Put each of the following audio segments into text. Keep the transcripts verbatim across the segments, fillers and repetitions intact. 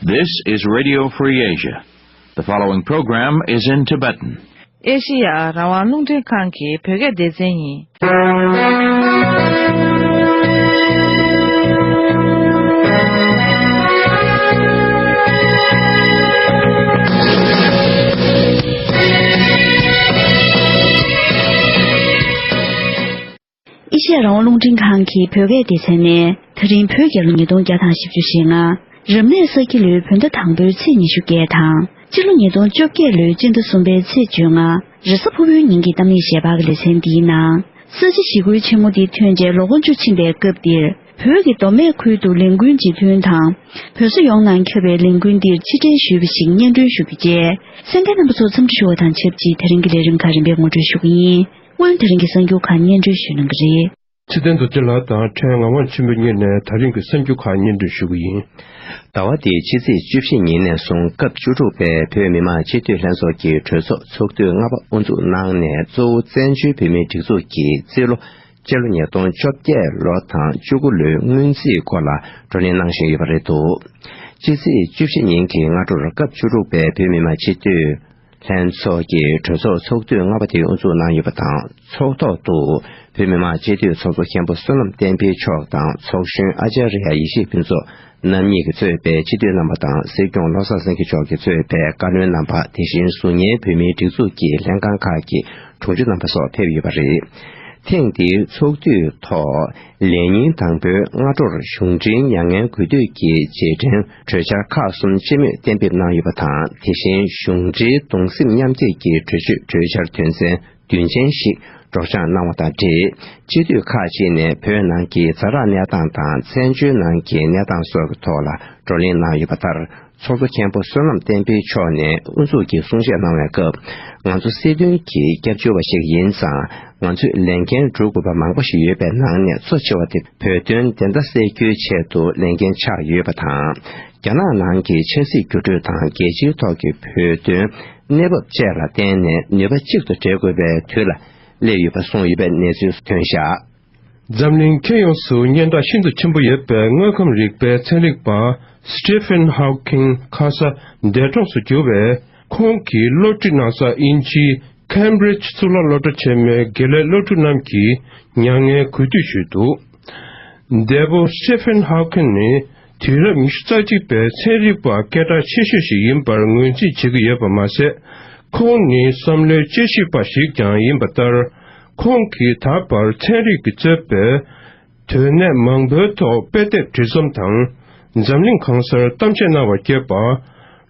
This is Radio Free Asia. The following program is in Tibetan. ཨེ་ཤི་ཡ་རང་དབང་རླུང་འཕྲིན་ཁང་གི་བོད་སྐད་སྡེ་ཚན་ཡིན། ཨེ་ཤི་ཡ་རང་དབང་རླུང་འཕྲིན་ཁང་གི་བོད་སྐད་སྡེ་ཚན་ནས་ད་རིང་བོད་རྒྱལ་ལོ་ཉིས་སྟོང་བརྒྱ་དང་བཞི་བཅུ་ཞེ་ལྔ། རབ་གནས་ས་ཁྱི་ལོའི་བོད་ཟླ་དང་པོའི་ཚེས་ཉི་ཤུ་བརྒྱད་དང་། སྤྱི་ལོ་ཉིས་སྟོང་བཅོ་བརྒྱད་ལོའི་སྤྱི་ཟླ་གསུམ་པའི་ཚེས་བཅོ་ལྔ། རེས་གཟའ་ཕུར་བུའི་ཉིན་གྱི་གཏམ་གླེང་ཞལ་པར་གྱི་ལེ་ཚན་འདིའི་ནང་། ས་བྱི་ཞི་རྒོལ་ཆེན་མོ་འདི་ཐོན་རྗེས་ལོ་འགོ་བཅུ་ཕྱིན་པའི་སྐབས་འདིར། བོད་ཀྱི་མདོ་སྨད་ཁུལ་དུ་ལས་འགུལ་ཅིག་ཐོན་དང་། བོད་ས་ཡོངས་ནང་ཁྱབ་པའི་ལས་འགུལ་འདིར་ཕྱི་འབྲེལ་ཞུས་པ་ཞིག་སྙན་སྒྲོན་ཞུ་རྒྱུ་བཅས། གསན་མཁན་རྣམ་པ་ཚོ་འཚམས་འདྲི་ཞུ་བ་དང་ཆབས་ཅིག་དེ་རིང་གི་ལས་རིམ་ཁག་རིམ་པས་ངོ་སྤྲོད་ཞུ་གི་ཡིན། སྔོན་དེ་རིང་གི་གསར་འགྱུར་ཁག་སྙན་སྒྲོན་ཞུ་གནང་གི་རེད། ཚེ་བརྟན་རྡོ་རྗེ་ལགས་དང་ཕྲན་ངག་དབང་ཆོས་འཕེལ་གཉིས་ནས་ད་རིང་གི་གསར་འགྱུར་ཁག་སྙན་སྒྲོན་ཞུ་གི་ཡིན། ཟླ་བ་འདིའི་ཕྱི་ཚེས་བཅུ་བཞི་ཉིན་ནས་བཟུང་སྐབས་བཅུ་དྲུག་པའི་བོད་མི་མང་སྤྱི་འཐུས་ལྷན་ཚོགས་ཀྱི་གྲོས་ཚོགས་ཚོགས་དུས་ལྔ་པ་དབུ་འཛུགས་གནང་ནས། གཙོ་བོ་བཙན་བྱོལ་བོད་མིའི་སྒྲིག་འཛུགས་ཀྱི་རྩིས་ལོ་སྤྱི་ལོ་ཉིས་སྟོང་བཅོ་བརྒྱད་ལོ་དང་བཅུ་དགུ་ལོའི་སྔོན་རྩིས་སྐོར་ལ་བགྲོ་གླེང་གནང་བཞིན་ཡོད་པ་རེད་འདུག་ཕྱི་ཚེས་བཅུ་བཞི་ཉིན་གྱི་སྔ་དྲོར་སྐབས་བཅུ་དྲུག་པའི་བོད་མི་མང་སྤྱི་འཐུས་ལྷན་ཚོགས་ཀྱི་གྲོས་ཚོགས་ཚོགས་དུས་ལྔ་པ་དེ་དབུ་འཛུགས་གནང་ཡོད་པ་དང་། ཚོགས་ཐོག་ཏུ་བོད་མི་མང་སྤྱི་འཐུས་ཚོགས་གཙོ་མཁན་པོ་བསོད་ནམས་བསྟན་འཕེལ་མཆོག་དང་། ཚོགས་གཞོན་ཨ་ཅཱརྱ་ཡེ་ཤེས་ཕུན་ཚོགས་རྣམ་གཉིས་ཀྱིས་གཙོས་པའི་སྤྱི་འཐུས་རྣམ་པ་དང་། སྲིད་སྐྱོང་བློ་བཟང་སེང་གེ་མཆོག་གིས་གཙོས་པའི་བཀའ་བློན་རྣམ་པ། དེ་བཞིན་གཟུགས་བརྙན་བོད་མིའི་སྒྲིག་འཛུགས་ཀྱི་ལྷན་ཁང་ཁག་གི་དྲུང་ཆེ་རྣམ་པ་སོགས་ཕེབས་ཡོད་པ་རེད། ཐེངས་འདིའི་ཚོགས་དུས་ཐོག་ལས་ཉིན་དང་པོའི་སྔ་དྲོར་གཞུང་འབྲེལ་མྱ་ངན་གུས་འདུད་ཀྱི་རྗེས་དྲན་གྲོས་འཆར་ཁག་གསུམ་སྤྱི་མོས་གཏན་འབེབས་གནང་ཡོད་པ་དང་། དེ་བཞིན་གཞུང་འབྲེལ་གདུང་སེམས་མཉམ་སྐྱེད་ཀྱི་གྲོས་ཆོད་གྲོས་འཆར་དོན་ཚན་བདུན་ཅན་ཞིག་སྒྲོག་སྦྱང་གནང་བ་དང་འབྲེལ། སྤྱི་འཐུས་ཁག་ཅིག་ནས་བོད་ནང་གི་ཛ་དྲག་གནས་སྟངས་དང་། བཙན་བྱོལ་ནང་གི་གནས་སྟངས་སོགས་ཀྱི་ཐོག་ལ་བགྲོ་གླེང་གནང་ཡོད་པ་ལྟར། ཚོགས་གཙོ་མཁན་པོ་བསོད་ནམས་བསྟན་འཕེལ་མཆོག་ནས་དབུ་འཛུགས་ཀྱི་གསུང་བཤད་གནང་བའི་སྐབས། ང་ཚོ་སྲིད་དོན་གྱི་སྐྱབས་བཅོལ་བ་ཞིག་ཡིན་ཙང་། ང་ཚོས་ལས་འགན་སྒྲུབ་དགོས་པ་མང་པོ་ཞིག་ཡོད་པའི་ནང་ནས་གཙོ་ཆེ་བ་དེ་བོད་དོན་བདེན་མཐའ་གསལ་རྒྱུའི་ཆེད་དུ་ལས་འགན་ཆགས་ཡོད་པ་དང་། རྒྱ་ནག་ནང་གི་ཆབ་སྲིད་འགྱུར་འགྲོས་དང་། རྒྱལ་སྤྱིའི་ཐོག་གི་བོད་དོན་གནས་བབ་བཅས་ལ་བརྟེན་ནས་ནུས་པ་གཅིག་ཏུ་སྦྲེལ་དགོས་པའི་དུས་ལ་སླེབས་ཡོད་པ་གསུངས་ཡོད་པའི་གནས་ཚུལ་ཐོན་བཞག་འཛམ་གླིང་ཁྱོན་ཡོངས་སུ་སྙན་གྲགས་ཤིན་ཏུ་ཆེན་པོ་ཡོད་པའི་དངོས་ཁམས་རིག་པའི་ཚན་རིག་པ་Stephen Hawking ཁ་ས་འདས་གྲོངས་སུ་གྱུར་བས། ཁོང་གི་སློབ་ཁྲིད་གནང་ས་དབྱིན་ཇིའི་Cambridge་གཙུག་ལག་སློབ་གྲྭ་ཆེན་མོའི་དགེ་ལས་སློབ་ཕྲུག་རྣམས་ཀྱིས་མྱ་ངན་གུས་འདུད་ཞུས་འདུག་འདས་པོ་Stephen Hawking་ནི་དུས་རབས་ཉི་ཤུ་རྩ་གཅིག་པའི་ཚན་རིག་པ་སྐད་གྲགས་ཆེ་ཤོས་ཤིག་ཡིན་པར་ངོས་འཛིན་བྱེད་ཀྱི་ཡོད་པ་མ་ཟད། ཁོང་ནི་བསམ་བློའི་དཔྱད་ཞིབ་པ་ཞིག་ཀྱང་ཡིན་པ་ལྟར། ཁོང་གིས་ད་བར་ཚན་རིག་གིས་གཙོས་པའི་དོན་གནད་མང་པོའི་ཐོག་དཔེ་དེབ་བྲིས་རྩོམ་དང་། འཛམ་གླིང་གང་སར་གཏམ་བཤད་གནང་བ་བརྒྱུད་པ།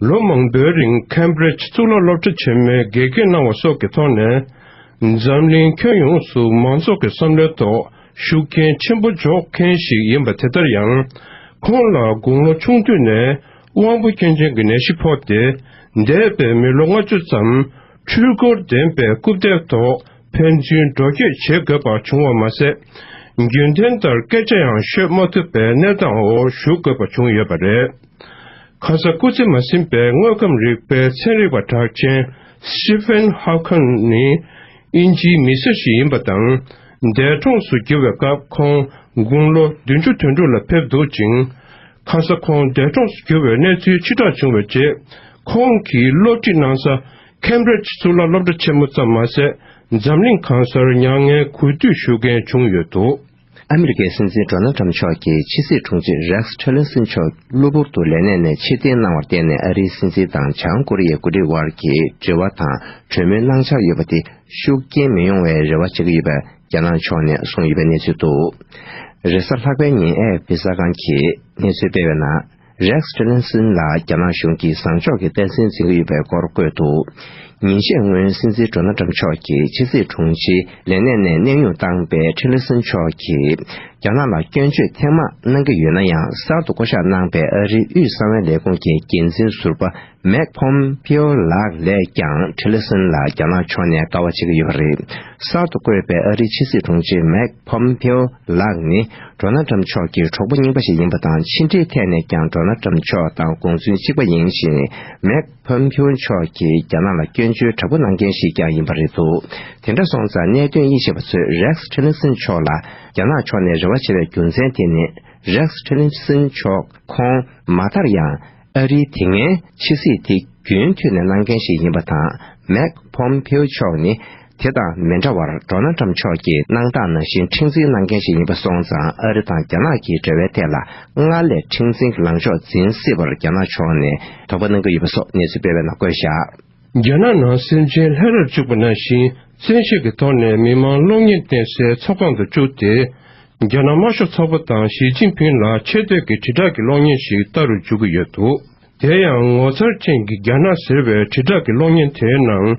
ལོ་མང་པོའི་རིང་Cambridge་གཙུག་ལག་སློབ་གྲྭ་ཆེན་མོའི་དགེ་རྒན་གནང་བ་སོགས་ཀྱི་ཐོག་ནས། འཛམ་གླིང་ཁྱོན་ཡོངས་སུ་མང་ཚོགས་ཀྱི་བསམ་བློའི་ཐོག་ཤུགས་རྐྱེན་ཆེན་པོ་འཇོག་མཁན་ཞིག་ཡིན་པ་དེ་ལྟར་ཡང་། ཁོང་ལ་དགུང་ལོ་ཆུང་དུས་ནས་དབང་པོ་སྐྱོན་ཅན་གྱི་ནད་གཞི་ཕོག་སྟེ། འདས་པའི་མི་ལོ་ལྔ་བཅུ་ཙམ་འཕྲུལ་འཁོར་ལྡན་པའི་རྐུབ་སྟེགས་ཐོག་ཕན་ཚུན་འགྲོ་སྐྱོད་བྱེད་དགོས་པ་བྱུང་བ་མ་ཟད། རྒྱུན་ལྡན་ལྟར་སྐད་ཆ་ཡང་ཤོད་མ་ཐུབ་པའི་གནས་སྟངས་འོག་བཞུགས་དགོས་པ་བྱུང་ཡོད་པ་རེད། ཁ་ས་སྐུ་ཚེ་མ་ཟིན་པའི་དངོས་ཁམས་རིག་པའི་ཚན་རིག་པ་གྲགས་ཅན་Stephen Hawking་ནི་དབྱིན་ཇིའི་མི་སེར་ཞིག་ཡིན་པ་དང་། འདས་གྲོངས་སུ་གྱུར་བའི་སྐབས་ཁོང་དགུང་ལོ་བདུན་ཅུ་དོན་དྲུག་ལ་ཕེབས་འདུག་ཅིང་། ཁ་ས་ཁོང་འདས་གྲོངས་སུ་གྱུར་བའི་གནས་ཚུལ་ཕྱིར་བསྒྲགས་བྱུང་བའི་རྗེས། ཁོང་གིས་སློབ་ཁྲིད་གནང་ས་Cambridge་གཙུག་ལག་སློབ་གྲྭ་ཆེན་མོ་ཙམ་མ་ཟད། འཛམ་གླིང་གང་སར་མྱ་ངན་གུས་འདུད་ཞུ་མཁན་བྱུང་ཡོད་འདུག་ཨ་མི་རི་ཀའི་སྲིད་འཛིན་ཌོ་ནལ་ཊམ་མཆོག་གིས་ཕྱི་སྲིད་དྲུང་ཆེ་Rex Tillerson་མཆོག་གློ་བུར་དུ་ལས་གནས་ནས་ཕྱིར་འཐེན་གནང་བར་བརྟེན་ནས། ཨ་རིའི་སྲིད་འཛིན་དང་བྱང་ཀོ་རི་ཡའི་འགོ་ཁྲིད་དབར་གྱི་འབྲེལ་བ་དང་གྲོས་མོལ་གནང་འཆར་ཡོད་པ་དེ་ཤུགས་རྐྱེན་མི་ཡོང་བའི་རེ་བ་བྱེད་ཀྱི་ཡོད་པ་རྒྱ་ནག་ཕྱོགས་ནས་གསུངས་ཡོད་པའི་གནས་ཚུལ་འདུག་རེས་གཟའ་ལྷག་པའི་ཉིན་ཨེ་ཨེཕ་པི་གསར་ཁང་གིས་གནས་ཚུལ་སྤེལ་བའི་ནང་། Rex Tillerson་ལ་རྒྱ་ནག་གཞུང་གིས་བཟང་ཕྱོགས་ཀྱི་སྟངས་འཛིན་འཛིན་གྱི་ཡོད་པའི་སྐོར་བཀོད་འདུག་ཉིན་ཤས་སྔོན་སྲིད་འཛིན་ཌོ་ནལ་ཊམ་མཆོག་གིས་ཕྱི་སྲིད་དྲུང་ཆེའི་ལས་གནས་ནས་གནས་དབྱུང་བཏང་པའི་ཊི་ལར་སན་མཆོག་གིས་རྒྱ་ནག་ལ་སྐྱོན་བརྗོད་ཐེངས་མང་གནང་གི་ཡོད་ན་ཡང་། གསར་དུ་བསྐོ་གཞག་གནང་པའི་ཨ་རིའི་དབུས་གསང་བའི་ལས་ཁུངས་ཀྱི་འགན་འཛིན་ཟུར་པ་Mike Pompeo་ལགས་ལས་ཀྱང་ཊི་ལར་སན་ལ་རྒྱ་ནག་ཕྱོགས་ནས་དཀའ་བ་བྱེད་ཀྱི་ཡོད་པ་རེད། གསར་དུ་བསྐོས་པའི་ཨ་རིའི་ཕྱི་སྲིད་དྲུང་ཆེ་Mike Pompeo་ལགས་ནི་ཌོ་ནལ་ཊམ་མཆོག་གི་གྲོགས་པོ་རྙིང་པ་ཞིག་ཡིན་པ་དང་། ཕྱི་འབྲེལ་ཐད་ནས་ཀྱང་ཌོ་ནལ་ཊམ་མཆོག་དང་དགོངས་ཚུལ་གཅིག་པ་ཡིན་ཞིང་། Mike Pompeo་མཆོག་གིས་རྒྱ་ནག་ལ་སྐྱོན་བརྗོད་དྲག་པོ་གནང་མཁན་ཞིག་ཀྱང་ཡིན་པ་རེད་འདུག་དེ་འདྲ་སོང་ཙང་གནད་དོན་དབྱེ་ཞིབ་པ་ཚོས་Rex Tillerson་མཆོག་ལ་རྒྱ་ནག་ཕྱོགས་ནས་རེ་བ་བྱེད་པའི་རྒྱུ་མཚན་དེ་ནི། Rex Tillerson་མཆོག་ཁོང་མ་མཐར་ཡང་། ཨ་རིའི་དེ་སྔའི་ཕྱི་སྲིད་དེ་རྒྱུན་མཐུད་ནས་གནང་མཁན་ཞིག་ཡིན་པ་དང་། མེག་ཕོམ་ཕིའུ་མཆོག་ནི་དེ་དང་མི་འདྲ་བར་ཌོ་ནལ་ཊམ་མཆོག་གིས་གནང་སྟངས་ནང་བཞིན་འཁྲུག་འཛིང་གནང་མཁན་ཞིག་ཡིན་པ་སོང་ཙང་། ཨ་རི་དང་རྒྱ་ནག་གི་འབྲེལ་བའི་ཐད་ལ་སྔར་ལས་འཁྲུག་འཛིང་གི་ལངས་ཕྱོགས་འཛིན་སྲིད་པར་རྒྱ་ནག་ཕྱོགས་ནས་དོགས་པ་གནང་གི་ཡོད་པ་སོགས་གནས་ཚུལ་སྤེལ་བའི་ནང་བཀོད་བཞག། རྒྱ་ནག་ནང་སེམས་ཅན་ལྷ་རར་བཅུག་པ་ནང་བཞིན། བཙན་ཤེད་ཀྱི་ཐོག་ནས་མི་མང་གློག་བརྙན་བསྟན་སའི་ཚོགས་ཁང་དུ་བཅུག་སྟེ། རྒྱ་ནག་དམར་ཤོག་ཚོགས་པ་དང་ཞི་ཅིན་ཕིང་ལ་ཆེ་བསྟོད་ཀྱི་དྲིལ་བསྒྲགས་ཀྱི་གློག་བརྙན་ཞིག་ལྟ་རུ་འཇུག་གི་ཡོད་འདུག། དེ་ཡང་ངོ་མཚར་ཅན་གྱི་རྒྱ་ནག་ཟེར་བའི་དྲིལ་བསྒྲགས་ཀྱི་གློག་བརྙན་དེའི་ནང་།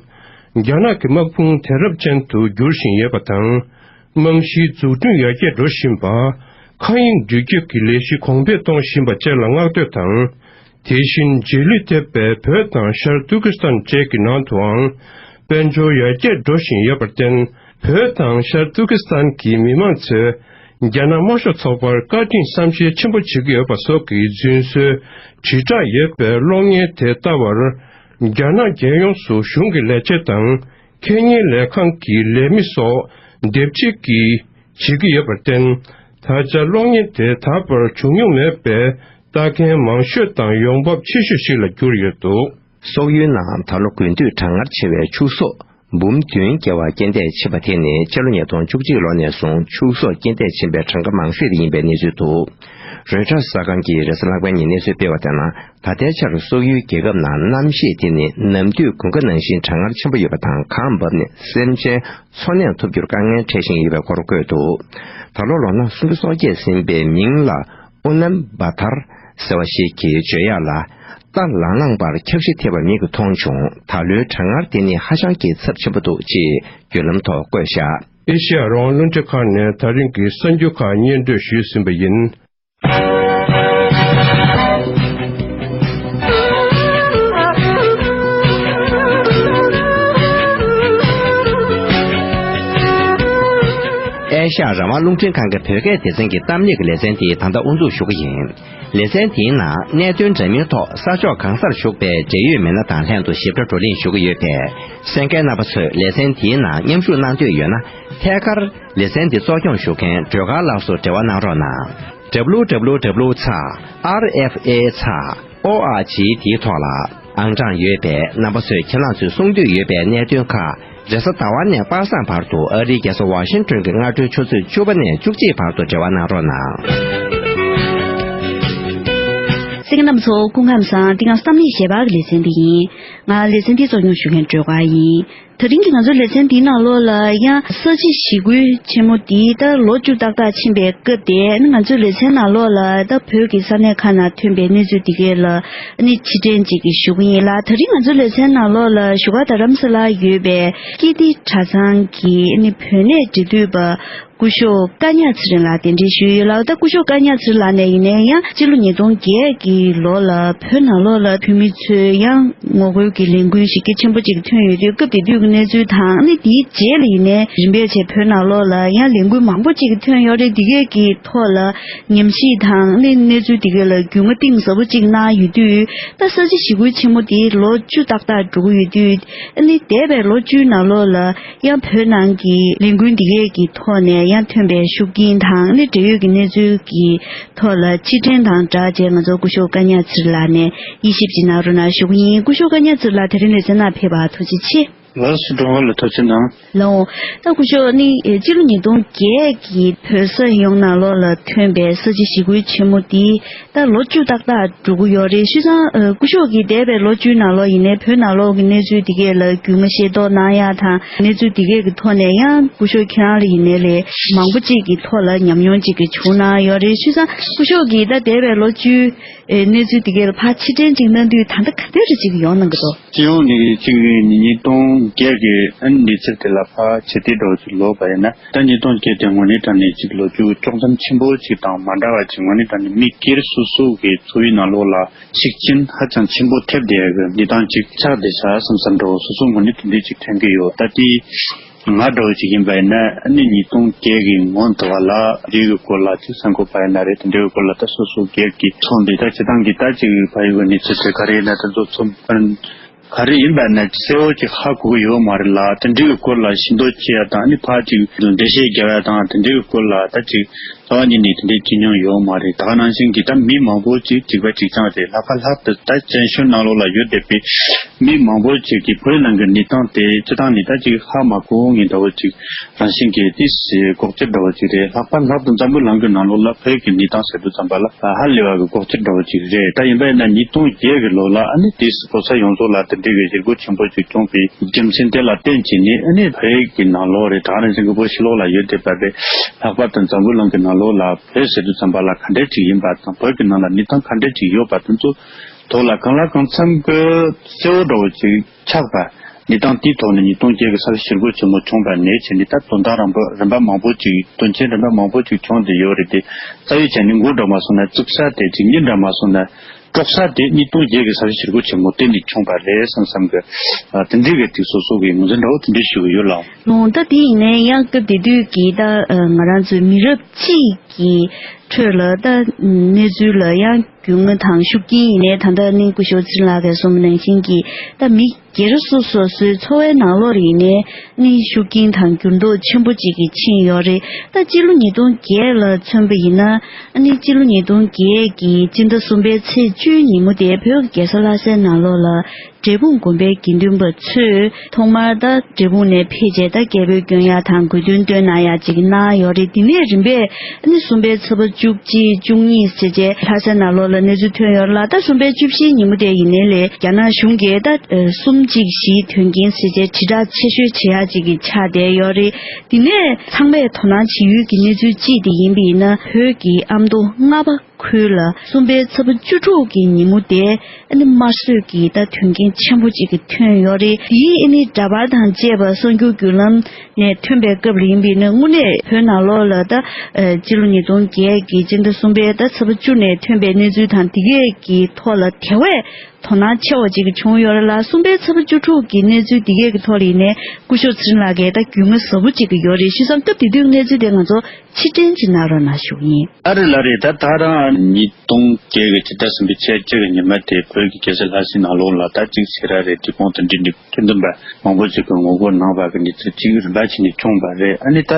རྒྱ་ནག་གི་དམག་དཔུང་དེང་རབས་ཅན་དུ་འགྱུར་བཞིན་ཡོད་པ་དང་། རྨང་གཞིའི་འཛུགས་སྐྲུན་ཡར་རྒྱས་འགྲོ་བཞིན་པ། མཁའ་དབྱིངས་འགྲུལ་སྐྱོད་ཀྱི་ལས་གཞི་གོང་འཕེལ་གཏོང་བཞིན་པ་བཅས་ལ་བསྔགས་བསྟོད་དང་། དེ་བཞིན་རྗེས་ལུས་ཐེབས་པའི་བོད་དང་ཤར་ཏུར་ཀི་སི་ཐན་བཅས་ཀྱི་ནང་དུའང་དཔལ་འབྱོར་ཡར་རྒྱས་འགྲོ་བཞིན་ཡོད་པར་བརྟེན། བོད་དང་ཤར་ཏུར་ཀི་སི་ཐན་གྱི་མི་མང་ཚོས་རྒྱ་ནག་དམར་ཤོག་ཚོགས་པར་བཀའ་དྲིན་བསམ་ཤེས་ཆེན་པོ་བྱེད་ཀྱི་ཡོད་པ་སོགས་ཀྱི་རྫུན་བཟོའི་དྲིལ་བསྒྲགས་ཡོད་པའི་གློག་བརྙན་དེ་ལྟ་བར། རྒྱ་ནག་རྒྱལ་ཡོངས་སུ་གཞུང་གི་ལས་བྱེད་དང་། ཁེ་ཉེན་ལས་ཁང་གི་ལས་མི་སོགས་སྡེབ་གཅིག་གིས་བྱེད་ཀྱི་ཡོད་པར་བརྟེན། ད་ཆ་གློག་བརྙན་དེ་ད་བར་བྱུང་མྱོང་མེད་པའི་ལྟ་མཁན་མང་ཤོས་དང་ཡོང་འབབ་ཆེ་ཤོས་ཤིག་ལ་གྱུར་ཡོད་འདུག། སོག་ཡུལ་ནང་ད་ལོ་དགུན་དུས་གྲང་ངར་ཆེ་བའི་ཕྱུགས་ཟོག་འབུམ་བདུན་བརྒལ་བ་རྐྱེན་འདས་ཕྱིན་པ་དེ་ནི་ཕྱི་ལོ་ཉིས་སྟོང་བཅུ་གཅིག་ལོ་ནས་བཟུང་ཕྱུགས་ཟོག་རྐྱེན་འདས་ཕྱིན་པའི་གྲངས་ཀ་མང་ཤོས་དེ་ཡིན་པའི་གནས་ཚུལ་འདུག། རོའི་ཊར་གསར་ཁང་གིས་རེས་གཟའ་ལྷག་པའི་ཉིན་གནས་ཚུལ་སྤེལ་བ་ལྟར་ན། ད་ལྟའི་ཆར་སོག་ཡུལ་རྒྱལ་ཁབ་ནང་གནམ་གཤིས་དེ་ནི་ནམ་དུས་དགུན་ཁ་ནང་བཞིན་གྲང་ངར་ཆེན་པོ་ཡོད་པ་དང་། གངས་བབས་ནས་སེམས་ཅན་འཚོ་གནས་ཐུབ་རྒྱུར་དཀའ་ངལ་འཕྲད་བཞིན་ཡོད་པའི་སྐོར་བཀོད་འདུག། ད་ལོ་ལོ་ན་སུམ་ཅུ་སོ་བརྒྱད་ཟིན་པའི་མིང་ལ་ཨུ་ནམ་བྷ་ཐར་ཟེར་བ་ཞིག་གིས་བརྗོད་ཡག་ལ། རྟ་ལང་ལང་བར་འཁྱགས་ཤི་ཐེབས་པ་མིག་གིས་མཐོང་བྱུང་། ད་ལོའི་གྲང་ངར་དེ་ནི་ཧ་ཅང་གི་ཚབས་ཆེན་པོ་འདུག་ཅེས་བརྒྱུད་ལམ་ཐོག་བཀོད་བཞག། ཨེ་ཤེ་ཡ་རང་དབང་རླུང་འཕྲིན་ཁང་ནས་ད་རིང་གི་གསར་འགྱུར་ཁག་སྙན་སྒྲོན་ཞུས་ཟིན་པ་ཡིན། ཨེ་ཤ་ཡ་རང་དབང་རླུང་འཕྲིན་ཁང་གི་བོད་སྐད་སྡེ་ཚན་གྱི་གཏམ་གླེང་གི་ལེ་ཚན་དེ་ད་ལྟ་དབུ་འཛུགས་ཞུ་གི་ཡིན། ལེ་ཚན་དེའི་ནང་གནད་དོན་འདྲ་མིན་ཐོག་ས་ཕྱོགས་གང་སར་བཞུགས་པའི་འབྲེལ་ཡོད་མི་སྣ་དང་ལྷན་དུ་ཞིབ་ཕྲ་བགྲོ་གླེང་ཞུ་གི་ཡོད་པས། གསན་མཁན་རྣམ་པ་ཚོས་ལེ་ཚན་དེའི་ནང་མཉམ་ཞུགས་གནང་འདོད་ཡོད་ན། ཐད་ཀར་ལེ་ཚན་འདི་གཙོ་སྐྱོང་ཞུ་མཁན་སྒྲོལ་དཀར་ལགས་སུ་འབྲེལ་བ་གནང་རོགས་གནང་། W W W ཚེག་R F A ཚེག་O R G འདིའི་ཐོག་ལ་ཨང་གྲངས་ཡོད་པས། རྣམ་པ་ཚོས་ཁྱེད་རང་ཚོས་གསུང་འདོད་ཡོད་པའི་གནད་དོན་ཁག་རེས་གཟའ་ཟླ་བ་ནས་པ་སངས་བར་དུ་ཨ་རིའི་རྒྱལ་ས་ཝ་ཤིང་ཏོན་གྱི་སྔ་དྲོའི་ཆུ་ཚོད་བཅུ་པ་ནས་བཅུ་གཅིག་བར་དུ་འབྲེལ་བ་གནང་རོགས་གནང་། གསན་མཁན་རྣམ་པ་ཚོ་སྐུ་ཁམས་བཟང་། འདི་ང་བསམ་ཡས་གཞས་པ་གི་ལེ་ཚན་འདི་ཡིན། ང་ལེ་ཚན་འདི་གཙོ་སྐྱོང་ཞུ་མཁན་སྒྲོལ་དཀར་ཡིན། དེ་རིང་གི་ང་ཚོའི་ལེ་ཚན་འདིའི་ནང་ལོགས་ལ་ཡང་ས་བྱི་ཞི་རྒོལ་ཆེན་མོ་འདི་ད་ལོ་བཅུ་ཏག་ཏག་ཕྱིན་པའི་སྐབས་དེ། ཨ་ནི་ང་ཚོའི་ལེ་ཚན་ནང་ལོགས་ལ་ད་བོད་ཀྱི་ས་གནས་ཁག་ནང་ཐོན་པའི་གནས་ཚུལ་འདི་གས་ལ་ཨ་ནི་ཕྱིར་དྲན་ཅིག་གི་ཞུ་གི་ཡིན་ལ། དེ་རིང་ང་ཚོའི་ལེ་ཚན་ནང་ལོགས་ལ་བཞུགས་སྒར་རྡ་རམ་ས་ལར་ཡོད་པའི་ཀིརྟི་གྲྭ་ཚང་གི་ཨ་ནི་བོད་གནས་འབྲེལ་མཐུད་པ་སྐུ་ཞབས་ཀ་ཉག་ཚེ་རིང་ལགས་གདན་འདྲེན་ཞུས་ཡོད་ལ། ད་སྐུ་ཞབས་ཀ་ཉག་ཚེ་རིང་ལགས་ནས་ཡིན་ནའི་ཡང་སྤྱི་ལོ་ཉིས་སྟོང་བརྒྱད་ཀྱི་ལོ་ལ་བོད་ནང་ལོགས་ལ་བོད་མི་ཚོས་ཡང་ངོ་རྒོལ་གྱི་ལས་འགུལ་ཞིག་གལ་ཆེན་པོ་ཅིག་ཐོན་ཡོད་དུས། སྐབས་དེ་དུས་ཀྱི་གནས་ཚུལ་དང་། ཨ་ནི་དེའི་རྗེས་ལ་ཡིན་ནའི་རིམ་པས་བྱས་བོད་ནང་ལོགས་ལ་ཡང་ལས་འགུལ་མང་པོ་ཅིག་ཐོན་ཡོད་རེད། དེ་གས་ཀྱི་ཐོག་ལ་ཉམས་ཞིབ་དང་། ཨ་ནི་གནས་ཚུལ་དེ་གས་ལ་རྒྱུས་མངའ་གཏིང་ཟབ་པོ་ཅིག་གནང་ཡོད་དུས། ད་ས་བྱི་ཞི་རྒོལ་ཆེན་མོ་དེ་ལོ་བཅུ་ཏག་ཏག་འགྲོ་གི་ཡོད་དུས། ཨ་ནི་འདས་པའི་ལོ་བཅུའི་ནང་ལོགས་ལ་ཡང་བོད་ནང་གི་ལས་འགུལ་འདི་གས་ཀྱི་ཐོག་ནས་ཡང་ཐོན་པའི་ཤུགས་རྐྱེན་དང་། ཨ་ནི་འབྲེལ་ཡོད་ཀྱི་གནས་ཚུལ་གྱི་ཐོག་ལ་ཕྱིར་དྲན་དང་སྦྲགས་བྱས། ང་ཚོ་སྐུ་ཞབས་ཀ་ཉག་ཚེ་རིང་ལགས་ནས་དབྱེ་ཞིབ་ཅིག་གནང་རོགས་གནང་ཞུ་གི་ཡིན། སྐུ་ཞབས་ཀ་ཉག་ཚེ་རིང་ལགས་དེ་རིང་ལེ་ཚན་ནང་ཕེབས་པར་ཐུགས་རྗེ་ཆེ། ལགས་སོ། སྒྲོལ་དཀར་ལགས་ཐུགས་རྗེ་གནང་། ལགས་འོང་། ད་སྐུ་ཞབས་ནི་སྤྱི་ལོ་ཉིས་སྟོང་བརྒྱད་ཀྱི་བོད་ས་ཡོངས་ནང་ལོགས་ལ་ཐོན་པའི་ས་བྱི་ཞི་རྒོལ་ཆེན་མོ་འདི་ད་ལོ་བཅུ་ཏག་ཏག་འགྲོ་གི་ཡོད་རེད། བྱས་ཙང་ཨ་སྐུ་ཞབས་ཀྱིས་འདས་པའི་ལོ་བཅུའི་ནང་ལོགས་ཡིན་ནའི་བོད་ནང་ལོགས་ཀྱི་གནས་ཚུལ་འདི་གས་ལ་རྒྱུས་མངའ་ཤེས་རྟོགས་གནང་ཡག་དང་། གནས་ཚུལ་འདི་གས་ཀྱི་ཐོག་ནས་ཡང་སྐུ་ཞབས་ཁྱེད་རང་ལ་ཡིན་ནའི་ལས་མང་པོ་ཅིག་གི་ཐོག་ལ་ཉམས་མྱོང་ཅིག་གི་བྱུང་གནང་ཡོད་རེད། བྱས་ཙང་སྐུ་ཞབས་ཀྱིས་ད་འདས་པའི་ལོ་བཅུའི་ཨེ་གནས་ཚུལ་འདི་གས་ལ་ཕར་ཕྱིར་དྲན་ཅིག་གནང་དུས་ད་ལྟ་ག་འདྲ་ཅིག་ཡོང་གནང་གི་འདུག། སྤྱི་ཡོངས་ནས་གཅིག་ཉིས་སྟོང་བརྒྱད་ཀྱི་ཨ་ནི་གནས་ཚུལ་དེ་ལ་ཕར་ཕྱིར་བལྟས་འདྲ་བོ་ཅིག་ལོག་པ་ཡིན་ན། ད་ཉིས་སྟོང་བརྒྱད་དེ་དངོས་གནས་དྲང་གནས་ཅིག་ལོ་རྒྱུས་དཀྲོག་གཏམ་ཆེན་པོ་ཅིག་དང་མ་འདྲ་བ་ཅིག། དངོས་གནས་དྲང་གནས་མི་སྒེར་སོ་སོ་གི་འཚོ་བའི་ནང་ལོགས་ལ་ཤུགས་རྐྱེན་ཧ་ཅང་ཆེན་པོ་ཐེབས་བསྡད་ཡོད་པའི་གནས་སྟངས་ཅིག་ཆགས་བསྡད་ཤག་བསམ་བསམ་འདྲ་བོ་སོ་སོ་དངོས་གནས་དེ་འདྲས་ཅིག་ཐོན་གྱི་ཡོད། ད་དེ་ང་འདྲ་བོ་ཅིག་ཡིན་པ་ཡིན་ན། ཨ་ནི་ཉིས་སྟོང་བརྒྱད་ཀྱི་ངོ་དེ་བ་ལ་དེ་གི་སྐོར་ལ་ཅིག་གསར་འགོད་པ་ཡིན་ན་རེད། དེ་འདྲའི་སྐོར་ལ་ད་སོ་སོ་སྒེར་གྱི་ཚོགས་འདུ་ད་སྤྱི་བཏང་གི་ད་ཅིག་ཕ་ཡུལ་གྱི་གནས་ཚུལ་དེ་ག་རེ་ཡིན་ན་དེ་ཚོ་ཚོ་ག་རེ་ཡིན་པ་ན་གསལ་བོ་ཅིག་ཧ་གོ་གི་ཡོད་མ་རེད་ལ། དེ་འདྲའི་སྐོར་ལ་ཤེས་རྟོགས་བྱེད་ཡ་དང་། ཨ་ནི་ཕར་ཅིག་འགྲེལ་བཤད་རྒྱག་ཡ་དང་། དེ་འདྲའི་སྐོར་ལ་ད་ཅིག་ རྩ་བ་ཉིད་ནས་དེ་འདྲའི་བྱེད་མྱོང་ཡོད་མ་རེད། ད་ག་ནང་བཞིན་གྱི་ད་མི་མང་པོ་ཅིག་གཅིག་པ་གཅིག་རྐྱང་རེད། ལྷག་པར་ལྷག་ཏུ་ད་བཙན་བྱོལ་ནང་ལོགས་ལ་ཡོད་བསྡད་པའི་མི་མང་པོ་ཅིག་གིས་བོད་ནང་གི་གནས་སྟངས་དེ་སྤྱིར་བཏང་ནས་ད་ཅིག་ཧ་མ་གོ་མཁན་འདྲ་བོ་ཅིག་རང་བཞིན་གྱིས་དེ་ལྐོག་གྱུར་འདྲ་བོ་ཅིག་རེད། ལྷག་པར་ལྷག་ཏུ་འཛམ་བུ་གླིང་གི་ནང་ལོགས་ལ་བོད་ཀྱི་གནས་སྟངས་ཟེར་དུས་ཙམ་པ་ལ་ཧ་ལས་པ་གི་ལྐོག་གྱུར་འདྲ་བོ་ཅིག་རེད། ད་ཡིན་པ་ཡིན་ན་ཉིས་སྟོང་བརྒྱད་གི་ལོ་ལ་ཨ་ནི་དེ་གོ་ས་ཡོངས་རྫོགས་ལ་དེ་འདྲའི་གི་ཞེ་སྒོ་ཆེན་པོ་ཅིག་བྱུང་བའི་རྒྱུ་མཚན་དེ་ལ་བརྟེན་བྱས་ནས་ཨ་ནི་བོད་ཀྱི་ནང་ལོགས་རེད། ད་ག་ནང་བཞིན་གྱི་བོད་ཕྱི་ལོགས་ལ་ཡོད་བསྡད་པ་རེད། ལྷག་པར་དུ་འཛམ་བུ་གླིང་གི་ནང་ལོགས་ལ་བོད་ཟེར་དུས་ཙམ་པ་ལ་ག་འདྲས་ཅིག་ཡིན་པ་དང་བོད་ཀྱི་ནང་ལ་གནས་སྟངས་ག་འདྲས་ཅིག་ཡོད་པ་དེ་ཚོ་ཐོག་ལ་གང་ལ་གང་འཚམ་གྱི་གསལ་བོ་འདྲ་བོ་ཅིག་ཆགས་པ། གནས་སྟངས་དེའི་ཐོག་ནས་ཉིས་སྟོང་བརྒྱད་ཀྱི་ས་ཆ་ཞེ་སྒོ་ཆེན་མོ་བྱུང་བ་ནས་བྱས་ནས་ད་དོན་དག་རིམ་པ་རིམ་པ་མང་པོ་ཅིག་དོན་རྐྱེན་རིམ་པ་མང་པོ་ཅིག་བྱུང་བསྡད་ཡོད་རེད་དེ། རྩ་བའི་ཆ་ནས་མགོ་འདྲ་མ་སོང་ན་བཙུགས་ས་དེ་ཅིག་གཉིད་འདྲ་མ་སོང་ན་དཀྲོག་ས་དེ་ཉིས་སྟོང་བརྒྱད་ཀྱི་ས་ཆ་ཞེ་སྒོ་ཆེན་མོ་དེ་ནས་བྱུང་བ་རེད་བསམ་བསམ་གི། ཨ། དེ་འདྲའི་གི་དེ་སོ་སོ་གི་ངོས་འཛིན་འདྲ་བོ་དེ་འདྲའི་ཞུ་གི་ཡོད་ལགས། ལོང་ད་དེ་ཡིན་ནའི་ཡང་སྐབས་དེ་དུས་ཀྱི་ད་ང་རང་ཚོའི་མི་རབས་གཅིག་གི་ཁྲོད་ལ་ད་གནས་ཚུལ་ལ་ཡང་རྒྱུས་མངའ་དང་ཤུགས་རྐྱེན་ཡིན་ནའི་ད་ལྟ་ནི་སྐུ་ཞབས་ཚེ་རིང་ལགས་ཀྱིས་གསུངས་པ་ནང་བཞིན་གྱི་ད་མི་སྒེར་སོ་སོ་སོའི་འཚོ་བའི་ནང་ལོགས་ཡིན་ནའི་ནི་ཤུགས་རྐྱེན་དང་འགྱུར་ལྡོག་ཆེན་པོ་ཅིག་གི་ཕྱིན་ཡོད་རེད། ད་སྤྱི་ལོ་ཉིས་སྟོང་བརྒྱད་ལ་མཚོན་པ་ཡིན་ན་ནི་སྤྱི་ལོ་ཉིས་སྟོང་བརྒྱད་ཀྱི་སྤྱི་ཟླ་གསུམ་པའི་ཚེས་བཅུའི་ཉིན་མོ་དེ་བོད་ཀྱི་རྒྱལ་ས་ལྷ་སའི་ནང་ལོགས་ལ་འབྲས་སྤུངས་དགོན་པའི་དགེ་འདུན་པ་ཚོས་ཐོག་མར་ད་འབྲས་སྤུངས་ནས་ཕེབས་རྗེས་ད་རྒྱལ་པོའི་སྐྱོན་ཡ་དང་དགོས་འདུན་བཏོན་གནང་ཡ་ཅིག་གནང་ཡོད་རེད། དེ་ནས་རིམ་པས་ཨ་ནི་གསུམ་པའི་ཚེས་པ་བཅུ་གཅིག་བཅུ་གཉིས་ཟེར་བྱས་ལྷ་སའི་ནང་ལོགས་ལ་གནས་ཚུལ་ཐོན་ཡོད་རེད་ལ། ད་གསུམ་པའི་བཅུ་བཞིའི་ཉིན་མོ་དེ་ཡིན་ནའི་ལས་རྒྱ་ནག་གཞུང་གིས་ད་གསུམ་གཅིག་བཞིའི་དོན་རྐྱེན་ཟེར་བྱས་དྲིལ་བསྒྲགས་ཆེ་ཤོས་བྱེད་ཡ་ཅིག་གི་ཆགས་བསྡད་ཡོད་རེད། དེ་ནས་ཚང་མས་དོ་སྣང་བྱེད་ཡུལ་གྱི་གནས་ཚུལ་གཅིག་དེ་ཡིན་པ་ཡིན་ན་བོད་ཀྱི་ཨ་མདོ་རྔ་པ་ཁུལ་ལ་གསུམ་པའི་ཚེས་པ་བཅུ་དྲུག་གི་ཉིན་མོ་དེ་ཨ་ནི་དམར་གསོད་ཀྱི་ད་དོན་རྐྱེན་ཆེན་པོ་གཅིག་གི་ཐོན་ཡོད་རེད། དེའི་ཨ་ནི་འདྲ་པར་དང་བཅས་པ་གསར་འགྱུར་བརྒྱུད་ལམ་ནས་ཐོན་པའི་སྐབས་ལ་ཡིན་པ་ཡིན་ན་དངོས་གནས་བོད་ནང་ལོགས་ལ་ད་ཨ་སྤྱི་ལོ་ཉིས་སྟོང་བརྒྱད་ཀྱི་སྤྱི་ཟླ་གསུམ་པའི་ད་ཚེས་པ་བཅུ་ནས་ཐོན་པའི་གནས་ཚུལ་དང་དེ་གས་ཀྱི་ཐོག་ལ་དེ་བས་དོ་སྣང་ཆེ་བ་ཅིག་བྱུང་ཡོད་རེད་ལ། གསུམ་པའི་ཚེས་པ་བཅུ་དྲུག་གི་གནས་ཚུལ་འདི་གས་ཀྱི་ཐོག་ལ་ཡིན་ནའི་སྐུ་ཞབས་ཚེ་རིང་ལགས་ཀྱིས་ད་རྒྱུས་མངའ་ཟབ་པོ་ཅིག་གི་ཡོད་རེད། བྱས་ཙང་སྐབས་དེ་དུས་གནས་ཚུལ་དེ་ང་ཚོ་ཕྱིར་དྲན་ཅིག་གནང་རོགས་གནང་ཞུ་གི་ཡིན། ཨ་རེད་ལགས་རེད། ད་ད་རང་ཉིས་སྟོང་བརྒྱད་ཀྱི་ཕྱི་ཟླ་གསུམ་པའི་ཚེས་གཅིག་གི་ཉི་མ་དེ་བོད་ཀྱི་རྒྱལ་ས་ལྷ་སའི་ནང་ལོགས་ལ་ད་ཅིག་སེ་ར་རེད། འབྲས་སྤུངས་དང་འབྲས་ནི་དགེ་འདུན་པ་མང་པོ་ཅིག་གིས་ངོ་རྒོལ་གནང་བ་གི་གནས་ཚུལ་ཅིག་རིམ་པ་བྱས་ནས་བྱུང་བ་རེད། ཨ་ནི་ད་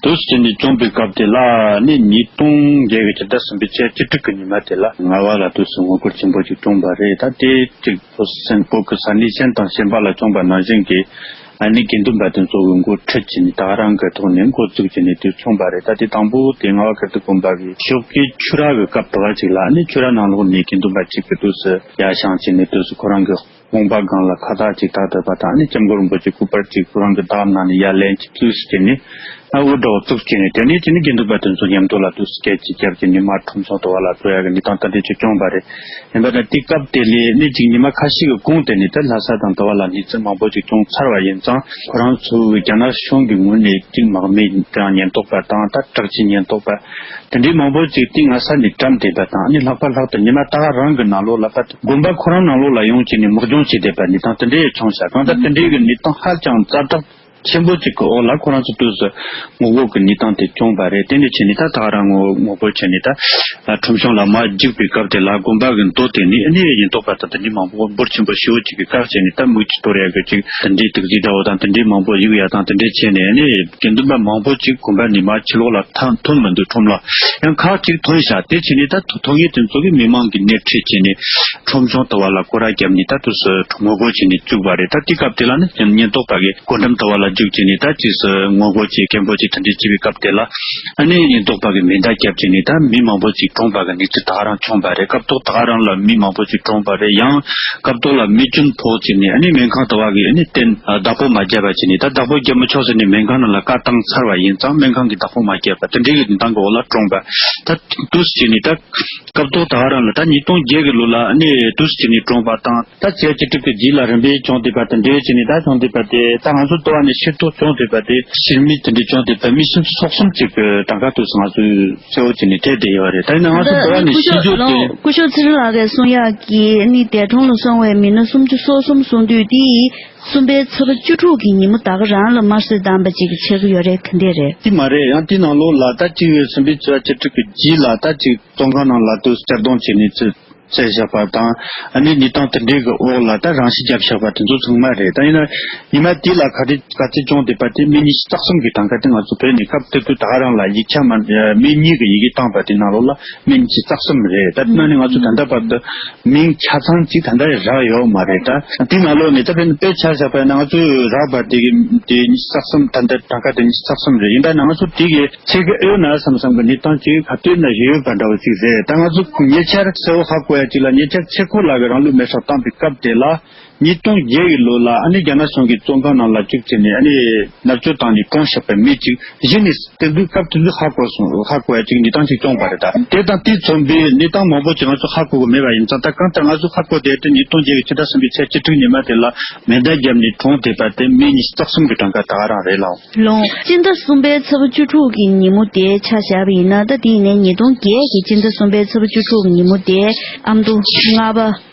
དུས་སུ་བྱས་ནས་བྱུང་བའི་སྐབས་དེ་ལ་ཨ་ནི་ཉིས་སྟོང་བརྒྱད་ཀྱི་ཕྱི་ཟླ་གསུམ་པའི་ཚེས་བཅུ་དྲུག་གི་ཉི་མ་དེ་ལ་རྔ་བ་ལ་དུས་སུ་ངོ་རྒོལ་ཆེན་པོ་ཅིག་བྱུང་བ་རེད། ད་དེ་ཅིག་བོད་སེམས་བོད་ཀྱི་ས་གནས་གཞན་དང་གཞན་པ་ལ་བྱུང་བ་ནང་བཞིན་གྱི་ཨ་ནི་དགེ་འདུན་པ་དེ་ཚོ་གི་འགོ་ཁྲིད་བྱས་ནས་ད་ག་རང་གི་ཐོག་ནས་འགོ་བཙུགས་བྱས་ནས་དེ་བྱུང་བ་རེད། ད་དེ་དང་པོ་དེ་རྔ་བ་དགེ་ལྡན་དགོན་པ་གི་ཞོགས་ཀའི་ཆོས་ར་གི་སྐབས་དུ་བ་ཅིག་ལ་ཨ་ནི་ཆོས་ར་ནང་ལོགས་ནས་དགེ་འདུན་པ་གཅིག་གིས་དུས་སུ་ཡར་བཞེངས་བྱས་ནས་དུས་སུ་ཁོ་རང་གི་དཔུང་པ་སྒང་ལ་ཁ་བཏགས་ཅིག་བཏགས་བསྡད་པ་དང་ཨ་ནི་སྐྱབས་མགོན་རིན་པོ་ཆེ་སྐུ་པར་ཅིག་ཁོ་རང་གི་འདབ་ནང་ནས་ཡར་ལེན་ཅིག་བཙུགས་བྱས་ནས། ཨ་འུ་འདྲ་བོ་བཙུགས་བྱས་ནས་དེ་ནས་དེ་ནས་དགེ་འདུན་པ་དེ་ཚོ་མཉམ་དུ་ལ་དུས་སུ་སྐད་ཅིག་བརྒྱབ་ཀྱི་ཉི་མ་ཁྲོམ་ཆུང་དུ་བ་ལ་འགྲོ་ཡག་གི་གནས་སྟངས་ད་དེ་ཚོ་བྱུང་བ་རེད། ཡིན་པ་ན་དེ་སྐབས་དེ་ལས་གནས་གཅིག་ཉི་མ་ཁ་ཤས་ཀྱི་གོང་དེ་ནས་ད་ལྷ་ས་དང་དུ་བ་ལ་གནས་ཚུལ་མང་པོ་ཅིག་བྱུང་ཚར་བ་ཡིན་ཙང་ཁོ་རང་ཚོ་གི་རྒྱ་ནག་གཞུང་གི་ངོས་ནས་གཅིག་དམག་མི་དང་ཉེན་རྟོག་པ་དང་ད་དྲག་ཆས་ཉེན་རྟོག་པ་དེ་འདྲའི་མང་པོ་ཅིག་དེ་སྔ་ས་ནས་བཀྲམ་བསྡད་པ་དང་ཨ་ནི་ལྷག་པར་ལྷག་ཏུ་ཉི་མ་ད་ག་རང་གི་ནང་ལོགས་ལ་ད་དགོན་པ་ཁོ་རང་ནང་ལོགས་ལ་ཡོང་བྱས་ནས་དམག་སྦྱོང་བྱས་བསྡད་པ་གནས་སྟངས་དེ་འདྲའི་བྱུང་ཤག་གང་ལྟར་དེ་འདྲའི་གི་གནས་སྟངས་ཧ་ཅང་ཛ་དྲག་ཆེན་པོ་གཅིག་གི་འོག་ལ་ཁོ་རང་ཚོ་དུས་སུ་ངོ་རྒོལ་གྱི་གནས་སྟངས་དེ་བྱུང་བ་རེད། དེ་ནས་བྱས་ནས་ད་ད་ག་རང་ངོ་ངོ་རྒོལ་བྱས་ནས་ད་ཁྲོམ་གཞུང་ལ་མར་རྒྱུག་པའི་སྐབས་དེ་ལ་དགོན་པ་གི་མདོ་དེ་ནས་ཨ་ནི་ཉེན་རྟོག་པ་དང་དེ་འདྲའི་མང་པོ་འབོར་ཆེན་པོ་ཞེ་པོ་ཅིག་གིས་བཀག་བྱས་ནས་ད་མིག་ཆུ་གཏོར་ཡག་གི་ཅིག་དེ་འདྲའི་དུག་རྫས་འདྲ་བོ་དང་དེ་འདྲའི་མང་པོ་གཡུག་ཡག་དང་དེ་འདྲའི་བྱས་ནས་ཨ་ནི་དགེ་འདུན་པ་མང་པོ་ཅིག་དགོན་པ་ནས་མར་ཕྱི་ལོགས་ལ་ཐོན་ཐོན་མི་འདུག་ཁྲོམ་ལ་ཡང་ཁག་ཅིག་ཐོན་ཤག་དེ་བྱས་ནས་ད་ཐོ་ཐོ་ངེས་དེ་ཚོ་གིས་མི་མང་གི་སྣེ་ཁྲིད་བྱས་ནས་ཁྲོམ་གཞུང་དུ་བ་ལ་སྐོར་ར་བརྒྱབ་ནས་ད་དུས་སུ་ངོ་རྒོལ་བྱས་ནས་བཅུག་པ་རེད། ད་དེ་སྐབས་དེ་ལ་ནི་ཉེན་རྟོག་པ་གིས་སྒོ་འགྲམ་དུ་བ་ལ་རྒྱུག་བྱས་ནས་ད་ཅིག་སུ་ངོ་རྒོལ་བྱེད་མཁན་པོ་ཅིག་དེ་འདྲས་བྱས་པའི་སྐབས་དེ་ལ་ཨ་ནི་ཉེན་རྟོག་པ་གིས་མེ་མདའ་བརྒྱབ་བྱས་ནས་ད་མི་མང་པོ་ཅིག་གྲོངས་པ་གི་གནས་ཚུལ་ད་ག་རང་བྱུང་བ་རེད། སྐབས་ཐོག་ད་ག་རང་ལ་མི་མང་པོ་ཅིག་གྲོངས་པ་རེད། ཡང་སྐབས་ཐོག་ལ་མེ་སྐྱོན་ཕོག་བྱས་ནས་ཨ་ནི་སྨན་ཁང་དུ་བ་གིས་ཨ་ནི་གཏན་བདག་པོ་མ་བརྒྱབ་པ་བྱས་ནས་ད་བདག་པོ་རྒྱབ་མི་ཆོག་ཟེར་ནས་སྨན་ཁང་ནང་ལ་བཀའ་བཏང་ཚར་བ་ཡིན་ཙང་སྨན་ཁང་གིས་བདག་པོ་མ་བརྒྱབ་པ་དེ་འདྲའི་གི་གནས་སྟངས་གི་འོག་ལ་གྲོངས་པ་ད་དུས་བྱས་ནས་ད། སྐབས་ཐོག་ད་ག་རང་ལ་ད་ཉིས་སྟོང་བརྒྱད་གི་ལོ་ལ་ཨ་ནི་དུས་སུ་བྱས་ནས་གྲོངས་པ་དང་ད་ཚེས་བཅུ་དྲུག་གི་རྗེས་ལ་རིམ་པས་བྱུང་བསྡད་པ་དང་འབྲེལ་བྱས་ནས་ད་བྱུང་བསྡད་པ་དེ་ད་ང་ཚོ་ལྟ་བ་ནས་ཤེས་རྟོགས་བྱུང་བསྡད་པ་དེ་ཕྱིར་མིག་དེ་འདྲ་བྱུང་བསྡད་པ་མི་སུམ་ཅུ་སོ་གསུམ་ཅིག་གི་གྲངས་ཀ་དུས་སུ་ང་ཚོས་གསལ་བོ་བྱས་ནས་ཐེབས་བསྡད་ཡོད་རེད། ད་ཡིན་ན་ང་ཚོ་ལྟ་བ་ནས་ཤེས་རྒྱུ་དེ། སྐུ་ཞབས་ཚེ་རིང་ལགས་ཀྱིས་གསུང་ཡག་གི་ཨ་ནི་འདས་གྲོངས་ལ་སོང་བའི་མི་སྣ་སུམ་ཅུ་སོ་གསུམ་གསུང་དུས་དེ་གསུམ་པའི་ཚེས་པ་བཅུ་དྲུག་གི་ཉིན་མོ་ད་ག་རང་ལ་དམར་གསོད་བཏང་བ་ཅིག་གི་ཆགས་ཀྱི་ཡོད་རེད་ག་འདྲས་རེད། དེ་མ་རེད། ཡང་དེའི་ནང་ལོགས་ལ་ད་གཅིག་གསུམ་པའི་ཚེས་པ་བཅུ་དྲུག་གི་རྗེས་ལ་ད་གཅིག་བཙོན་ཁང་ནང་ལ་དུ་གསལ་སྟོན་བྱས་ནས་ཚུལ། བཙལ་བཞག་པ་དང་། ཨ་ནི་གནས་སྟངས་དེ་འདྲའི་གི་འོག་ལ་ད་རང་ཤི་བརྒྱབ་བཞག་པ་དེ་ཚོ་ཚང་མ་རེད། ད་ཡིན་ན་ཉི་མ་དེ་ལ་ག་རེ་ག་ཚོད་བྱུང་བསྡད་པ་དེ་སྨན་ཉི་ཤུ་རྩ་གསུམ་གི་གྲངས་ཀ་དེ་ང་ཚོ་བོད་ནས་སྐབས་དེ་དུས་ད་ག་རང་ལ་ཡིག་ཆ་མ་སྨན་ཉི་གི་ཡི་གེ་བཏང་པ་དེ་ནང་ལོགས་ལ་སྨན་ཉི་ཤུ་རྩ་གསུམ་རེད། ད་དེ་ནང་ནས་ང་ཚོ་ད་ལྟ་བར་དུ་མིང་ཆ་ཚང་གཅིག་ད་ལྟ་རག་ཡོད་མ་རེད། ད་དེ་ནང་ལོགས་ནས་ད་དཔེར་ན་དཔེ་ཆ་བཞག་པ་ཡིན་ན་ང་ཚོ་རག་པ་དེ་གི་དེ་ཉི་ཤུ་རྩ་གསུམ། ད་ལྟ་གྲངས་ཀ་དེ་ཉི་ཤུ་རྩ་གསུམ་རེད། ཡིན་པ་ན་ང་ཚོ་དེ་གི་ཚིག་གི་ཨོ་ན་བསམ་བསམ་གི་གནས་སྟངས་ཅིག་ག་དུས་ན་ཡོད་པ་འདྲ་བོ་ཅིག་རེད། ད་ང་ཚོ་ཉེ་ཆར་གསལ་བོ་ཧ་གོ་ཡ་ཅིག་ལ། ཉེ་ཆར་ཚེ་འཁོར་ལགས་ཀྱིས་རང་ལུས་མེར་སྲེག་བཏང་པའི་སྐབས་དེ་ལ་ཉིས་སྟོང་བརྒྱད་ཀྱི་ལོ་ལ་ཨ་ནི་རྒྱ་ནག་གཞུང་གི་བཙོན་ཁང་ནང་ལ་བཅུག་བྱས་ནས་ཨ་ནི་མནར་གཅོད་བཏང་ནས་བཀྲོངས་བཞག་པའི་མི་ཅིག་གཞི་ནས་དེ་དུས་སྐབས་དེ་དུས་ཧ་གོ་སོང་། ཧ་གོ་ཡ་ཅིག་གནས་སྟངས་ཅིག་བྱུང་བ་རེད། ད་དེ་དང་དེ་མཚོན་པའི་གནས་སྟངས་མང་པོ་ཅིག་ང་ཚོ་ཧ་གོ་གི་མེད་པ་ཡིན་ཙང་། ད་གང་ལྟར་ང་ཚོ་ཧ་གོ་བསྡད་དེ་ཉིས་སྟོང་བརྒྱད་ཀྱི་ཕྱི་ཟླ་གསུམ་པའི་ཚེས་བཅུ་དྲུག་ཉི་མ་དེ་ལ་མེ་མདའ་བརྒྱབ་ནས་བཀྲོངས་བསྡད་པ་དེ་མི་ཉི་ཤུ་རྩ་གསུམ་གི་གྲངས་ཀ་ད་ག་རང་རེད་ལགས། ལོང་། སྤྱི་ཟླ་གསུམ་པའི་ཚེས་པ་བཅུ་དྲུག་གི་ཉིན་མོ་དེ་ཆ་བཞག་པ་ཡིན་ན། ད་དེ་ཡིན་ནའི་ཉིས་སྟོང་བརྒྱད་ཀྱི་སྤྱི་ཟླ་གསུམ་པའི་ཚེས་པ་བཅུ་དྲུག་གི་ཉིན་མོ་དེ་ཨ་མདོ་རྔ་པ་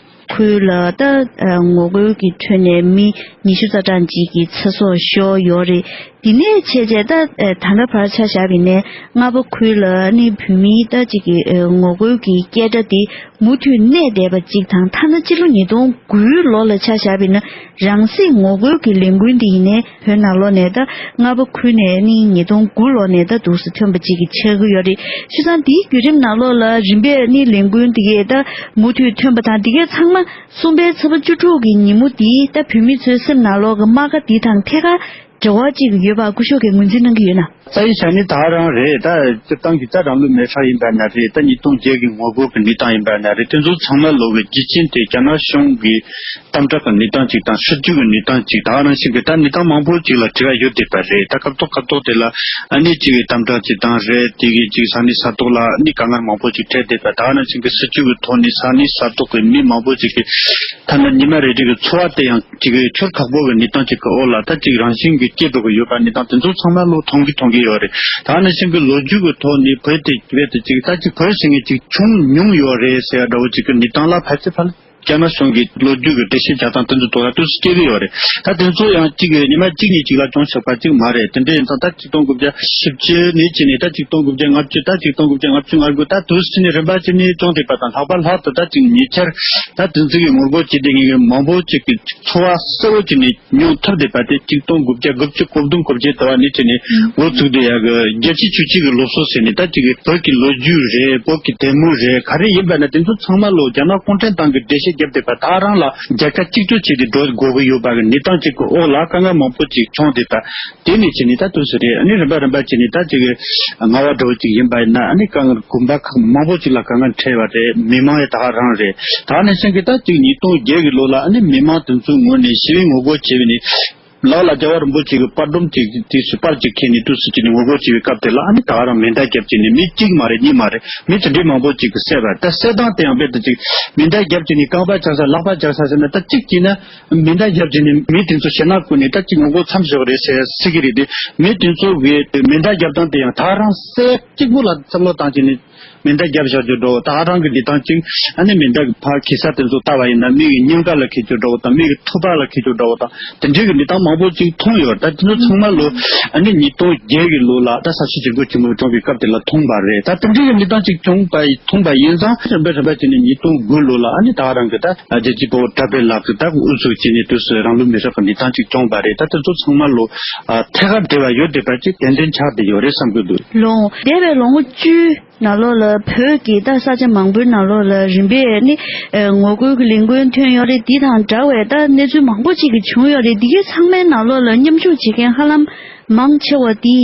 ཁུལ་ལ་ད་ངོ་རྒོལ་གྱི་ཁྲོད་ནས་མི་ཉི་ཤུ་རྩ་གྲངས་ཅིག་གི་ཚེ་སྲོག་ཤོར་ཡོད་རེད། དེ་ནས་བྱས་རྗེས་ད་ད་ལྟ་བར་ཆ་བཞག་པ་ཡིན་ནའི་རྔ་པ་ཁུལ་ལ་ནི་བོད་མིའི་ད་ཅིག་གི་ངོ་རྒོལ་གྱི་སྐད་སྒྲ་དེ་མུ་མཐུད་གནས་བསྡད་པ་ཅིག་དང་། ཐ་ན་སྤྱི་ལོ་ཉིས་སྟོང་དགུའི་ལོ་ལ་ཆ་བཞག་པ་ཡིན་ན། རང་སྲིད་ངོ་རྒོལ་གྱི་ལས་འགུལ་འདི་ཡིན་ནའི་བོད་ནང་ལོགས་ནས་ད་རྔ་པ་ཁུལ་ནས་ནི་ཉིས་སྟོང་དགུ་ལོ་ནས་ད་འདུག་སེ་ཐོན་པ་ཅིག་གི་ཆགས་ཀྱི་ཡོད་རེད། བྱས་ཙང་འདིའི་བརྒྱུད་རིམ་ནང་ལོགས་ལ་རིམ་པས་ནི་ལས་འགུལ་འདི་གས་ད་མུ་མཐུད་ཐོན་པ་དང་། འདི་གས་ཚང་མ་གསུམ་པའི་ཚེས་པ་བཅུ་དྲུག་གི་ཉིན་མོ་འདིས་ད་བོད་མི་ཚོའི་སེམས་ནང་ལོགས་ཀྱི་རྨ་ཁ་འདི་དང་ཐད་ཀར་འབྲེལ་བ་ཅིག་ཡོད་པ་སྐུ་ཞབས་ཀྱིས་ངོས་འཛིན་གནང་གི་ཡོད་ན། ས་ཡི་ཞག་ནི་ད་ག་རང་རེད། ད་སྤྱིར་བཏང་གི་ད་རང་ལུས་མེ་སྲེག་ཡིན་པ་ན་རེད། ད་ཉིས་སྟོང་བརྒྱད་ཀྱི་ངོ་རྒོལ་གྱི་གནས་སྟངས་ཡིན་པ་ན་རེད། དེ་ཚོ་ཚང་མ་ལོག་གི་རྒྱུ་རྐྱེན་དེ་རྒྱ་ནག་གཞུང་གི་དམ་དྲག་གི་གནས་སྟངས་ཅིག་དང་སྲིད་ཇུས་ཀྱི་གནས་སྟངས་ཅིག་ད་ག་ནང་བཞིན་གྱི་ད་གནས་སྟངས་མང་པོ་ཅིག་ལ་འབྲེལ་བ་ཡོད་བསྡད་པ་རེད། ད་སྐབས་ཐོག་སྐབས་ཐོག་དེ་ལ་ཨ་ནི་ཅིག་གི་དམ་དྲག་ཅིག་དང་རེད། དེ་གི་ཅིག་ས་གནས་ས་ཐོག་ལ་ཨ་ནི་དཀའ་ངལ་མང་པོ་ཅིག་འཕྲད་བསྡད་པ། ད་ག་ནང་བཞིན་གྱི་སྲིད་ཇུས་ཀྱི་ཐོག་ནས་ས་གནས་ས་ཐོག་གི་མི་མང་པོ་ཅིག་གི་ཐ་ན་ཉི་མ་རེ་རེ་གི་འཚོ་བ་དེ་ཡང་ཅིག་གི་འཁྱོར་ཁག་པོ་གི་གནས་སྟངས་ཅིག་གི་འོག་ལ་ད་ཅིག་རང་བཞིན་གྱི་སྐྱེ་འགྲོ་གི་ཡོད་པ། གནས་སྟངས་དེ་ཚོ་ཚང་མ་ལོ་མཐོང་གི་མཐོང་གི་ཡོད་རེད། ད་ག་ནང་བཞིན་གྱི་ལོ་རྒྱུས་ཀྱི་ཐོག་ནས་བོད་དེ་བོད་དེ་ཅིག་ད་ཅིག་བོད་ཟེར་མཁན་ཅིག་བྱུང་མྱོང་ཡོད་རེད་ཟེར་ཡ་འདྲ་བོ་ཅིག་གི་གནས་སྟངས་ལ་ཕལ་ཆེར་ཕལ་རྒྱ་ནག་གཞུང་གི་ལོ་རྒྱུས་ཀྱི་འགྲེལ་བཤད་རྒྱག་སྟངས་དེ་ཚོ་ཐོག་ལ་དུས་སུ་སྐྱེ་གི་ཡོད་རེད། ད་དེ་ཚོ་ཡང་གཅིག་གི་ཉི་མ་གཅིག་གཉིས་གཅིག་ལ་བྱུང་ཆོག་པ་གཅིག་མ་རེད། དེ་འདྲ་ཡིན་ཙང་ད་གཅིག་སྟོང་དགུ་བརྒྱ་བཞི་བཅུ་ནས་བྱས་ནས་ད་གཅིག་སྟོང་དགུ་བརྒྱ་ལྔ་བཅུ། ད་གཅིག་སྟོང་དགུ་བརྒྱ་ལྔ་བཅུ་ང་དགུ། ད་དུས་སུ་ནས་རིམ་པ་བྱས་ནས་བྱུང་བསྡད་པ་དང་། ལྷག་པར་ལྷག་ཏུ་ད་གཅིག་ཉེ་ཆར་ད་དེ་ཚོ་གི་ངོ་རྒོལ་བྱས་བསྡད་མཁན་གྱི་མང་པོ་ཅིག་གི་འཚོ་བ་གསལ་བོ་བྱས་ནས་མྱོང་ཐུབ་བསྡད་པ་དེ་གཅིག་སྟོང་དགུ་བརྒྱ་དགུ་བཅུ་གོ་བདུན་གོ་བརྒྱད་དུ་བ་ནས་བྱས་ནས་འགོ་ཚུགས་བསྡད་ཡག་གི་རྒྱལ་སྤྱི་ཆོས་སྤྱི་གི་སློབ་གསོ་ཟེར་ནས་ད་ཅིག་བོད་ཀྱི་ལོ་རྒྱུས་རེད། བོད་ཀྱི་དད་མོས་རེད། ག་རེ་ཡིན་པ་ན་དེ་ཚོ་ཚང་མ་ལོ་རྒྱ་ནག་གུང་ཁྲན་ཏང་གི་འགྲེལ་བཤད་བརྒྱབ་བསྡད་པ། ད་རང་ལ་རྒྱལ་ཁ་གཅིག་གྱུར་བྱས་ཏེ་འགྲོ་དགོས་ཀྱི་ཡོད་པ་གི་གནས་སྟངས་ཅིག་གི་འོག་ལ་དཀའ་ངལ་མང་པོ་ཅིག་བྱུང་བསྡད་པ། དེ་ནས་བྱས་ནས་ད་དུས་སུ་རེད། ཨ་ནི་རིམ་པ་རིམ་པ་བྱས་ནས་ད་ཅིག་ང་བ་འདྲ་བོ་ཅིག་ཡིན་པ་ཡིན་ན། ཨ་ནི་དཀའ་ངལ་དགོན་པ་ཁག་མང་པོ་ཅིག་ལ་དཀའ་ངལ་འཕྲད་པ་རེད། མི་མང་ཡང་ད་ག་རང་རེད། ད་ནས་བྱས་ཀྱི་ད་ཅིག་ཉིས་སྟོང་བརྒྱད་ཀྱི་ལོ་ལ་ཨ་ནི་མི་མང་དེ་ཚོའི་ངོས་ནས་ཞི་བའི་ངོ་རྒོལ་བྱས་པ་ནས། ལག་ལ་རྒྱལ་བ་རིན་པོ་ཆེ་གི་པར་སྒྲོམ་ཅིག་དུས་སུ་པར་ཅིག་འཁྱེར་ནས་དུས་སུ་ཅིག་ནས་ངོ་རྒོལ་བྱེད་པའི་སྐབས་དེ་ལ། ཨ་ནི་ད་ག་རང་མེ་མདའ་བརྒྱབ་བྱས་ནས་མི་གཅིག་མ་རེད། གཉིས་མ་རེད། མི་དེ་འདྲའི་མང་པོ་ཅིག་གིས་བསད་པ། ད་བསད་སྟངས་དེ་ཡང་རྦད་དེ་ཅིག་མེ་མདའ་བརྒྱབ་བྱས་ནས་རྐང་པ་བཅག་ས་ལག་པ་བཅག་ས་ཟེར་ན། ད་གཅིག་བྱས་ན་མེ་མདའ་བརྒྱབ་བྱས་ནས་མི་དེ་ཚོ་ཞེད་སྣང་བསྐུལ་ནས་ད་ཅིག་ངོ་རྒོལ་མཚམས་བཞག་རེད་ཟེར་ཟེར་གྱི་རེད་དེ། མི་དེ་ཚོ་གིས་མེ་མདའ་བརྒྱབ་སྟངས་དེ་ཡང་ད་ག་རང་སྲས་གཅིག་པུ་ལ་བསམ་བློ་བཏང་བྱས་ནས་མེ་མདའ་བརྒྱབ་བཞག་རྒྱུ་འདྲ་བོ། ད་ག་རང་གི་འདི་སྟངས་ཅིག་ཨ་ནི་མེ་མདའ་གི་ཕར་འཁྱེར་ས་དེ་ཚོ་ལྟ་བ་ཡིན་ན། མི་གི་སྙིང་ག་ལ་འཁྱེར་རྒྱུ་འདྲ་བོ་དང་། མི་གི་ཐུག་པ་ལ་འཁྱེར་རྒྱུ་འདྲ་བོ་དང་། དེ་འདྲའི་གི་གནས་སྟངས་མང་པོ་ཅིག་མཐོང་ཡོད་རེད། ད་དེ་ཚོ་ཚང་མ་ལོ་ཨ་ནི་ཉིས་སྟོང་བརྒྱད་ཀྱི་ལོ་ལ་ད་ས་ཆུ་ཇུས་འགོད་ཆེན་མོ་བྱུང་བའི་སྐབས་དེ་ལ་མཐོང་བ་རེད། ད་དེ་འདྲའི་གི་གནས་སྟངས་ཅིག་བྱུང་བ་མཐོང་བ་ཡིན་ཙང་། རིམ་པས་རིམ་པས་བྱས་ནས་ཉིས་སྟོང་དགུ་ལོ་ལ་ཨ་ནི་ད་ག་རང་གི་ད་རྒྱལ་གཅེས་དཔའ་བོ་གྲགས་པའི་ལགས་ཀྱིས་ད་དབུ་བཙུགས་བྱས་ནས་དུས་སུ་རང་ལུས་མེ་སྲེག་གི་གནས་སྟངས་ཅིག་བྱུང་བ་རེད། ད་དེ་ཚོ་ཚང་མ་ལོ་ཨ་ཐད་ཀར་འབྲེལ་བ་ཡོད་བསྡད་པ་ཅིག་ཏན་ཏན་ཆགས་བསྡད་ཡོད་རེད་བསམ་གྱི་འདུག་ལོ། འདས་པའི་ལོ་ངོ་བཅུ་ནང་ལོགས་ལ་བོད་ཀྱི་ད་ས་ཆ་མང་པོའི་ནང་ལོགས་ལ་རིམ་པས་ནི་ཨེ་ངོ་རྒོལ་གྱི་ལས་འགུལ་ཐོན་ཡོད་རེད། འདི་དང་འདྲ་བའི་ད་གནས་ཚུལ་མང་པོ་ཅིག་གི་བྱུང་ཡོད་རེད། འདི་གའི་ཚང་མའི་ནང་ལོགས་ལ་མཉམ་ཞུགས་བྱེད་མཁན་ཧ་ལམ་མང་ཆེ་བ་དེ་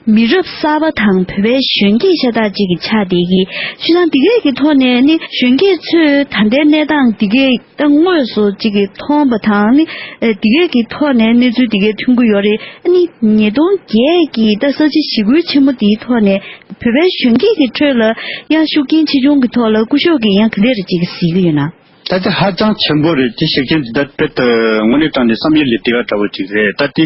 མི་རབས་གསར་པ་དང་བོད་པའི་གཞོན་སྐྱེས་ཤ་སྟག་ཅིག་གི་ཆགས་བསྡད་ཀྱི། བྱས་ཙང་འདི་གའི་གི་ཐོག་ནས་ནི་གཞོན་སྐྱེས་ཚོས་ད་ལྟའི་གནས་སྟངས་འདི་གའི་ད་དངོས་སུ་ཅིག་གི་མཐོང་བ་དང་ནི། ཨེ་འདི་གའི་གི་ཐོག་ནས་གནས་ཚུལ་འདི་གའི་ཐོན་གྱི་ཡོད་རེད། ཨ་ནི་ཉིས་སྟོང་བརྒྱད་ཀྱི་ད་གསར་བརྗེ་ཞི་རྒོལ་ཆེན་མོ་འདིའི་ཐོག་ནས་བོད་པའི་གཞོན་སྐྱེས་ཀྱི་ཁྲོད་ལ་ཡང་ཤུགས་རྐྱེན་ཆེ་ཆུང་གི་ཐོག་ལ་སྐུ་ཞབས་ཀྱིས་ཡང་ག་འདྲ་ཅིག་གཟིགས་ཀྱི་ཡོད་ན། ད་དེ་ཧ་ཅང་ཆེན་པོ་རེད། དེ་ཤུགས་རྐྱེན་འདི་ད་དཔེ་ད་དངོས་གནས་དྲང་གནས་བསམ་ཡུལ་ལས་འདས་པ་འདྲ་བོ་ཅིག་རེད། ད་དེ་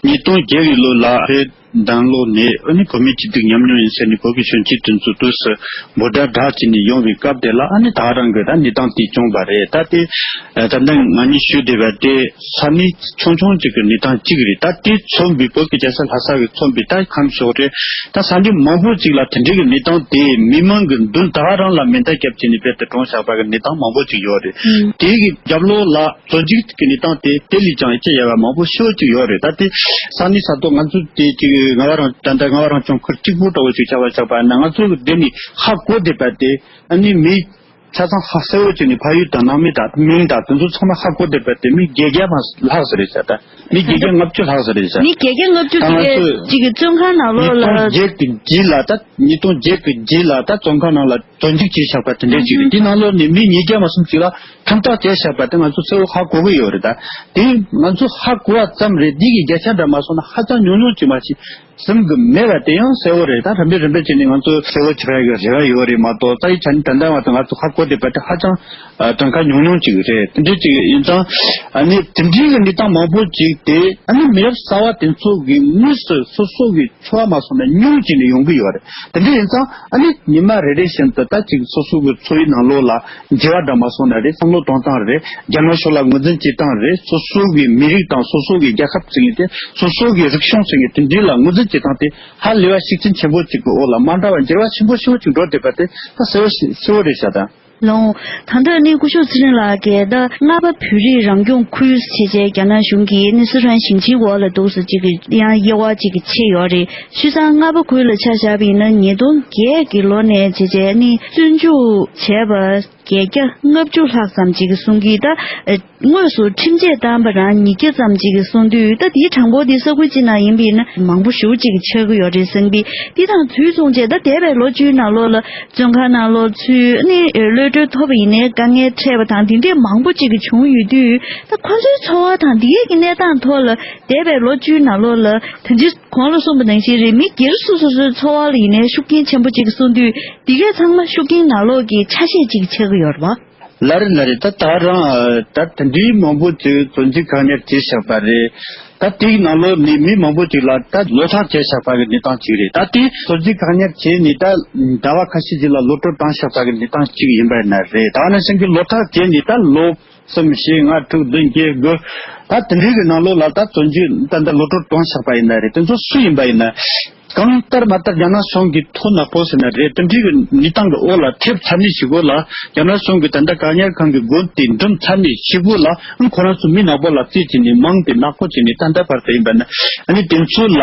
ཉིས་སྟོང་བརྒྱད་ཀྱི་ལོ་ལ་བོད་ འདང་ལོག་ནས་ཨ་ནི་བོད་མི་སྤྱི་འཐུས་ཉམས་མྱོང་ཡིན་ཟེར་ནས་བོད་ཀྱི་གཞོན་སྐྱེས་དེ་ཚོ་དུས་སུ་འབོད་སྒྲ་བསྒྲགས་བྱས་ནས་ཡོང་བའི་སྐབས་དེ་ལ་ཨ་ནི་ད་རང་གི་ད་གནས་སྟངས་དེ་བྱུང་བ་རེད། ད་དེ་ད་ལྟ་ང་གཉིས་ཞུས་བསྡད་པ་དེ་ས་གནས་ཆུང་ཆུང་ཅིག་གི་གནས་སྟངས་གཅིག་རེད། ད་དེ་མཚོན་པའི་བོད་ཀྱི་རྒྱལ་ས་ལྷ་ས་གི་མཚོན་པའི་ད་ཁམས་ཕྱོགས་རེད། ད་ས་གནས་མང་པོ་ཅིག་ལ་དེ་འདྲའི་གི་གནས་སྟངས་དེ་མི་མང་གི་མདུན་ད་རང་ལ་མེ་མདའ་བརྒྱབ་བྱས་ནས་རྦད་དེ་བཀྲོངས་བཞག་པ་གི་གནས་སྟངས་མང་པོ་ཅིག་ཡོད་རེད། ཨང་། དེ་གི་རྒྱབ་ལོགས་ལ། བཙོན་འཇུག་གི་གནས་སྟངས་དེ་དེ་ལས་ཀྱང་ཡིད་ཆེས་ཡོད་པ་མང་པོ་ཤོས་ཅིག་ཡོད་རེད། ད་དེ་ས་གནས་ས་ཐོག་ང་ཚོ་དེ་ཅིག་རྔ་བ་རང་ད་ལྟ་རྔ་བ་རང་སྐྱོང་ཁུལ་གཅིག་པུ་འདྲ་བོ་ཅིག་ཆགས་པ་ཆགས་པ་ན་ང་ཚོ་གི་འདི་ནས་ཧ་གོ་བསྡད་པ་དེ་ཨ་ནི་མི་ཆ་ཚང་ཧ་གསལ་བོ་ཅིག་ནས་ཕ་ཡུལ་དང་ནང་མི་དང་མིང་དང་དེ་ཚོ་ཚང་མ་ཧ་གོ་བསྡད་པ་དེ་མི་བརྒྱད་བརྒྱ་མ་ལྷག་ས་རེད་ཤག་ད་མི་བརྒྱད་བརྒྱ་ལྔ་བཅུ་ལྷག་ས་རེད་ཤག་མི་བརྒྱད་བརྒྱ་ལྔ་བཅུ་ད་དེ་ང་གས་ཚོས་ཅིག་གི་བཙོན་ཁང་ནང་ལོགས་ཉིས་སྟོང་ལ་བརྒྱད་ཀྱི་རྗེས་ལ་ད་ཉིས་སྟོང་བརྒྱད་ཀྱི་རྗེས་ལ་ད་བཙོན་ཁང་ནང་ལ་བཙོན་འཇུག་བྱས་བཞག་པ་དེ་འདྲས་ཅིག་རེད། དེ་ནང་ལོགས་ནས་མི་ཉིས་བརྒྱ་མ་གསུམ་ཅིག་ལ། ཐམ་ཐག་བཅད་བཞག་པ་དེ་ང་ཚོ་གསལ་བོ་ཧ་གོ་གི་ཡོད་རེད། ད་དེ་ང་ཚོ་ཧ་གོ་བ་ཙམ་རེད། འདི་གི་བརྒྱ་ཆ་འདྲ་མ་སོང་ན་ཧ་ཅང་ཉུང་ཉུང་ཅིག་མ་ཞིག་ཟིན་གི་མེད་པ་དེ་ཡང་གསལ་བོ་རེད། ད་རིམ་པས་རིམ་པས་བྱས་ནས་ང་ཚོ་གསལ་བོ་ཆགས་ཡག་གི་རེ་བ་ཡོད་རེད་མ་གཏོགས་ད་ཡི་ཆ་ནས་ད་ལྟ་བར་དུ་ང་ཚོ་ཧ་གོ་བསྡད་པ་དེ་ཧ་ཅང་གྲངས་ཀ་ཉུང་ཉུང་ཅིག་རེད། དེ་འདྲ་ཅིག་ཡིན་ཙང་ཨ་ནི་དེ་འདྲའི་གི་གནས་སྟངས་མང་པོ་ཅིག་དེ་ཨ་ནི་མི་རབས་གསར་བ་དེ་ཚོ་གི་དངོས་སུ་སོ་སོ་གི་འཚོ་བ་མ་སོང་ན་ཉུང་ཅིག་ནས་ཡོང་གི་ཡོད་རེད། དེ་འདྲ་ཡིན་ཙང་ཨ་ནི་ཉི་མ་རེ་རེ་བཞིན་དུ་ད་ཅིག་སོ་སོ་གི་འཚོ་བའི་ནང་ལོགས་ལ་འགྱུར་བ་འདྲ་མ་སོང་ན་རེད། བསམ་བློ་གཏོང་སྟངས་རེད། རྒྱ་ནག་ཕྱོགས་ལ་ངོས་འཛིན་བྱེད་སྟངས་རེད། སོ་སོ་གི་མི་རིགས་དང་སོ་སོ་གི་རྒྱལ་ཁབ་ཟེར་མཁན་དེ་སོ་སོ་གི་རིག་གཞུང་ཟེར་མཁན་དེ་འདྲའི་ལ་ངོས་འཛིན་བྱེད་སྟངས་དེ་ཧ་ལས་པ་ཤུགས་རྐྱེན་ཆེན་པོ་ཅིག་གི་འོག་ལ་མ་འདྲ་བ་འགྱུར་བ་ཆེན་པོ་ཆེན་པོ་ཅིག་འགྲོ་བསྡད་པ་དེ་ད་གསལ་བོ་ཞིག་གསལ་བོ་རེད་ཤག་ད། ལོང་། ད་ལྟ་ནི་སྐུ་ཞབས་ཚེ་རིང་ལགས་ཀྱིས་ད་རྔ་པ་བོད་རིགས་རང་སྐྱོང་ཁུལ་ཞེས་བྱས་རྒྱ་ནག་གཞུང་གིས་ནི་སི་ཁྲོན་ཞིང་ཆེན་འོག་ལ་འདུག་སེ་གཅིག་གི་ཡང་དབྱེ་བ་གཅིག་གི་ཕྱེ་ཡོད་རེད། བྱས་ཙང་རྔ་པ་ཁུལ་ལ་ཆ་བཞག་པ་ཡིན་ན་ཉིས་སྟོང་བརྒྱད་ཀྱི་ལོ་ནས་བྱས་བྱས་ནི་བཙོན་འཇུག་བྱས་པ་བརྒྱད་བརྒྱ་ལྔ་བཅུ་ལྷག་ཙམ་ཅིག་གིས་གསུང་གིས་ད། དངོས་སུ་ཁྲིམས་ཆད་བཏང་པ་རང་ཉིས་བརྒྱ་ཙམ་ཅིག་གིས་གསུང་དུས་ད་དེའི་གྲངས་འབོར་དེ་ས་ཁུལ་གཅིག་ནང་ཡིན་པ་ཡིན་ན་མང་པོ་ཞེ་པོ་ཅིག་ཆགས་ཀྱི་ཡོད་རེད་བསམ་གི། དེ་དང་དུས་མཚུངས་བྱས་ད་འདས་པའི་ལོ་བཅུའི་ནང་ལོགས་ལ་བཙོན་ཁང་ནང་ལོགས་ཚུད་ནས་གློད་གྲོལ་ཐོབ་པ་ཡིན་ནའི་དཀའ་ངལ་འཕྲད་པ་དང་དེ་འདྲས་མང་པོ་ཅིག་གིས་བྱུང་ཡོད་དུས་ད་ཁོ་ཚོའི་འཚོ་བ་དང་དེའི་གི་གནས་སྟངས་ཐོག་ལ་འདས་པའི་ལོ་བཅུའི་ནང་ལོགས་ལ་ད་ཅི་གོང་ལ་གསུངས་པ་ནང་བཞིན་རེད། མི་སྒེར་སོ་སོ་སོའི་འཚོ་བ་ལ་ཡིན་ནའི་ཤུགས་རྐྱེན་ཆེན་པོ་ཅིག་གསུངས་དུས་འདི་གས་ཚང་མ་ཤུགས་རྐྱེན་ནང་ལོགས་ཀྱི་ཆ་ཤས་ཅིག་ཆགས་ཀྱི་ཡོད་རེད་བ། ལ་རེད་ལ་རེད། ད་ད་རང་ད་དེ་འདྲའི་མང་པོ་ཅིག་བཙོན་འཇུག་བཀག་ཉར་བྱས་བཞག་པ་རེད། ད་དེའི་ནང་ལོགས་ནས་མི་མང་པོ་ཅིག་ལ་ད་ལོ་ཐག་བཅད་བཞག་པ་གི་གནས་སྟངས་ཅིག་རེད། ད་དེ་བཙོན་འཇུག་བཀག་ཉར་བྱས་ནས་ད་ཟླ་བ་ཁ་ཤས་ཅིག་ལ་གློད་གྲོལ་བཏང་བཞག་པ་གི་གནས་སྟངས་ཅིག་ཡིན་པ་ན་རེད། ད་ནང་བཞིན་གྱི་ལོ་ཐག་བཅད་ནས་ད་ལོ་གསུམ་བཞི་ལྔ་དྲུག་བདུན་བརྒྱད་དགུ་ད་དེ་འདྲའི་གི་ནང་ལོགས་ལ་ད་བཙོན་འཇུག་ད་ད་གློད་གྲོལ་བཏང་བཞག་པ་ཡིན་ན་རེད། དེ་ཚོ་སུ་ཡིན་པ་ཡིན་ན། གང་ལྟར་མ་ལྟར་རྒྱ་ནག་གཞུང་གི་ཐོ་ནག་པོ་ཟེར་ན་རེད། དེ་འདྲའི་གི་གནས་སྟངས་ཀྱི་འོག་ལ་ཐེབས་ཚར་ནས་ཞིག་གོ་ལ་རྒྱ་ནག་གཞུང་གི་ད་ལྟ་བཀག་ཉར་ཁང་གི་སྒོ་དེ་འགྲིམ་ཚར་ནས་ཞིག་གོ་ལ་ཁོ་རང་ཚོ་མི་ནག་པོ་ལ་རྩིས་བྱས་ནས་མང་སྟེ་ནག་པོ་བྱས་ནས་ད་ལྟ་བར་དུ་ཡིན་པ་ན་ཨ་ནི་དེ་ཚོ་ལ་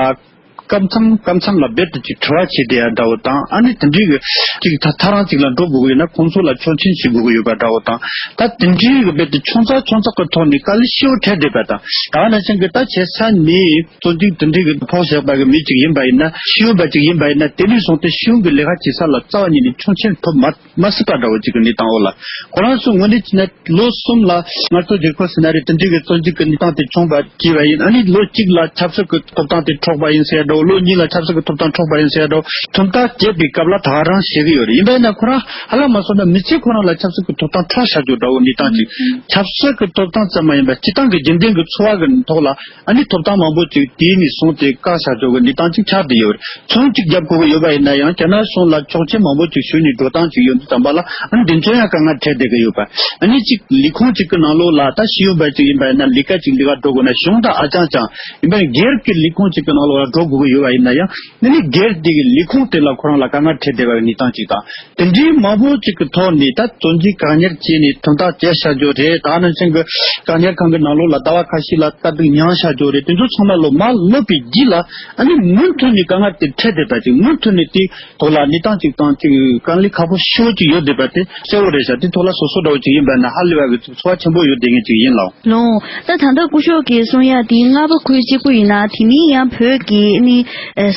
སྐབས་མཚམས་སྐབས་མཚམས་ལ་རྦད་དེ་ཅིག་དྲི་བ་བྱས་བསྡད་ཡ་འདྲ་བོ་དང་ཨ་ནི་དེ་འདྲའི་གི་ཅིག་ད་ཐག་རང་ཅིག་ལ་འགྲོ་དགོས་ཀྱི་ཡོད་ན་ཁོང་ཚོ་ལ་ཆོག་མཆན་ཞིག་དགོས་ཀྱི་ཡོད་པ་འདྲ་བོ་དང་ད་དེ་འདྲའི་གི་རྦད་དེ་ཆུང་ཙག་ཆུང་ཙག་གི་ཐོག་ནས་དཀའ་ལས་ཞེ་པོ་འཕྲད་བསྡད་པ་དང་ད་ག་ནང་བཞིན་གི་ད་བྱེད་ས་ནི། བཙོན་འཇུག་དེ་འདྲའི་གི་ཕོག་བཞག་པ་གི་མི་གཅིག་ཡིན་པ་ཡིན་ན་ཤེས་ཡོན་པ་གཅིག་ཡིན་པ་ཡིན་ན་དེ་ནས་བཟུང་སྟེ་ཤེས་ཡོན་གྱི་ལས་ཀ་བྱེད་ས་ལ་རྩ་བ་ཉིད་ནས་ཆོག་མཆན་ཐོབ་མ་མ་སྲིད་པ་འདྲ་བོ་གཅིག་གི་གནས་སྟངས་འོག་ལ་ཁོ་རང་ཚོ་དངོས་གནས་བྱས་ན་ལོ་གསུམ་ལ་ངལ་རྩོལ་བསྒྱུར་བཀོད་ཟེར་ན་རེད། དེ་འདྲའི་གི་བཙོན་འཇུག་གི་གནས་སྟངས་དེ་བྱུང་བ་བྱས་པ་ཡིན། ཨ་ནི་ལོ་གཅིག་ལ་ཆབ་སྲིད་ཀྱི་ཐོབ་ཐང་དེ་འཕྲོག་པ་ཡིན་ཟེར་འདྲ་བོ་ལོ་གཉིས་ལ་ཆབ་སྲིད་ཀྱི་ཐོབ་ཐང་འཕྲོག་པ་ཡིན་ཟེར་འདྲ་བོ་ཐོབ་ཐང་བཅད་པའི་སྐབས་ལ་ད་ག་རང་བཤད་ཀྱི་ཡོད་རེད། ཡིན་པ་ཡིན་ན་ཁོ་རང་ཧ་ལམ་མ་སོང་ན་མི་ཚེ་ཁོ་རང་ལ་ཆབ་སྲིད་ཀྱི་ཐོབ་ཐང་འཕྲོག་བཞག་རྒྱུ་འདྲ་བོ་གནས་སྟངས་ཅིག་ཆབ་སྲིད་ཀྱི་ཐོབ་ཐང་ཙམ་མ་ཡིན་པ་སྤྱི་བཏང་གི་རྒྱུན་ལྡན་གྱི་འཚོ་བ་གི་ཐོག་ལ། ཨ་ནི་ཐོབ་ཐང་མང་པོ་ཅིག་དེའི་ནས་བཟུང་སྟེ་བཀག་བཞག་ཆོག་གི་གནས་སྟངས་ཅིག་ཆགས་བསྡད་ཡོད་རེད། ཚོང་གཅིག་རྒྱབ་དགོས་ཀྱི་ཡོད་པ་ཡིན་ན་ཡང་རྒྱ་ནག་གཞུང་ལ་ཆོག་མཆན་མང་པོ་ཅིག་ཞུས་ནས་འགྲོ་སྟངས་ཅིག་ཡོད་དུས་ཙམ་པ་ལ་ཨ་ནི་འདི་ཚོ་ཡང་དཀའ་ངལ་འཕྲད་བསྡད་ཀྱི་ཡོད་པ། ཨ་ནི་གཅིག་ལས་ཁུངས་གཅིག་གི་ནང་ལོགས་ལ་ད་ཤེས་ཡོན་པ་ཅིག་ཡིན་པ་ཡིན་ན་ལས་ཀ་ཅིག་ལས་ཀ་འགྲོ་དགོས་ན་གཞུང་དང་ཨ་ཅང་ཅང་ཡིན་པ་ཡིན་སྒེར་གྱི་ལས་ཁུངས་ཅིག་གི་ནང་ལོགས་ལ་འགྲོ་དགོས་ཀྱི་ཡོད་པ་ཡིན་ན་ཡང་ཨ་ནི་སྒེར་དེ་གི་ལས་ཁུངས་དེ་ལ་ཁོ་རང་ལ་དཀའ་ངལ་འཕྲད་བསྡད་པ་གི་གནས་སྟངས་ཅིག་དང་། དེ་འདྲའི་མང་པོ་ཅིག་གི་ཐོག་ནས་ད་བཙོན་འཇུག་བཀག་ཉར་བྱས་ནས་ཐོབ་ཐང་བཅད་བཞག་རྒྱུ་རེད། ད་ནང་བཞིན་གྱི་བཀག་ཉར་ཁང་གི་ནང་ལོགས་ལ་ཟླ་བ་ཁ་ཤས་ལ་དཀའ་སྡུག་མྱངས་བཞག་རྒྱུ་རེད། དེ་ཚོ་ཚང་མ་ལོ་མ་ལོབས་པའི་རྗེས་ལ་ཨ་ནི་མུ་མཐུད་ནས་དཀའ་ངལ་དེ་འཕྲད་བསྡད་པ་ཅིག་མུ་མཐུད་ནས་དེ་ཐོག་ལ་གནས་སྟངས་ཅིག་དང་ཅིག་དཀའ་ལས་ཁག་པོ་ཞེ་པོ་ཅིག་ཡོད་བསྡད་པ་དེ་གསལ་བོ་རེད་ཤག་དེ་ཐོག་ལ་སོ་སོ་འདྲ་བོ་ཅིག་ཡིན་པ་ན་ཧ་ལས་པ་གི་ཚོར་བ་ཆེན་པོ་ཡོད་བསྡད་མཁན་ཅིག་ཡིན་ལགས། ལོང་། ད་ད་ལྟ་སྐུ་ཞབས་ཀྱིས་གསུང་ཡ་དེ་རྔ་པ་ཁུལ་གཅིག་པུ་ཡིན་ན་དེ་མིན་ཡང་བོད་ཀྱི་ནི་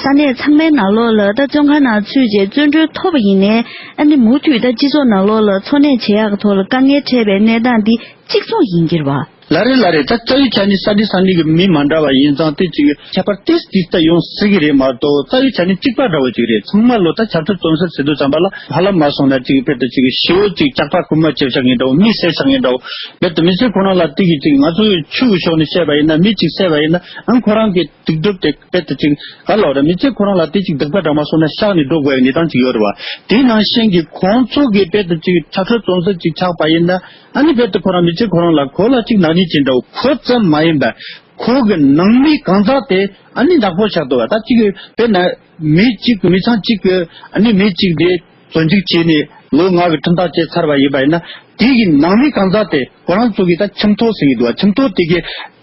ས་གནས་ཚང་མའི་ནང་ལོགས་ལ་ད་བཙོན་ཁང་ནང་ཚུད་རྗེས་བཙོན་གྲོལ་ཐོབ་པ་ཡིན་ནའི་ཨ་ནི་མུ་མཐུད་ད་སྤྱི་ཚོགས་ནང་ལོགས་ལ་འཚོ་གནས་བྱེད་ཡག་གི་ཐོག་ལ་དཀའ་ངལ་འཕྲད་པའི་གནས་སྟངས་འདི་གཅིག་མཚུངས་ཡིན་གྱི་རེད་བ། ལ་རེ་ལ་རེ་ད་རྩ་བའི་ཆ་ནས་ས་གནས་ས་གནས་ཀྱི་མི་མ་འདྲ་བ་ཡིན་ཙང་དེ་ཅིག་ཁྱད་པར་ཏིས་ཏིས་ད་ཡོང་སྲིད་ཀྱི་རེད་མ་གཏོགས་རྩ་བའི་ཆ་ནས་གཅིག་པ་འདྲ་བོ་ཅིག་རེད། ཚང་མ་ལོ་ད་ཆབ་སྲིད་བཙོན་ཟུར་ཟེར་དུས་ཙམ་པ་ལ་ཧ་ལམ་མ་སོང་ན་ཅིག་དཔེ་ད་ཅིག་ཞེ་བོ་ཅིག་ཇག་པ་རྐུན་མ་བྱེད་བཞག་ངེས་འདྲ་བོ་མི་བསད་བཞག་ངེས་འདྲ་བོ། དཔེ་ད་མི་ཚེ་ཁོ་རང་ལ་དེ་གི་ཅིག་ང་ཚོའི་ཆོས་ཀྱི་ཕྱོགས་ནས་བཤད་པ་ཡིན་ན་མི་ཅིག་བསད་པ་ཡིན་ན་ཨང་ཁོ་རང་གི་སྡིག་སྒྲིབ་དེ་དཔེ་ད་ཅིག་ག་ལ་བ་རེད། མི་ཚེ་ཁོ་རང་ལ་དེ་ཅིག་སྡིག་པ་འདྲ་མ་སོང་ན་བཤགས་ནས་འགྲོ་དགོས་ཡ་གནས་སྟངས་ཅིག་ཡོད་རེད་བ། དེ་ནང་བཞིན་གྱི་ཁོང་ཚོ་གི་དཔེ་ད་ཅིག་ཆབ་སྲིད་བཙོན་ཟུར་ཅིག་ཆགས་པ་ཡིན་ན། ཨ་ནི་རྦད་དེ་ཁོ་རང་མི་ཚེ་ཁོ་རང་ལ་གོ་ལ་གཅིག་ནག་ཉེས་ཅན་འདྲ་བོ་ཁོ་ཙམ་མ་ཡིན་པར་ཁོ་གི་ནང་མི་གང་ཟག་དེ་ཨ་ནི་ནག་པོ་ཆགས་འདུག་བ། ད་གཅིག་གི་དཔེར་ན་མི་གཅིག་མི་ཚང་གཅིག་གི་ཨ་ནི་མི་གཅིག་དེ་བཙོན་འཇུག་བྱས་ནས་ལོ་ལྔ་གི་ཁྲིམས་ཐག་བཅད་ཚར་བ་ཡིན་པ་ཡིན་ན་དེ་གི་ནང་མི་གང་ཟག་དེ་ཁོ་རང་ཚོ་གི་ད་ཁྱིམ་ཐོ་ཟེར་གི་འདུག་བ། ཁྱིམ་ཐོ་དེ་གི་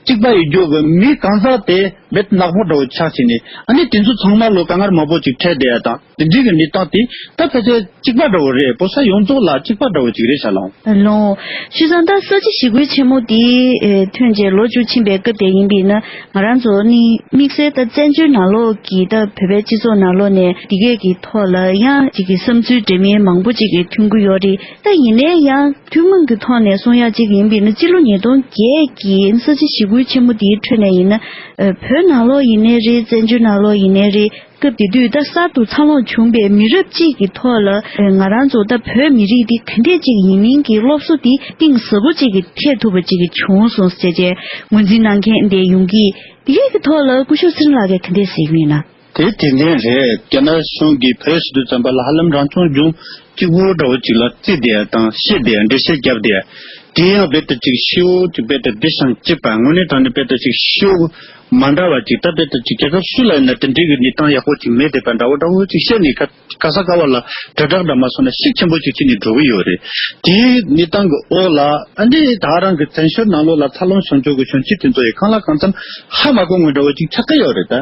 གཅིག་པ་ཡི་རྒྱུ་གི་མི་གང་ཟག་དེ་རྦད་དེ་ནག་པོ་འདྲ་བོ་ཆགས་བྱས་ནས་ཨ་ནི་དེ་ཚོ་ཚང་མ་ལོ་དཀའ་ངལ་མང་པོ་ཅིག་འཕྲད་བསྡད་ཡ་དང་། འདི་འདྲའི་གི་གནས་སྟངས་དེ་ད་ཕལ་ཆེར་གཅིག་པ་འདྲ་བོ་རེད། བོད་ས་ཡོངས་རྫོགས་ལ་གཅིག་པ་འདྲ་བོ་ཅིག་རེད་ཤག་ལགས། ལོ། བྱས་ཙང་ད་ས་བྱི་ཞི་རྒོལ་ཆེན་མོ་དེ་ཨེ་ཐོན་རྗེས་ལོ་བཅུ་ཕྱིན་པའི་སྐབས་དེ་ཡིན་པས་ན་ང་རང་ཚོ་ནི་དམིགས་བསལ་ད་བཙན་བྱོལ་ནང་ལོགས་ཀྱི་ད་བོད་པའི་སྤྱི་ཚོགས་ནང་ལོགས་ནས་འདི་གས་ཀྱི་ཐོག་ལ་ཡང་ཅིག་གི་བསམ་ཚུལ་འདྲ་མིན་མང་པོ་ཅིག་གི་ཐོན་གྱི་ཡོད་རེད། ད་ཡིན་ནའི་ཡང་ཐུན་མོང་གི་ཐོག་ནས་གསུང་ཡག་ཅིག་ཡིན་པས་ན་སྤྱི་ལོ་ཉིས་སྟོང་བརྒྱད་ཀྱི་ས་བྱི་ཞི་རྒོལ་ཆེན་མོ་དེའི་ཁྲོད་ནས་ཡིན་ན་ཨེ་བོད་ནང་ལོགས་ཡིན་ནའི་རེད། བཙན་བྱོལ་ནང་ལོགས་ཡིན་ནའི་རེད། སྐབས་དེ་དུས་ད་གསར་དུ་འཚར་ལོངས་བྱུང་པའི་མི་རབས་གཅིག་གི་ཐོག་ལ་ང་རང་ཚོ་ད་བོད་མི་རིགས་འདི་ག་འདྲས་ཅིག་ཡིན་མིན་གྱི་སློབ་གསོ་འདི་གཏིང་ཟབ་པོ་ཅིག་གི་ཐེབས་ཐུབ་པ་ཅིག་གི་བྱུང་སོང་ཟེར་བྱས་ངོས་འཛིན་གནང་མཁན་འདི་ཡོང་གི། དེ་གའི་གི་ཐོག་ལ་སྐུ་ཞབས་ཚེ་རིང་ལགས་ཀྱིས་ག་འདྲས་གཟིགས་ཡོད་ན། དེ་དེ་འདྲས་རེད། རྒྱ་ནག་གཞུང་གིས་བོད་ཟེར་དུས་ཙམ་པ་ལ་ཧ་ལམ་རང་སྐྱོང་ལྗོངས་གཅིག་པོ་འདྲ་བོ་ཅིག་ལ་བརྩིས་བསྡད་ཡ་དང་བཤད་བསྡད་ཡ་འགྲེལ་བཤད་བརྒྱབ་བསྡད་ཡ། དེ་ཡང་རྦད་དེ་ཅིག་ཤེའུ་ཅིག་རྦད་དེ་བདེ་ཞིང་སྐྱིད་པ་དངོས་གནས་དྲང་གནས་རྦད་དེ་ཅིག་ཤེའུ་མ་འདྲ་བ་ཅིག་ད་རྦད་དེ་ཅིག་རྒྱལ་ཁབ་སུ་ལ་ཡིན་ན་དེ་འདྲའི་གི་གནས་སྟངས་ཡག་པོ་ཅིག་མེད་བསྡད་པ་འདྲ་བོ་འདྲ་བོ་ཅིག་བཤད་ནས་ག་ག་ས་ག་བ་ལ་དྲིལ་བསྒྲགས་འདྲ་མ་སོང་ན་ཤུགས་ཆེན་པོ་ཅིག་བྱས་ནས་འགྲོ་གི་ཡོད་རེད། དེའི་གནས་སྟངས་གི་འོག་ལ་ཨ་ནི་ད་ག་རང་གི་བཙན་བྱོལ་ནང་ལོགས་ལ་འཚར་ལོངས་བྱུང་ཆོག་གི་བྱུང་ཆེད་དེ་ཚོ་ཡི་གང་ལ་གང་འཚམ་ཧ་མ་གོ་ངོ་འདྲ་བོ་ཅིག་ཆགས་ཀྱི་ཡོད་རེད་ད།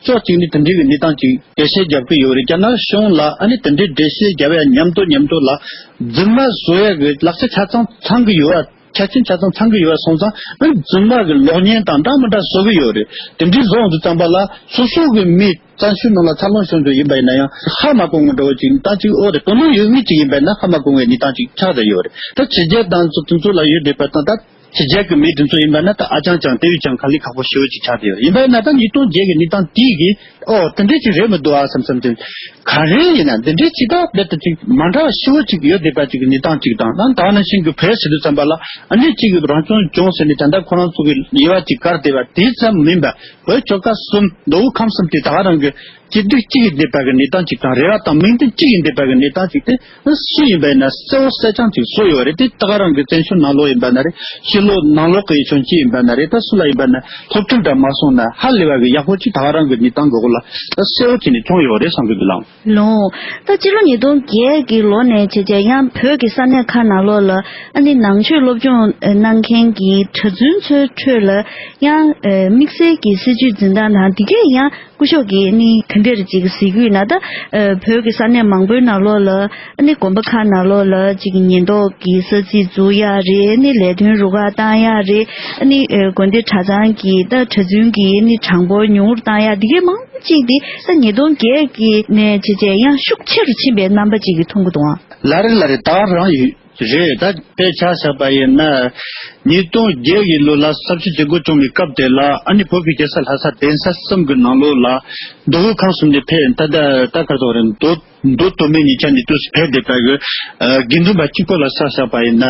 ཕྱོགས་གཅིག་ནས་དེ་འདྲའི་གི་གནས་སྟངས་ཅིག་འགྲེལ་བཤད་རྒྱབ་ཀྱི་ཡོད་རེད། རྒྱ་ནག་གཞུང་ལ་ཨ་ནི་དེ་འདྲའི་འགྲེལ་བཤད་རྒྱབ་ཡ་མཉམ་དུ་མཉམ་དུ་ལ་རྫུན་མ་བཟོ་ཡ་གི་ལག་ཆ་ཆ་ཚང་ཚང་གི་ཡོད་ཨ། ཆ་རྐྱེན་ཆ་ཚང་ཚང་གི་ཡོད་ཨ་སོང་ཙང་ཨ་ནི་རྫུན་མ་གི་གློག་བརྙན་དང་འདྲ་མི་འདྲ་བཟོ་གི་ཡོད་རེད། དེ་འདྲའི་བཟོ་འོང་དུས་ཙམ་པ་ལ་སོ་སོ་གི་མི་བཙན་བྱོལ་ནང་ལ་འཚར་ལོངས་བྱུང་རྒྱུ་ཡིན་པ་ཡིན་ན་ཡང་ཧ་མ་གོ་ངོ་འདྲ་བོ་ཅིག་ད་ཅིག་ཨོ་རེད། དོ་སྣང་ཡོད་མི་ཅིག་ཡིན་པ་ཡིན་ན་ཧ་མ་གོ་ངོའི་གནས་སྟངས་ཅིག་ཆགས་བསྡད་ཡོད་རེད། ད་ཕྱི་རྒྱལ་དང་ཚོ་དེ་ཚོ་ལ་ཡོད་བསྡད་པ་དང་ད། ཕྱི་རྒྱལ་གྱི་མི་དེ་ཚོ་ཡིན་པ་ན་ད་ཨ་ཅང་ཅང་དེ་བས་ཀྱང་དཀའ་ལས་ཁག་པོ་ཞེ་པོ་ཅིག་ཆགས་བསྡད་ཡོད། ཡིན་པ་ན་ད་ཉིས་སྟོང་བརྒྱད་ཀྱི་གནས་སྟངས་དེ་གིས་ཨོ་དེ་འདྲས་ཅིག་རེད་མི་འདུག་ཨ་བསམ་བསམ་དེ་ག་རེ་ཡིན་ན་འདི་འདྲས་ཅིག་ད་རྦད་དེ་ཅིག་མ་འདྲ་བ་ཞེ་པོ་ཅིག་ཡོད་བསྡད་པ་ཅིག་གི་གནས་སྟངས་ཅིག་དང་ད་ད་ནང་བཞིན་གྱི་བོད་ཟེར་དུས་ཙམ་པ་ལ་ཨ་ནི་ཅིག་གི་རང་སྐྱོང་ལྗོངས་ཟེར་ནས་ད་ལྟ་ཁོ་རང་ཚོ་གི་དབྱེ་བ་ཅིག་བཀར་བསྡད་པ་དེ་ཙམ་མིན་པ་བོད་ཆོལ་ཁ་གསུམ་མདོ་དབུས་ཁམས་གསུམ་དེ་ད་ག་རང་གི་སྐྱིད་སྡུག་གཅིག་ཡིན་བསྡད་པ་གི་གནས་སྟངས་ཅིག་དང་རེ་བ་དང་མིག་མདུན་གཅིག་ཡིན་བསྡད་པ་གི་གནས་སྟངས་ཅིག་དེ་སུ་ཡིན་པ་ཡིན་ན་གསལ་བོ་གསལ་རྐྱང་ཅིག་བཟོ་ཡོད་རེད། དེ་ད་ག་རང་གི་བཙན་བྱོལ་ནང་ལོགས་ཡིན་པ་ན་རེད། ཕྱི་ལོགས་ནང་ལོགས་ཀྱི་བྱུང་རྐྱེན་ཡིན་པ་ན་རེད། ད་སུ་ལ་ཡིན་པ་ན་སློབ་ཁྲིད་འདྲ་མ་སོང་ན་ཧ་ལས་པ་གི་ཡག་པོ་ཅིག་ད་ག་རང་གི་གནས་སྟངས་གི་འོག་ལ་ད་གསལ་བོ་བྱས་ནས་བྱུང་ཡོད་རེད་བསམ་གི་འདུག་ལགས། ལོ། ད་སྤྱི་ལོ་ཉིས་སྟོང་བརྒྱད་ཀྱི་ལོ་ནས་བྱས་རྗེས་ཡང་བོད་ཀྱི་ས་གནས་ཁག་ནང་ལོགས་ལ་ཨ་ནི་ནང་ཆོས་སློབ་སྦྱོང་གནང་མཁན་གྱི་གྲྭ་བཙུན་ཚོའི་ཁྲོད་ལ་ཡང་དམིགས་བསལ་གྱི་སྲིད་བྱུས་འཛིན་སྟངས་དང་འདི་གས་ཡང་སྐུ་ཞབས་ཀྱིས་ནི་ག་འདྲ་ཅིག་གཟིགས་ཀྱི་ཡོད་ན། ད་བོད་ཀྱི་ས་གནས་མང་པོའི་ནང་ལོགས་ལ་ཨ་ནི་དགོན་པ་ཁག་ནང་ལོགས་ལ་ཅིག་ཉེན་རྟོག་གི་ས་ཚིགས་འཛུགས་ཡག་རེད། ཨ་ནི་ལས་དོན་རུ་ཁག་བཏང་ཡག་རེད། ཨ་ནི་དགོན་སྡེ་གྲྭ་ཚང་གི་ད་གྲྭ་བཙུན་གྱི་ཨ་ནི་གྲངས་འབོར་ཉུང་རུ་བཏང་ཡག་འདི་གས་མང་པོ་ཅིག་འདི་ད་ཉིས་སྟོང་བརྒྱད་ཀྱི་ནས་བྱས་རྗེས་ཡང་ཤུགས་ཆེ་རུ་ཕྱིན་པའི་རྣམ་པ་ཅིག་གི་མཐོང་གི་འདུག་ཨང་། ལ་རེ་ལ་རེ་ད་རང་ཡོད། རེད། ད་དཔེ་ཆ་བཞག་པ་ཡིན་ན། ཉིས་སྟོང་བརྒྱད་ཀྱི་ལོ་ལ་ས་བྱི་ཞི་རྒོལ་བྱུང་བའི་སྐབས་དེ་ལ་ཨ་ནི་བོད་ཀྱི་རྒྱལ་ས་ལྷ་ས་གདན་ས་གསུམ་གྱི་ནང་ལོགས་ལ་མདོ་དབུས་ཁམས་གསུམ་ནས་ཕེབས་ད་ད་ད་ག་ཚོད་རེད། མདོ་མདོ་སྟོད་སྨད་གཉིས་ཆ་ནས་དུས་སུ་ཕེབས་བསྡད་པ་གི་དགེ་འདུན་པ་གཅིག་པོ་ལ་ཆ་བཞག་པ་ཡིན་ན་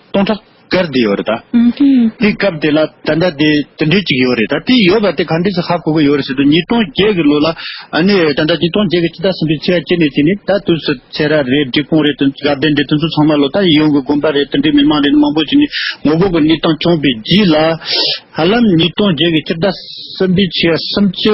སྟོང་ཕྲག་བཀར་བསྡད་ཡོད་རེད་ད། དེ་སྐབས་དེ་ལ་ད་ལྟ་དེ་དེ་འདྲའི་ཅིག་ཡོད་རེད་ད། དེ་ཡོད་པ་དེ་ག་འདྲས་སེ་ཧ་གོ་གི་ཡོད་རེད་ཟེར་དུས་ཉིས་སྟོང་བརྒྱད་ཀྱི་ལོ་ལ་ཨ་ནི་ད་ལྟ་ཉིས་སྟོང་བརྒྱད་ཀྱི་ཕྱི་ཟླ་གསུམ་པའི་ཚེས་པ་བཅུ་ནས་བྱས་ནས་ད་དུས་སུ་སེ་ར་རེད། འབྲས་སྤུངས་རེད། དགའ་ལྡན་རེད། དེ་ཚོ་ཚང་མ་ལོ་ད་ཡིད་འོང་གི་དགོན་པ་རེད། དེ་འདྲའི་མི་མང་རེད། མང་པོ་ཅིག་ནས་ངོ་རྒོལ་གྱི་གནས་སྟངས་བྱུང་བའི་རྗེས་ལ་ཧ་ལམ་ཉིས་སྟོང་བརྒྱད་ཀྱི་ཕྱི་ཟླ་གསུམ་པའི་ཚེས་པ་སུམ་ཅུ་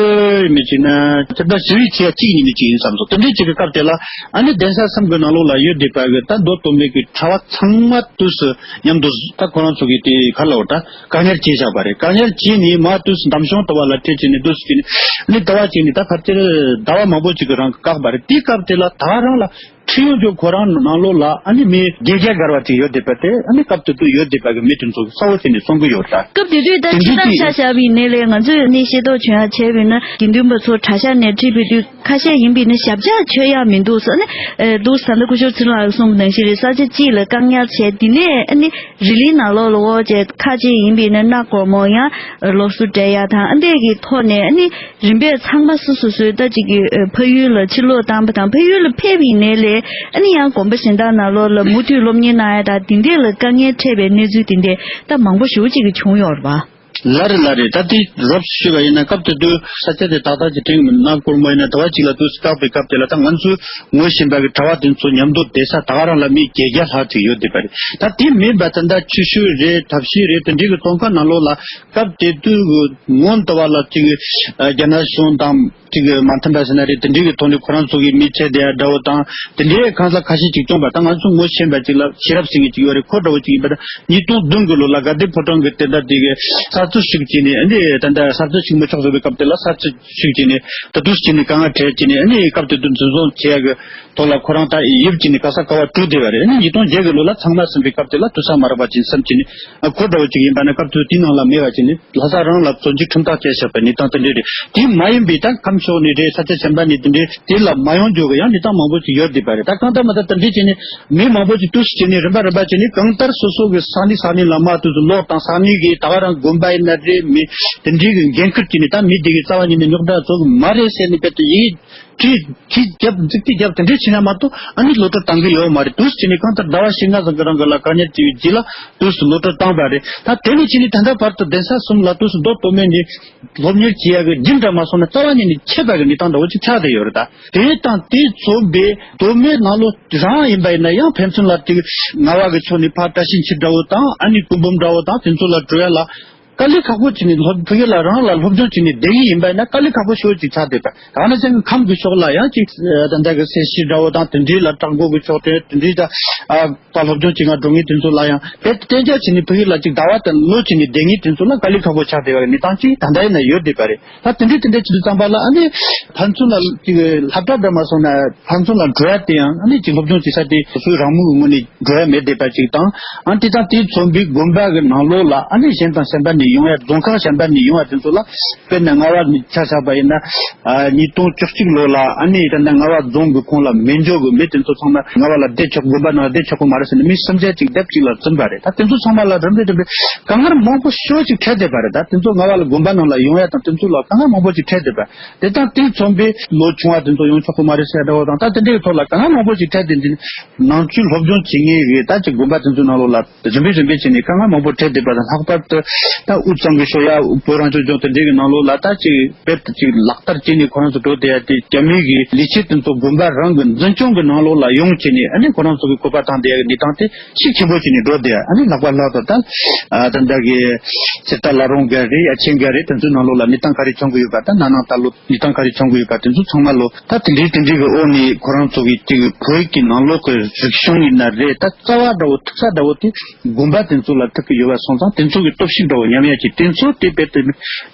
མི་གཅིག་ན་ཕྱི་ཟླ་བཞི་པའི་ཚེས་པ་གཅིག་ཉིན་མི་གཅིག་ཡིན་བསམ་སོང་། དེ་འདྲའི་ཅིག་གི་སྐབས་དེ་ལ་ཨ་ནི་གདན་ས་གསུམ་གྱི་ནང་ལོགས་ལ་ཡོད་བསྡད་པ་གི་ད་མདོ་སྟོད་སྨད་ཀྱི་གྲྭ་བ་ཚང་མ་དུས་སུ་མཉམ་དུ་ད་ཁོ་རང་ཚོ་གི་དེ་ག་ལ་འོ་ད་བཀག་ཉར་བྱས་བཞག་པ་རེད། བཀག་ཉར་བྱས་ནས་མ་དུས་སུ་འདམ་གཞུང་ལྟ་བ་ལ་ཁྲིད་བྱས་ནས་དུས་སུ་བྱས་ནས་ནི་ལྟ་བ་བྱས་ནས་ད་ཕལ་ཆེར་ཟླ་བ་མང་པོ་ཅིག་གི་རིང་བཀག་པ་རེད། དེའི་སྐབས་དེ་ལ་ད་རང་ལ་ སྤྱི་ཡོངས་ཀྱི་ཁོ་རང་ནང་ལོགས་ལ་ཨ་ནི་མི་བརྒྱད་བརྒྱ་བརྒལ་བ་ཅིག་ཡོད་བསྡད་པ་དེ་ཨ་ནི་སྐབས་དེ་དུས་ཡོད་བསྡད་པ་གི་མི་དེ་ཚོ་གསལ་བོ་བྱས་ནས་གསུང་གི་ཡོད་ད། སྐབས་དེ་དུས་ད་དེ་འདྲ་སྤྱིར་བཏང་ཅིག་ཆ་བཞག་པ་ཡིན་ནའི་ལས་ང་ཚོས་ནི་ཤེས་རྟོགས་བྱུང་ཡ་བྱས་པ་ཡིན་ན་དགེ་འདུན་པ་ཚོ་གྲྭ་ཤག་ནས་ཁྲིད་པའི་དུས་ཁ་ཤས་ཡིན་པ་ཡིན་ན་ཞབས་བཅགས་ཆོད་ཡ་མི་འདུག་ཟེར་ནས་འདུག་ཟེར་ད་སྐུ་ཞབས་ཚེ་རིང་ལགས་གསུངས་པ་ནང་བཞིན་རེད། ས་ཆ་གཅིག་ལ་བཀག་ཉར་བྱས་དེ་ནས་ཨ་ནི་རི་ལིའི་ནང་ལོགས་ལ་འོ་བྱས་ཁ་ཅིག་ཡིན་པ་ཡིན་ན་སྣ་སྒོར་མོ་ཡང་སློབ་གསོ་སྤྲད་ཡ་དང་ཨ་འདྲས་ཀྱི་ཐོག་ནས་ཨ་ནི། རིམ་པས་ཚང་མ་སོ་སོ་སོའི་ད་ཅིག་གི་ཕ་ཡུལ་ལ་ཕྱིར་ལོག་བཏང་པ་དང་ཕ་ཡུལ་ལ་ཕེབས་པའི་ནས་ལས་ཨ་ནི་ཡང་དགོན་པ་གཞན་དག་ནང་ལོགས་ལ་མུ་མཐུད་སློབ་གཉེར་གནང་ཡ་དང་དེ་འདྲས་ལ་དཀའ་ངལ་འཕྲད་པའི་གནས་ཚུལ་དེ་འདྲས་ད་མང་པོ་ཞེ་པོ་ཅིག་གི་བྱུང་ཡོད་རེད་པ། ལགས་རེད་ལགས་རེད། ད་དེ་རོབ་ཞུས་པ་ཡིན་ན་སྐབས་དེ་དུས་ས་ཆ་དེ་ཏག་ཏག་ཅིག་དྲན་གི་མི་འདུག་སྣ་སྒོར་མོ་ཡིན་ན་ཟླ་བ་གཅིག་ལ་དུས་སུ་བཀག་པའི་སྐབས་དེ་ལ་ད་ང་ཚོའི་ངོ་ཤེས་པ་གི་གྲྭ་བ་དེ་ཚོ་མཉམ་དུ་བསྡད་ས་ད་ག་རང་ལ་མི་བརྒྱད་བརྒྱ་ལྷག་ཅིག་ཡོད་བསྡད་པ་རེད། ད་དེ་མིན་པ་ད་ལྟ་ཆུ་ཤུར་རེད་ཐབས་ཤེས་རེད་དེ་འདྲའི་གི་ཚོང་ཁང་ནང་ལོགས་ལ། སྐབས་དེ་དུས་ཀྱི་སྔོན་དུ་བ་ལ་ཅིག་རྒྱ་ནག་གཞུང་དང་ཅིག་མ་མཐུན་པ་ཟེར་ན་རེད། དེ་འདྲའི་གི་ཐོག་ནས་ཁོ་རང་ཚོ་གི་མི་ཚེ་བསྡད་ཡ་འདྲ་བོ་དང་དེ་འདྲའི་གང་ཟག་ཁ་ཤས་ཅིག་བཙོང་པ་དང་ང་ཚོ་ངོ་ཤེས་པ་ཅིག་ལ་ཤེས་རབ་ཟེར་མཁན་ཅིག་ཡོད་རེད། ཁོ་འདྲ་བོ་ཅིག་ཡིན་པ་དང་ཉིས་སྟོང་བདུན་གི་ལོ་ལ་དགའ་ལྡན་ཕོ་བྲང་གི་དེ་འདྲ་དེ་གི་གསར་རྩོམ་ཞིག་བྱས་ནས་ཨ་ནི་ད་ལྟ་གསར་རྩོམ་ཞིག་མི་ཆོག་ཟེར་བའི་སྐབས་དེ་ལ་གསར་རྩོམ་ཞིག་བྱས་ནས་ད་དུས་བྱས་ནས་དཀའ་ངལ་འཕྲད་བྱས་ནས་ཨ་ནི་སྐབས་དེ་དུས་འཛིན་བཟུང་བྱེད་ཡ་གི་ཐོག་ལ་ཁོ་རང་ད་ཡིབ་ཀྱི་ནི་ག་ས་ག་བ་བྲོས་བསྡད་པ་རེད། ཨ་ནི་ཉིས་སྟོང་བརྒྱད་གི་ལོ་ལ་ཚང་མ་ཟིན་པའི་སྐབས་དེ་ལ་དུས་ས་མ་རག་པ་ཅིག་བསམ་གྱི་ནི་ཨ་ཁོ་འདྲ་བོ་ཅིག་ཡིན་པ་ན་སྐབས་དུས་དེའི་ནང་ལ་མེད་པ་ཅིག་ནི་ལྷ་ས་རང་ལ་བཙོན་འཇུག་ཁྲིམས་ཐག་བཅད་བཞག་པའི་གནས་སྟངས་དེ་འདྲས་རེད། དེ་མ་ཡིན་པའི་ད་ཁམས་ཕྱོགས་ནས་རེད་ས་ཆ་གཞན་པ་ནས་དེ་འདྲས་དེ་ལ་མ་ཡོང་རྒྱུ་གི་ཡང་གནས་སྟངས་མང་པོ་ཅིག་ཡོད་བསྡད་པ་རེད། ད་གང་ལྟར་མ་ལྟར་དེ་འདྲས་བྱས་ནས་མི་མང་པོ་ཅིག་དུས་སུ་བྱས་ནས་རིམ་པ་རིམ་པ་བྱས་ནས་གང་ལྟར་སོ་སོ་གི་ས་གནས་ས་གནས་ལ་མ་དུས་སུ་ལོག་དང་ས་གནས་ཀྱི་ད་ག་རང་དགོན་པ་ཡིན་ན་རེད་མི་དེ་འདྲས་ཀྱི་འགན་ཁུར་བྱས་ནས་ད་མི་དེ་གི་རྩ་བ་ཉིད་ནས་རྙོག་དྲ་བཟོ་གི་མ་རེད་ཟེར་ནས་དཔེ་དེ་ཡིད། གྲི་གྲི་རྒྱབ་འཛུགས་ཏེ་རྒྱབ་དེ་འདྲས་བྱས་ན་མ་གཏོགས་ཨ་ནི་གློད་གྲོལ་བཏང་གི་ཡོད་མ་རེད། དུས་སུ་བྱས་ནས་གང་ལྟར་ཟླ་བ་བཞི་ལྔ་ཙམ་གྱི་རིང་གི་ལ་བཀག་ཉར་བྱས་པའི་རྗེས་ལ་དུས་སུ་གློད་གྲོལ་བཏང་བ་རེད། ད་དེ་ནས་བྱས་ནས་ད་ལྟ་བར་དུ་གདན་ས་གསུམ་ལ་དུས་སུ་མདོ་སྟོད་སྨད་ནས་སློབ་གཉེར་བྱེད་ཡག་གི་རྒྱུན་འདྲ་མ་སོང་ན་རྩ་བ་ཉིད་ནས་ཆད་པ་གི་གནས་སྟངས་འདྲ་བོ་ཅིག་ཆགས་བསྡད་ཡོད་རེད། ད་དེ་དང་དེས་མཚོན་པའི་སྟོད་སྨད་ནང་ལོགས་རང་ཡིན་པ་ཡིན་ན་ཡང་ཕན་ཚུན་ལ་དེ་རྔ་བ་གི་ཕྱོགས་ནས་ཕར་བཀྲ་ཤིས་འཁྱིལ་འདྲ་བོ་དང་ཨ་ནི་སྐུ་འབུམ་འདྲ་བོ་དང་དེ་ཚོ་ལ་འགྲོ་ཡ་ལ། དཀའ་ལས་ཁག་པོ་བྱས་ནས་སློབ་ཕ་གི་ལ་རང་ལ་སློབ་སྦྱོང་བྱས་ནས་བསྡད་ཀྱི་ཡིན་པ་ཡིན་ན་དཀའ་ལས་ཁག་པོ་ཞེ་པོ་ཅིག་ཆགས་བསྡད་པ། ད་ནི་སེམས་ཁམས་ཀྱི་ཕྱོགས་ལ་ཡང་ཅིག་ད་ལྟ་གི་སེ་ཤི་འདྲ་བོ་དང་དེ་འདྲའི་ལ་བྲག་འགོ་གི་ཕྱོགས་དེ་དེ་འདྲའི་ད་ད་སློབ་སྦྱོང་བྱེད་ང་འགྲོ་ངེས་དེ་ཚོ་ལ་ཡང་དཔེ་གཏན་འཇགས་བྱས་ནས་ཕ་གི་ལ་ཅིག་ཟླ་བ་དང་ལོ་བྱས་ནས་བསྡད་ངེས་དེ་ཚོ་ལ་དཀའ་ལས་ཁག་པོ་ཆགས་བསྡད་པ་གི་གནས་སྟངས་ཅིག་ད་ལྟ་ཡིན་ན་ཡོད་བསྡད་པ་རེད། ད་དེ་འདྲའི་དེ་འདྲའི་བྱེད་དུས་ཙམ་པ་ལ་ཨ་ནི་ཕན་ཚུན་ལ་ཅིག་སློབ་གྲྭ་འདྲ་མ་སོང་ན་ཕན་ཚུན་ལ་འགྲོ་ཡ་དེ་ཡང་ཨ་ནི་ཅིག་སློབ་སྦྱོང་བྱེད་ས་དེ་སོ་སོའི་རང་མོས་ཀྱི་ངོས་ནས་འགྲོ་ཡ་མེད་བསྡད་པ་ཅིག་དང་ཨ་ནི་དེ་དང་དེས་མཚོན་པའི་དགོན་པ་གི་ནང་ལོགས་ལ་ཨ་ནི་གཞན་དང་གཞན་པ་ནས་ཡོང་ཡ་རྫོང་ཁག་གཞན་པ་ནས་ཡོང་ཡ་དེ་ཚོ་ལ་དཔེར་ན་རྔ་བ་ནས་ཆ་བཞག་པ་ཡིན་ན་ཨ་ཉིས་སྟོང་བཅུ་གཅིག་ལོ་ལ་ཨ་ནི་ད་ལྟ་རྔ་བ་རྫོང་གི་ཁོངས་ལ་མེ་འཇོག་གི་མི་དེ་ཚོ་ཚང་མ་རྔ་བ་ལ་བསྡད་ཆོག་དགོན་པ་ནང་ལ་བསྡད་ཆོག་གི་མ་རེད་ཟེར་ནས་མི་སུམ་བརྒྱ་ཅིག་སྡེབ་གཅིག་ལ་འཛིན་པ་རེད། ད་དེ་ཚོ་ཚང་མ་ལ་རིམ་པས་རིམ་པས་དཀའ་ངལ་མང་པོ་ཞེ་པོ་ཅིག་འཕྲད་བསྡད་པ་རེད། ད་དེ་ཚོ་རྔ་བ་ལ་དགོན་པ་ནང་ལ་ཡོང་ཡ་དང་དེ་ཚོ་ལ་དཀའ་ངལ་མང་པོ་ཅིག་འཕྲད་བསྡད་པ། དེ་དང་དེས་མཚོན་པའི་ལོ་ཆུང་བ་དེ་ཚོ་ཡོང་ཆོག་གི་མ་རེད་ཟེར་འདྲ་བོ་དང་ད་དེ་འདྲའི་ཐོག་ལ་དཀའ་ངལ་མང་པོ་ཞིག་འཕྲད་དེ་འདི་ནང་ཆོས་སློབ་སྦྱོང་བྱེད་མཁན་གྱི་ད་ཅིག་དགོན་པ་དེ་ཚོའི་ནང་ལོགས་ལ་རིམ་པས་རིམ་པས་བྱས་ནས་དཀའ་ངལ་མང་པོ་འཕྲད་བསྡད་པ་དང་ལྷག་པར་དུ་ད་དབུས་གཙང་གི་ཕྱོགས་ཡ་བོད་རང་སྐྱོང་ལྗོངས་དེ་འདྲའི་གི་ནང་ལོགས་ལ་ད་ཅིག་དཔེ་དེ་ཅིག་ལག་བསྟར་བྱས་ནས་ཁོ་རང་ཚོ་འགྲོ་བསྡད་ཡ་དེ་རྒྱ་མིའི་གི་ལས་བྱེད་དེ་ཚོ་དགོན་པ་རང་གི་འཛིན་སྐྱོང་གི་ནང་ལོགས་ལ་ཡོང་བྱས་ནས་ཨ་ནི་ཁོ་རང་ཚོ་གི་བཀོད་པ་བཏང་བསྡད་ཡ་གི་གནས་སྟངས་དེ་ཤུགས་ཆེན་པོ་བྱས་ནས་འགྲོ་བསྡད་ཡ་ཨ་ནི་ལྷག་པར་ལྷག་ཏུ་ད་ད་ལྟ་གི་སེར་རྟ་བླ་རུང་འགའ་རེད་ཡ་ཆེན་འགའ་རེད་དེ་ཚོའི་ནང་ལོགས་ལ་གནས་སྟངས་ག་རེ་བྱུང་གི་ཡོད་པ་ད་ན་ནིང་ད་ལོ། གནས་སྟངས་ག་རེ་བྱུང་གི་ཡོད་པ་དེ་ཚོ་ཚང་མ་ལོ་ད་དེ་འདྲའི་དེ་འདྲའི་གི་འོག་ནས་ཁོ་རང་ཚོ་གི་ཅིག་བོད་ཀྱི་ནང་ལོགས་ཀྱི་རིག་གཞུང་ཡིན་ན་རེད་ད་རྩ་བ་འདྲ་བོ་ཐུག་ས་འདྲ་བོ་དེ་དགོན་པ་དེ་ཚོ་ལ་ཐུག་གི་ཡོད་པ་སོང་ཙང་དེ་ཚོ་གི་སྟོབས་ཤུགས་འདྲ་བོ་ཉམས་ཡ་ཅིག་དེ་ཚོ་དེ་དཔེ་དེ་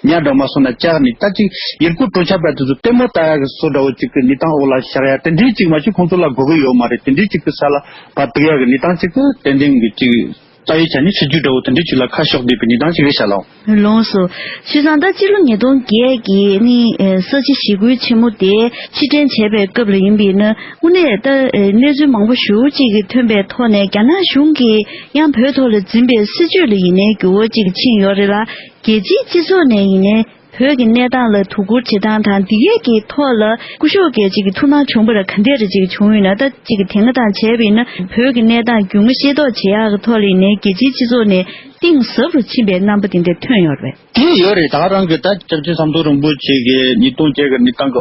ཉག་འདྲ་མ་སོང་ན་བཅག་ནས་ད་ཅིག་ཡུལ་སྐོར་སྤྲོ་འཆམ་པ་དེ་ཚོ་ལྟད་མོ་ལྟ་ཡ་གི་བཟོ་འདྲ་བོ་ཅིག་གི་གནས་སྟངས་འོག་ལ་བཞག་ཡ་དེ་འདྲའི་ཅིག་མ་གཏོགས་ཁོང་ཚོ་ལ་དགོས་ཀྱི་ཡོད་མ་རེད། དེ་འདྲའི་ཅིག་གི་ས་ལ་ཕར་ཐུག་ཡ་གི་གནས་སྟངས་ཅིག་གི་ཏན་ཏན་གི་ཅིག་རྩ་བའི་ཆ་ནས་སྲིད་ཇུས་འདྲ་བོ་དེ་འདྲའི་ཅིག་ལ་ཁ་ཕྱོགས་བསྡད་པའི་གནས་སྟངས་ཅིག་རེད་ཤག་ལགས། ལགས་སོ། བྱས་ཙང་ད་སྤྱི་ལོ་ཉིས་སྟོང་བརྒྱད་ཀྱི་ནི་ས་བྱི་ཞི་རྒོལ་ཆེན་མོ་དེ་ཕྱིར་དྲན་བྱས་པའི་སྐབས་ལ་ཡིན་པས་ན་དངོས་གནས་ད་གནས་ཚུལ་མང་པོ་ཞེ་པོ་ཅིག་གི་ཐོན་པའི་ཐོག་ནས་རྒྱ་ནག་གཞུང་གིས་ཡང་བོད་ཐོག་ལ་འཛིན་པའི་སྲིད་བྱུས་ལ་ཡིན་ནའི་འགྱུར་བ་ཅིག་ཕྱིན་ཡོད་རེད་ལ་རྒྱལ་སྤྱིའི་སྤྱི་ཚོགས་ནས་ཡིན་ནའི། བོད་ཀྱི་གནས་སྟངས་ལ་དོ་ཁུར་བྱེད་སྟངས་དང་འདི་གས་ཀྱི་ཐོག་ལ་སྐུ་ཞབས་ཀྱི་ཅིག་གི་ཐུགས་སྣང་བྱུང་བ་ར་ག་འདྲ་རེ་ཅིག་བྱུང་ཡོད་ན་ད་ཅིག་གི་དེ་སྔ་དང་བྱས་པ་ཡིན་ན་བོད་ཀྱི་གནས་སྟངས་རྒྱུས་མངའ་ཤེས་རྟོགས་བྱེད་ཡག་གི་ཐོག་ལ་ཡིན་ནའི་རྒྱལ་སྤྱིའི་སྤྱི་ཚོགས་ནས་གཏིང་ཟབ་རུ་ཕྱིན་པའི་རྣམ་པ་དེ་འདྲ་ཐོན་ཡོད་རེད། དེ་ཡོད་རེད། ད་རང་གི་ད་སྐྱབས་རྗེ་ཟམ་གདོང་རིན་པོ་ཆེ་གི་ཉིས་སྟོང་བརྒྱད་གི་གནས་སྟངས་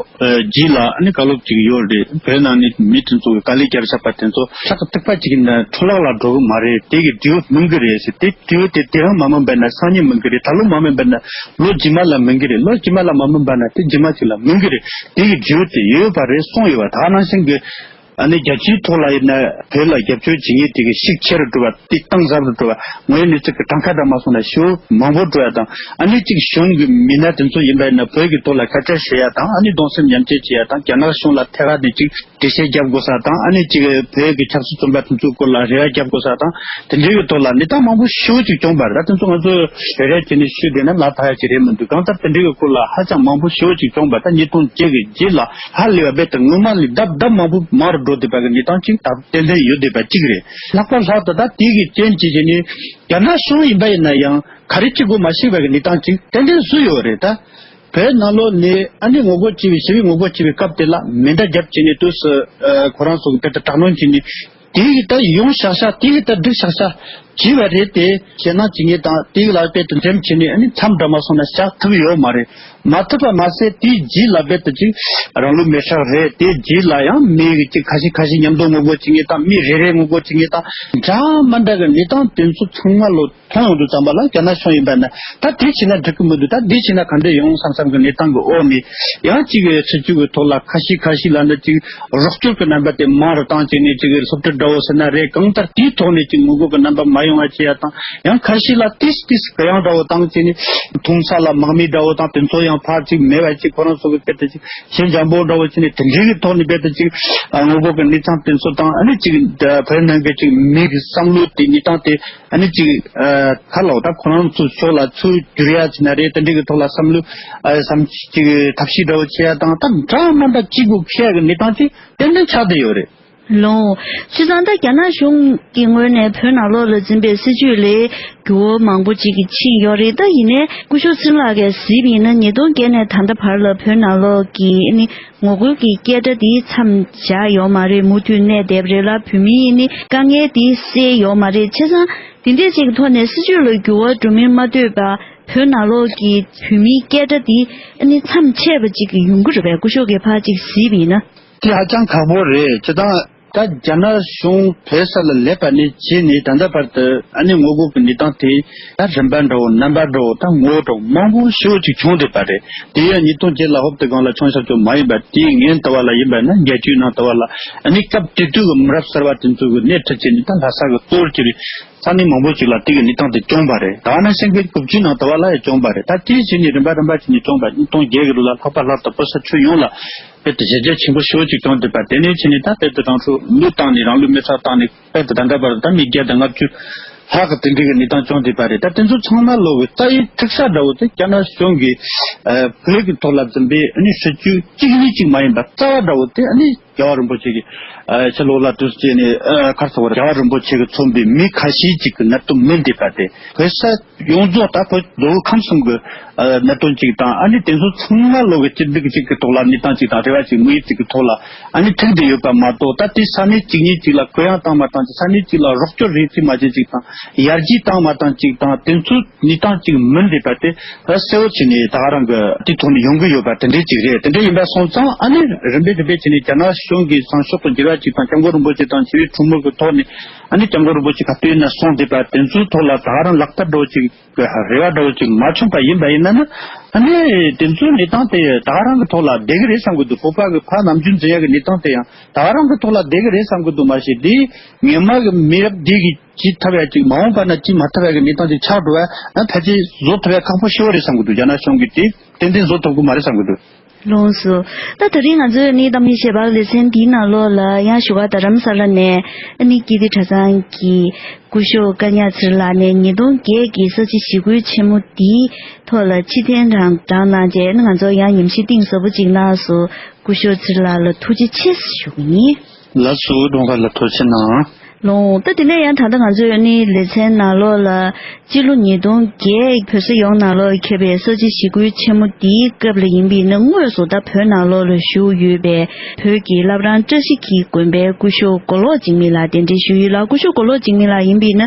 གི་རྗེས་ལ་ཨ་ནི་བཀའ་སློབ་ཅིག་ཡོད་རེད། བོད་ནང་ནས་མི་དེ་ཚོ་གི་དཀའ་ལས་བརྒྱབ་བཞག་པ་དེ་ཚོ་ཁྲག་གི་ཐིགས་པ་གཅིག་ཡིན་ན་འཕྲོ་བརླག་ལ་འགྲོ་གི་མ་རེད། དེ་གི་འབྲས་བུ་སྨིན་གི་རེད་ཟེར། དེ་འབྲས་བུ་དེ་དེ་རིང་མ་སྨིན་པ་ན་སང་ཉིན་སྨིན་གི་རེད། ད་ལོ་མ་སྨིན་པ་ན་ལོ་རྗེས་མ་ལ་སྨིན་གི་རེད། ལོ་རྗེས་མ་ལ་མ་སྨིན་པ་ན་དེ་རྗེས་མ་གཅིག་ལ་སྨིན་གི་རེད། དེ་གི་འབྲས་བུ་དེ་ཡོད་པ་རེད། སོང་ཡོད་པ་ད་ནང་བཞིན་གི་ ཨ་ནི་རྒྱལ་སྤྱིའི་ཐོག་ལ་ཡིན་ན་བོད་ལ་རྒྱབ་སྐྱོར་བྱེད་མཁན་དེ་གི་ཤུགས་ཆེ་རུ་འགྲོ་བ། དེ་གཏིང་ཟབ་རུ་འགྲོ་བ། དངོས་ཡོད་གནས་ཚུལ་གྱི་གྲངས་ཀ་འདྲ་མ་སོང་ན་ཞེ་པོ་མང་པོ་འགྲོ་བ་དང་། ཨ་ནི་གཅིག་གཞུང་གི་མི་སྣ་དེ་ཚོ་ཡིན་པ་ཡིན་ན་བོད་ཀྱི་ཐོག་ལ་སྐད་ཆ་བཤད་ཡ་དང་། ཨ་ནི་གདུང་སེམས་མཉམ་སྐྱེད་བྱེད་ཡ་དང་། རྒྱ་ནག་གཞུང་ལ་ཐད་ཀར་ནས་གཅིག་འགྲེལ་བཤད་རྒྱབ་དགོས་ས་དང་། ཨ་ནི་གཅིག་བོད་ཀྱི་ཆབ་སྲིད་བཙོན་པ་དེ་ཚོའི་སྐོར་ལ་རེ་བ་རྒྱབ་དགོས་ས་དང་། དེ་འདྲའི་གི་ཐོག་ལ་གནས་སྟངས་མང་པོ་ཞེ་པོ་ཅིག་བྱུང་བ་རེད། ད་དེ་ཚོ་ང་ཚོས་རེ་རེ་བྱས་ནས་ཞུས་བསྡད་ན་ལག་ཐག་ཡ་ཅིག་རེད་མི་འདུག་གང་ལྟར་དེ་འདྲའི་གི་སྐོར་ལ་ཧ་ཅང་མང་པོ་ཞེ་པོ་ཅིག་བྱུང་བ། ད་ཉིས་སྟོང་བརྒྱད་ཀྱི་རྗེས་ལ་ཧ་ལས་པ་རྦད་དེ་སྔོན་མ་ལས་ལྡབ་ལྡབ་མང་པོ་མང་རུ་འགྲོ་བསྡད་པ་གི་གནས་སྟངས་ཅིག་ད་ཏན་ཏན་ཡོད་བསྡད་པ་ཅིག་རེད། ལྷག་པར་ལྷག་ཏུ་ད་དེ་གི་རྐྱེན་གྱིས་བྱས་ནས་རྒྱ་ནག་གཞུང་ཡིན་པ་ཡིན་ན་ཡང་ག་རེ་བྱེད་དགོས་མ་ཤེས་པ་གི་གནས་སྟངས་ཅིག་ཏན་ཏན་བཟོས་ཡོད་རེད། ད་བོད་ནང་ལོགས་ནས་ཨ་ནི་ངོ་རྒོལ་བྱས་པའི་ཞི་བའི་ངོ་རྒོལ་བྱས་པའི་སྐབས་དེ་ལ་མེ་མདའ་བརྒྱབ་བྱས་ནས་དུས་སུ་ཨ་ཁོ་རང་ཚོ་གི་དཔེ་ལྟ་དྲག་གནོན་བྱས་ནས། དེ་གི་ད་ཡོང་ཤག་ཤག་དེ་གི་ད་འགྲིག་ཤག་ཤག་བྱས་པ་རེད་དེ། ཞེད་སྣང་བྱེད་མཁན་དང་དེ་གི་ལ་རྦད་དེ་འཛེམ་བྱས་ནས་ཨ་ནི་མཚམས་འདྲ་མ་སོང་ན་བཞག་ཐུབ་ཡོད་མ་རེད། མ་ཐུབ་པ་མ་ཟད་དེའི་རྗེས་ལ་རྦད་དེ་ཅིག་རང་ལུས་མེར་སྲེག་རེད། དེའི་རྗེས་ལ་ཡང་མི་གི་ཅིག་ཁ་ཤས་ཁ་ཤས་མཉམ་དུ་ངོ་རྒོལ་བྱེད་མཁན་དང་། མི་རེ་རེ་ངོ་རྒོལ་བྱེད་མཁན་དང་། འདྲ་མ་འདྲ་གི་གནས་སྟངས་དེ་ཚོ་ཚང་མ་ལོ་མཐོང་ཡོང་དུས་ཙམ་པ་ལ་རྒྱ་ནག་གཞུང་ཡིན་པ་ན་ད་དེ་བྱས་ན་འགྲིག་གི་མི་འདུག་ད་དེ་བྱས་ན་ག་འདྲ་ཡོང་བསམ་བསམ་གི་གནས་སྟངས་གི་འོག་ནས། ཡང་གཅིག་གི་སྲིད་ཇུས་གི་ཐོག་ལ་ཁ་ཤས་ཁ་ཤས་ལ་འདི་གཅིག་རོགས་སྐྱོར་གི་རྣམ་པ་དེ་མང་རུ་བཏང་བྱས་ནས། གཅིག་གི་སློབ་ཁྲིད་འདྲ་བོ་ཟེར་ན་རེད། གང་ལྟར་དེའི་ཐོག་ནས་གཅིག་ངོ་རྒོལ་གི་རྣམ་པ་མ་ཡོང་བ་བྱེད་ཡ་དང་། ཡང་ཁ་ཤས་ལ་ཏིས་ཏིས་གུ་ཡངས་འདྲ་བོ་བཏང་བྱས་ནས་འཐུང་ས་ལ་མང་མི་འདྲ་བོ་དང་། དེ་ཚོ་ཡང་ཕར་གཅིག་མེད་པ་གཅིག་ཁོ་རང་ཚོ་གི་དཔེ་དེ་གཅིག་ཞེ་འཇམ་པོ་འདྲ་བོ་བྱས་ནས། དེ་འདྲའི་གི་ཐོག་ནས་དཔེ་དེ་གཅིག་ངོ་རྒོལ་གི་གནས་སྟངས་དེ་ཚོ་དང་། ཨ་ནི་གཅིག་བོད་ནང་གི་གཅིག་མི་གི་བསམ་བློ་དེ་གནས་སྟངས་དེ། ཨ་ནི་གཅིག་ཨ་ག་ལ་འོ་ད་ཁོ་རང་ཚོའི་ཕྱོགས་ལ་ཚུར་བསྒྱུར་ཡ་བྱས་ན་རེད། དེ་འདྲའི་གི་ཐོག་ལ་བསམ་བློ་ཨ་བསམ་གཅིག་ཐབས་ཤེས་འདྲ་བོ་བྱེད་ཡ་དང་། ད་འདྲ་མ་འདྲ་གཅིག་པུ་འཁྱེར་ཡ་གི་གནས་སྟངས་ཅིག་ཏན་ཏན་ཆགས་བསྡད་ཡོད་རེད། ལོ། བྱས་ཙང་ད་རྒྱ་ནག་གཞུང་གི་ངོས་ནས་བོད་ནང་ལོགས་ལ་འཛིན་པའི་སྲིད་ཇུས་ལས་འགྱུར་བ་མང་པོ་ཅིག་གི་ཕྱིན་ཡོད་རེད། ད་ཡིན་ནའི་སྐུ་ཞབས་ཚེ་རིང་ལགས་ཀྱིས་གཟིགས་པ་ཡིན་ན། ཉིས་སྟོང་བརྒྱད་ནས་ད་ལྟ་བར་ལ་བོད་ནང་ལོགས་ཀྱི་ཨ་ནི་ངོ་རྒོལ་གྱི་སྐད་སྒྲ་འདི་མཚམས་བཞག་ཡོད་མ་རེད། མུ་མཐུད་གནས་བསྡད་པ་རེད་ལ། བོད་མིའི་ནི་དཀའ་ངལ་འདི་སེལ་ཡོད་མ་རེད། བྱས་ཙང་དེ་འདྲས་ཅིག་གི་ཐོག་ནས་སྲིད་ཇུས་ལ་འགྱུར་བ་འགྲོ་མིན་མ་ལྟོས་པར་བོད་ནང་ལོགས་ཀྱི་བོད་མིའི་སྐད་སྒྲ་འདི་ཨ་ནི་མཚམས་ཆད་པ་ཅིག་ཡོང་གི་རེད་པས། སྐུ་ཞབས་ཀྱིས་ཕར་ཅིག་གཟིགས་པ་ཡིན་ན། དེ་ཧ་ཅང་ཁག་པོ་རེད། སྤྱིར་བཏང་ད་རྒྱ་ནག་གཞུང་བོད་ས་ལ་སླེབས་པ་ནས་བྱས་ནས་ད་ལྟ་བར་དུ་ཨ་ནི་ངོ་རྒོལ་གྱི་གནས་སྟངས་དེ་ད་རིམ་པ་འདྲ་བོ་རྣམ་པ་འདྲ་བོ་ད་ངོ་བོ་འདྲ་བོ་མང་པོ་ཞེ་པོ་ཅིག་བྱུང་བསྡད་པ་རེད། དེ་ཡང་ཉིས་སྟོང་བརྒྱད་ལ་ཧོབ་ཏེ་སྒང་ལ་བྱུང་ཤག་ཅིག་མ་ཡིན་པ། དེའི་སྔོན་དུ་བ་ལ་ཡིན་པ་ན་བརྒྱད་ཅུའི་ནང་དུ་བ་ལ་ཨ་ནི་སྐབས་དེ་དུས་ཀྱི་མི་རབས་གསར་བ་དེ་ཚོ་གི་སྣེ་ཁྲིད་བྱས་ནས་ད་ལྷ་ས་གི་གཙོ་བོར་གྱུར་བའི་ས་གནས་མང་པོ་ཅིག་ལ་དེ་གི་གནས་སྟངས་དེ་བྱུང་བ་རེད། ད་ནང་བཞིན་གྱི་དགུ་བཅུའི་ནང་དུ་བ་ལ་ཡང་བྱུང་བ་རེད། ད་དེའི་རྗེས་ནས་རིམ་པ་རིམ་པ་བྱས་ནས་བྱུང་བ། ཉིས་སྟོང་བརྒྱད་ཀྱི་ལོ་ལ་ལྷག་པར་ལྷག་ཏུ་བོད་ས་ཁྱོན་ཡོངས་ལ་དཔེ་དེ་གཞི་རྒྱ་ཆེན་པོ་ཞེ་པོ་ཅིག་བྱུང་བསྡད་པ། དེ་ནས་བྱས་ནས་ད་དཔེ་དེ་རང་ཚོ་ལུས་བཏང་ནས་རང་ལུས་མེ་སྲེག་བཏང་ནས་དཔེ་དེ་ད་ལྟ་བར་ད་མི་བརྒྱ་དང་ལྔ་བཅུ་ལྷག་གི་དེ་འདྲའི་གི་གནས་སྟངས་བྱུང་བསྡད་པ་རེད། ད་དེ་ཚོ་ཚང་མ་ལོག་གི་རྩ་བའི་འཁྲུག་ཆ་འདྲ་བོ་དེ་རྒྱ་ནག་གཞུང་གིས་ཨ་བོད་ཀྱི་ཐོག་ལ་འཛིན་པའི་ཨ་ནི་སྲིད་ཇུས་གཅིག་གཉིས་གཅིག་མ་ཡིན་པ་རྩ་བ་འདྲ་བོ་དེ། ཨ་ནི་རྒྱལ་བ་རིན་པོ་ཆེ་གི་ཨ་ཕྱི་ལོགས་ལ་དུས་སྐྱེས་ནས་ཨ་གར་སོང་བར་རྒྱལ་བ་རིན་པོ་ཆེ་གིས་མཚོན་པའི་མི་ཁ་ཤས་ཅིག་གི་གནད་དོན་མིན་བསྡད་པ་དེ། བོད་ས་ཡོངས་རྫོགས་ད་བོད་མདོ་དབུས་ཁམས་གསུམ་གི་ཨ་གནད་དོན་ཅིག་དང་། ཨ་ནི་དེ་ཚོ་ཚང་མ་ལོག་གི་སྐྱིད་སྡུག་ཅིག་གི་ཐོག་ལ་གནས་སྟངས་ཅིག་དང་། རེ་བ་ཅིག་དམིགས་ཡུལ་ཅིག་གི་ཐོག་ལ་ཨ་ནི་ཐུག་བསྡད་ཡོད་པ་མ་གཏོགས། ད་དེ་ས་གནས་གཅིག་གཉིས་ཅིག་ལ་གུ་ཡངས་བཏང་མ་བཏང་ཅིག་ས་གནས་གཅིག་ལ་རོགས་སྐྱོར་རེ་བྱེད་མ་བྱེད་ཅིག་དང་། ཡར་རྒྱས་བཏང་མ་བཏང་ཅིག་དང་། དེ་ཚོ་གནས་སྟངས་ཅིག་མིན་བསྡད་པ་དེ་ད་གསལ་བོ་བྱས་ནས་ད་ག་རང་གི་དེ་ཐོག་ནས་ཡོང་གི་ཡོད་པ་དེ་འདྲས་ཅིག་རེད། དེ་འདྲས་ཡིན་པ་སོང་ཙང་། ཨ་ནི་རིམ་པས་རིམ་པས་བྱས་ནས་རྒྱ་ནག་གཞུང་གིས་བཟང་ཕྱོགས་ཀྱི་འགྱུར་བ་ཅིག་དང་། སྐྱབས་མགོན་རིན་པོ་ཆེ་དང་ཞི་བའི་གྲོས་མོལ་གྱི་ཐོག་ནས་ཨ་ནི་སྐྱབས་མགོན་རིན་པོ་ཆེ་ག་དུས་ཡིན་ན་གསུངས་བསྡད་པ་དེ་ཚོའི་ཐོག་ལ་ད་ག་རང་ལག་བསྟར་འདྲ་བོ་ཅིག་གི་རེ་བ་འདྲ་བོ་ཅིག་མ་བྱུང་པ་ཡིན་པ་ཡིན་ན་ན། ཨ་ནི་དེ་ཚོའི་གནས་སྟངས་དེ་ད་ག་རང་གི་ཐོག་ལ་བསྡད་ཀྱི་རེད་བསམ་གྱི་འདུག་བོད་པ་གི་ཕར་ནམ་རྒྱུན་འཛིན་ཡ་གི་གནས་སྟངས་དེ་ཡང་ད་ག་རང་གི་ཐོག་ལ་བསྡད་ཀྱི་རེད་བསམ་གྱི་འདུག་མ་གཞི་དེ་སྔོན་མ་གི་མི་རབས་འདི་གིས་བྱེད་ཐུབ་ཡ་ཅིག་མ་འོངས་པ་ན་བྱེད་མ་ཐུབ་ཡ་གི་གནས་སྟངས་ཅིག་ཆགས་འགྲོ་བ་ན། ཕལ་ཆེར་བཟོ་ཐུབ་ཡ་ཁག་པོ་ཞེ་པོ་རེད་བསམ་གྱི་འདུག་རྒྱ་ནག་གཞུང་གིས་དེ་ཏན་ཏན་བཟོ་ཐུབ་ཀྱི་མ་རེད་བསམ་གྱི་འདུག་ལགས་སོ། ད་དེ་རིང་ང་ཚོའི་ཨ་ནི་གཏམ་གླེང་ཞལ་པར་ལེ་ཚན་འདིའི་ནང་ལོགས་ལ་ཡང་བཞུགས་སྒར་རྡ་རམ་ས་ལ་ནས་ཨ་ནི་ཀིརྟི་གྲྭ་ཚང་གི་སྐུ་ཞབས་བཀའ་ཉག་ཚེ་རིང་ལགས་ནས་ཉིས་སྟོང་བརྒྱད་ཀྱི་ས་བྱི་ཞི་རྒོལ་ཆེན་མོ་འདིའི་ཐོག་ལ་ཕྱིར་འཐེན་དང་བསྒྲགས་གནང་བྱས། ཨ་ནི་ང་ཚོ་ཡང་ཉམས་ཞིབ་གཏིང་ཟབ་པོ་ཅིག་གནང་སོང་། སྐུ་ཞབས་ཚེ་རིང་ལགས་ལ་ཐུགས་རྗེ་ཆེ་ཞུ་གི་ཡིན། ལགས་སོ། སྒྲོལ་དཀར་ལགས་ཐུགས་རྗེ་གནང་། ལགས། ད་དེ་ནས་ཡང་ད་ལྟ་ང་ཚོས་ནི་ལེ་ཚན་ནང་ལོགས་ལ་སྤྱི་ལོ་ཉིས་སྟོང་བརྒྱད་བོད་ས་ཡོངས་ནང་ལོགས་ཁེལ་བའི་ས་བྱི་ཞི་རྒོལ་ཆེན་མོ་འདིའི་སྐབས་ལ་ཡིན་པས་ན། དངོས་སུ་ད་བོད་ནང་ལོགས་ལ་བཞུགས་ཡོད་པའི་བོད་ཀྱི་བླ་བྲང་བཀྲ་ཤིས་འཁྱིལ་དགོན་པའི་སྐུ་ཞབས་མགོ་ལོག་འཇིགས་མེད་ལགས་གདན་འདྲེན་ཞུས་ཡོད་ལ། སྐུ་ཞབས་མགོ་ལོག་འཇིགས་མེད་ལགས་ཡིན་པས་ན་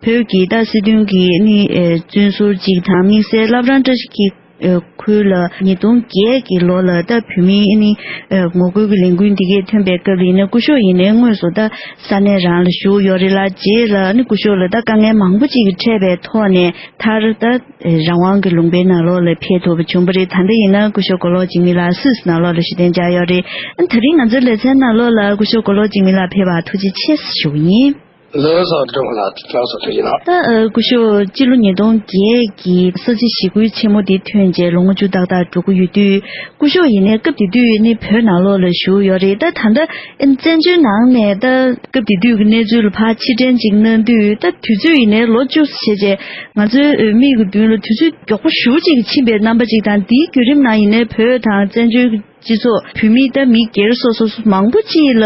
བོད་ཀྱི་ད་སྲིད་དོན་གྱི་ནི་ཨེ་བཙོན་ཟུར་ཅིག་དང་། དམིགས་བསལ་བླ་བྲང་བཀྲ་ཤིས་འཁྱིལ་ ཨ་ཁུལ་ལ་ཉིས་སྟོང་བརྒྱད་ཀྱི་ལོ་ལ་ད་བོད་མིའི་ཨ་ནི་ཨ་ངོ་རྒོལ་གྱི་ལས་འགུལ་འདི་གས་ཐོན་པའི་སྐབས་ལ་ཡིན་ན་སྐུ་ཞབས་ཡིན་ནའི་དངོས་སུ་ད་ས་གནས་རང་ལ་བཞུགས་ཡོད་རེད་ལ། རྗེས་ལ་ཨ་ནི་སྐུ་ཞབས་ལ་ད་དཀའ་ངལ་མང་པོ་ཅིག་འཕྲད་པའི་ཐོག་ནས་མཐར་ད་རང་དབང་གི་ལུང་པའི་ནང་ལོགས་ལ་ཕེབས་ཐུབ་པ་བྱུང་བ་རེད། ད་ལྟ་ཡིན་ན་སྐུ་ཞབས་མགོ་ལོག་འཇིགས་མེད་ལགས་སུད་སི་ནང་ལོགས་ལ་བཞུགས་གདན་འཇགས་ཡོད་རེད། ཨ་ནི་དེ་རིང་ང་ཚོའི་ལེ་ཚན་ནང་ལོགས་ལ་སྐུ་ཞབས་མགོ་ལོག་འཇིགས་མེད་ལགས་ཕེབས་པར་ཐུགས་རྗེ་ཆེ་ཞུ་བ་ཡིན། ལགས་སོ། སྒྲོལ་མ་ལགས། ལགས་སོ། ཐུགས་རྗེ་གནང་། ད་ཨ་སྐུ་ཞབས་སྤྱི་ལོ་ཉིས་སྟོང་བརྒྱད་ཀྱི་ས་བྱི་ཞི་རྒོལ་ཆེན་མོ་དེ་ཐོན་རྗེས་ལོ་ངོ་བཅུ་ཏག་ཏག་འགྲོ་གི་ཡོད་དུས། སྐུ་ཞབས་ཡིན་ནའི་སྐབས་དེ་དུས་ནི་བོད་ནང་ལོགས་ལ་བཞུགས་ཡོད་རེད། ད་ད་ལྟ་ཨ་བཙན་བྱོལ་ནང་ནས་ད་སྐབས་དེ་དུས་ཀྱི་གནས་ཚུལ་ལ་ཕར་ཕྱིར་དྲན་ཅིག་གནང་དུས། ད་དུས་ཚོད་ཡིན་ནའི་ལོ་བཅུ་ཙམ་བྱས་རྗེས་ང་ཚོའི་མིག་གི་མདུན་ལ་དུས་ཚོད་མགྱོགས་པོ་ཞེ་པོ་ཅིག་ཕྱིན་པའི་རྣམ་པ་ཅིག་དང་། དེའི་བརྒྱུད་རིམ་ནང་ཡིན་ནའི་བོད་དང་བཙན་བྱོལ་གྱི་སྤྱི་ཚོགས། བོད་མི་ད་མི་སྒེར་སོ་སོ་སོ་མང་པོ་ཅིག་ལ་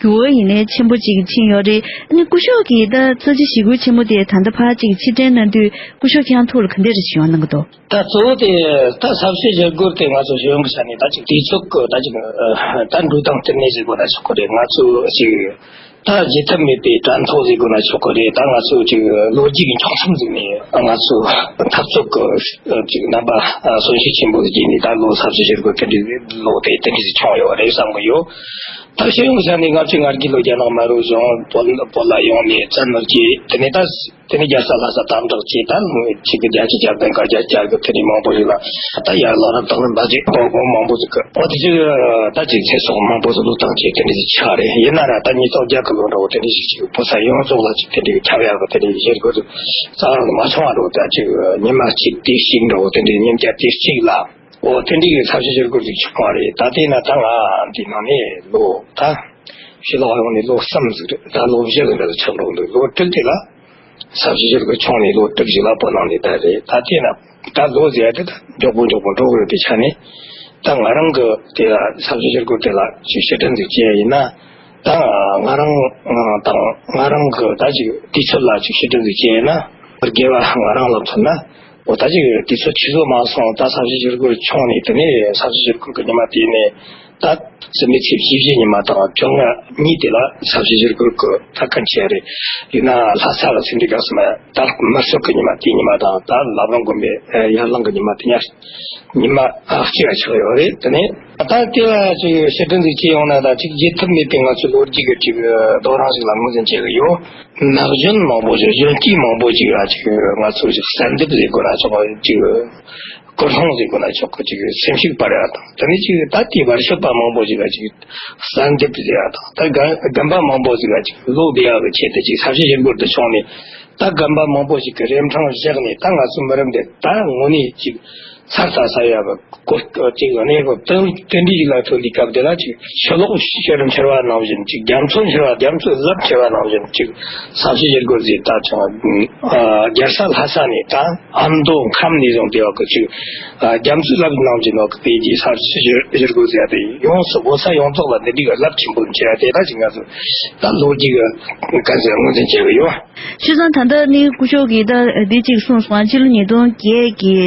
འགྱུར་བ་ཡིན་ནའི་ཆེན་པོ་ཅིག་ཕྱིན་ཡོད་རེད། ཨ་ནི་སྐུ་ཞབས་ཀྱིས་ད་ས་བྱི་ཞི་རྒོལ་ཆེན་མོ་དེ་ད་ལྟ་ཕར་ཅིག་ཕྱིར་དྲན་གནང་དུས་སྐུ་ཞབས་ཁྱེད་རང་ཐུགས་ལ་ག་འདྲ་རེ་ཞིག་ཡོང་གནང་གི་འདུག་ད་གཙོ་བོ་དེ་ད་ས་བྱི་ཞི་རྒོལ་དེ་ང་ཚོ་ཤེས་ཡོན་གྱི་ཆ་ནས་ད་ཅིག་དུས་ཚོད་ཀྱི་ད་ཅིག་ཨ་ད་འགྲོ་སྟངས་སྟེང་ནས་ཟེར་དགོས་ན་ཆོག་གི་རེད། ང་ཚོ་ཅིག་ད་བརྗེད་ཐབས་མེད་པའི་དྲན་ཐོ་ཟེར་དགོས་ན་ཆོག་གི་རེད། ད་ང་ཚོ་ཅིག་ལོ་རྒྱུས་ཀྱི་འཁྱོངས་མཚམས་ཟིག་ནས་ང་ཚོ་འཐབ་རྩོད་ཀྱི་ཅིག་རྣམ་པ་ཨ་གསོན་ཤུགས་ཆེན་པོ་ཟིག་བརྒྱུད་ནས་ད་ལོ་ས་བྱི་ཞི་རྒོལ་དེ་འདྲའི་ལོ་དེ་དེ་འདྲའི་ཟིག་བྱུང་ཡོད་རེད་བསམ་གི་ཡོད། ད་ཤེས་ཡོན་གྱི་ཆ་ནས་ང་ཚོའི་སྔར་གྱི་ལོ་རྒྱ་ནག་དམར་པོ་བྱུང་། བོད་བོད་ལ་ཡོང་ནས་བཙན་གནོན་བྱས། དེ་ནས་ད་དེ་ནས་རྒྱལ་ས་ལྷ་ས་དམ་དྲག་བྱས། ད་ཆིག་སྟོང་དགུ་བརྒྱ་བརྒྱད་ཅུ་གྱ་བདུན་གྱ་བརྒྱད་ཀྱི་དེ་ནས་མང་པོ་ཞིག་ལ་ད་ཡར་ལོ་རབས་དང་ལེན་པ་ཅིག་བོད་བོད་མང་པོ་ཟིག་གི་འོ་དེ་ཅིག་ད་ཅིག་ཚེ་སྲོག་མང་པོ་ཟིག་བློས་བཏང་བྱས་དེ་འདྲ་ཞིག་ཆགས་རེད། ཡིན་ན་ར་ད་ཉིས་སྟོང་བརྒྱད་ཀྱི་ལོ་འདྲ་བོ་དེ་འདྲ་ཞིག་ཅིག་བོད་ས་ཡོངས་རྫོགས་ལ་ཅིག་དེ་འདྲའི་ཁྱབ་ཡག་གི་དེ་འདྲའི་ཞི་རྒོལ་ཟིག་རྩ་བ་ནས་མ་བྱུང་བ་འདྲ་བོ། ད་ཅིག་ཉི་མ་གཅིག་དུས་གཅིག་འདྲ་བོ་དེ་འདྲའི་ཉིན་བརྒྱ་དུས་གཅིག་ལ། འོ་དེ་འདྲའི་གི་ས་བྱི་ཞི་རྒོལ་ཅིག་བྱུང་བ་རེད། ད་དེ་ན་ད་ང་འདི་ནང་ནས་ལོ་ད་ཕྱི་ལོགས་ཡོང་ནས་ལོ་གསུམ་ཟིག་རེད། ད་ལོ་བཞི་གི་འདྲ་ཆགས་འགྲོ་འདུག་ལོ་དྲུག་དེ་ལ་ས་བྱི་ཞི་རྒོལ་བྱུང་ནས་ལོ་དྲུག་ཅིག་ལ་བོད་ནང་ནས་ད་རེད། ད་དེ་ན་ད་ལོ་ཟེར་ཡ་དེ་ད་མགྱོགས་པོ་མགྱོགས་པོ་འགྲོ་གི་ཡོད་པའི་ཆ་ནས། ད་ང་རང་གི་དེ་ལ་ས་བྱི་ཞི་རྒོལ་དེ་ལ་ཅིག་ཕྱིར་དྲན་ཟིག་བྱས་ཡིན་ན། ད་ང་རང་དང་ང་རང་གི་ད་ཅིག་དུས་ཚོད་ལ་ཅིག་ཕྱིར་དྲན་ཟིག་བྱས་ཡིན་ན། དགེ་བ་ང་རང་ལ་མཚོན་ན། འོ་ད་ཅིག་དུས་ཚོད་ཆུད་ཟོས་མ་སོང་། ད་ས་བྱི་ཞི་རྒོལ་བྱུང་ནས་དེ་ནས་ས་བྱི་ཞི་རྒོལ་གི་ཉི་མ་དེ་ནས་ད་སྲིད་མི་ཚེས་བཅུ་བཞི་ཉི་མ་དང་བཅོ་ལྔ་གཉིས་དེ་ལ་ས་བྱི་ཞི་རྒོལ་གི་ད་ག་འཆར་རེད། ཡིན་ན་ལྷ་ས་ལ་ཚེ་འདི་ག་སེ་མ་ད་དམར་གསོད་གི་ཉི་མ་དེ་ཉི་མ་དང་ད་བླ་བྲང་དགོན་པའི་ཡར་ལངས་གི་ཉི་མ་དེ་ཉ་ཉི་མ་ཨ་གཅིག་ལ་ཆགས་ཡོད་རེད། དེ་ནས་ད་ལྟ་དེ་ལ་ཅིག་ཕྱིར་དྲན་ཟིག་བྱས་ཡོང་ན་ད་ཅིག་བརྗེད་ཐབས་མེད་པའི་ང་ཚོའི་ལོ་རྒྱུས་ཀྱི་ཅིག་རྡོ་རིང་ཞིག་ལ་ངོས་འཛིན་བྱེད་གི་ཡོད། ན་གཞོན་མང་པོ་ཞིག་གཞོན་སྐྱེས་མང་པོ་ཞིག་ལ་ཅིག་ང་ཚོ་ཅིག་གསལ་འདེབས་ཟེར་དགོས་ན་ཆོག་གི་ཅིག་སྐུལ་སློང་ཟེར་དགོས་ན་ཆོག་གི་ཅིག་སེམས་ཤུགས་སྤར་ཡ་དང་། དེ་ནས་ཅིག་ད་ལྟའི་བར་ཞིག་པ་མང་པོ་ཞིག་ལ་ཅིག་གསལ་འདེབས་ཟེར་ཡ་དང་། ད་རྒན་རྒན་པ་མང་པོ་ཞིག་ལ་ཅིག་བློ་བདེ་ཡག་གི་ཆེད་དུ་ཅིག་ས་བྱི་ཞི་རྒོལ་དུ་བྱུང་ནས། ད་རྒན་པ་མང་པོ་ཞིག་གིས་རིན་ཐང་བཞག་ནས་ད་ང་ཚོའི་མི་རབས་འདི་ད་དངོས་གནས་ཅིག་ཚར་ཚར་ཚར་ཡག་གི་གོ་སྐབས་ཅིག་གནས་སྐབས་དེ་དེ་འདྲ་ཞིག་ལ་ཐུག་དུས་སྐབས་དེ་ལ་ཅིག་ཕྱི་ལོགས་ཕྱི་རུ་འཕྱུར་བ་ནང་བཞིན་ཅིག་རྒྱ་མཚོ་འཕྱུར་བ་རྒྱ་མཚོའི་རླབས་འཕྱུར་བ་ནང་བཞིན་ཅིག་ས་བྱི་ཞི་རྒོལ་ཟེར་ད་ཅང་རྒྱལ་ས་ལྷ་ས་ནས་ད་ཨ་མདོ་ཁམས་ནས་བཟུང་དེ་བ་གི་ཅིག་རྒྱ་མཚོའི་རླབས་ནང་བཞིན་བ་གི་དེ་རྗེས་ས་བྱི་ཞི་རྒོལ་ཟེར་དེ་ཡོངས་སུ་བོད་ས་ཡོངས་རྫོགས་ལ་འདི་འདྲའི་རླབས་ཆེན་པོ་འཕྱུར་བ་དེ་ད་ཅིག་ང་ཚོ་ད་ལོ་རྒྱུས་གི་ག་ཚོད་ངོས་འཛིན་བྱེད་གི་ཡོད། བྱས་ཙང་ད་ལྟ་ནི་སྐུ་ཞབས་ཀྱིས་ད་འདི་གཅིག་གསུངས་སོང་། སྤྱི་ལོ་ཉིས་སྟོང་བརྒྱད་ཀྱི་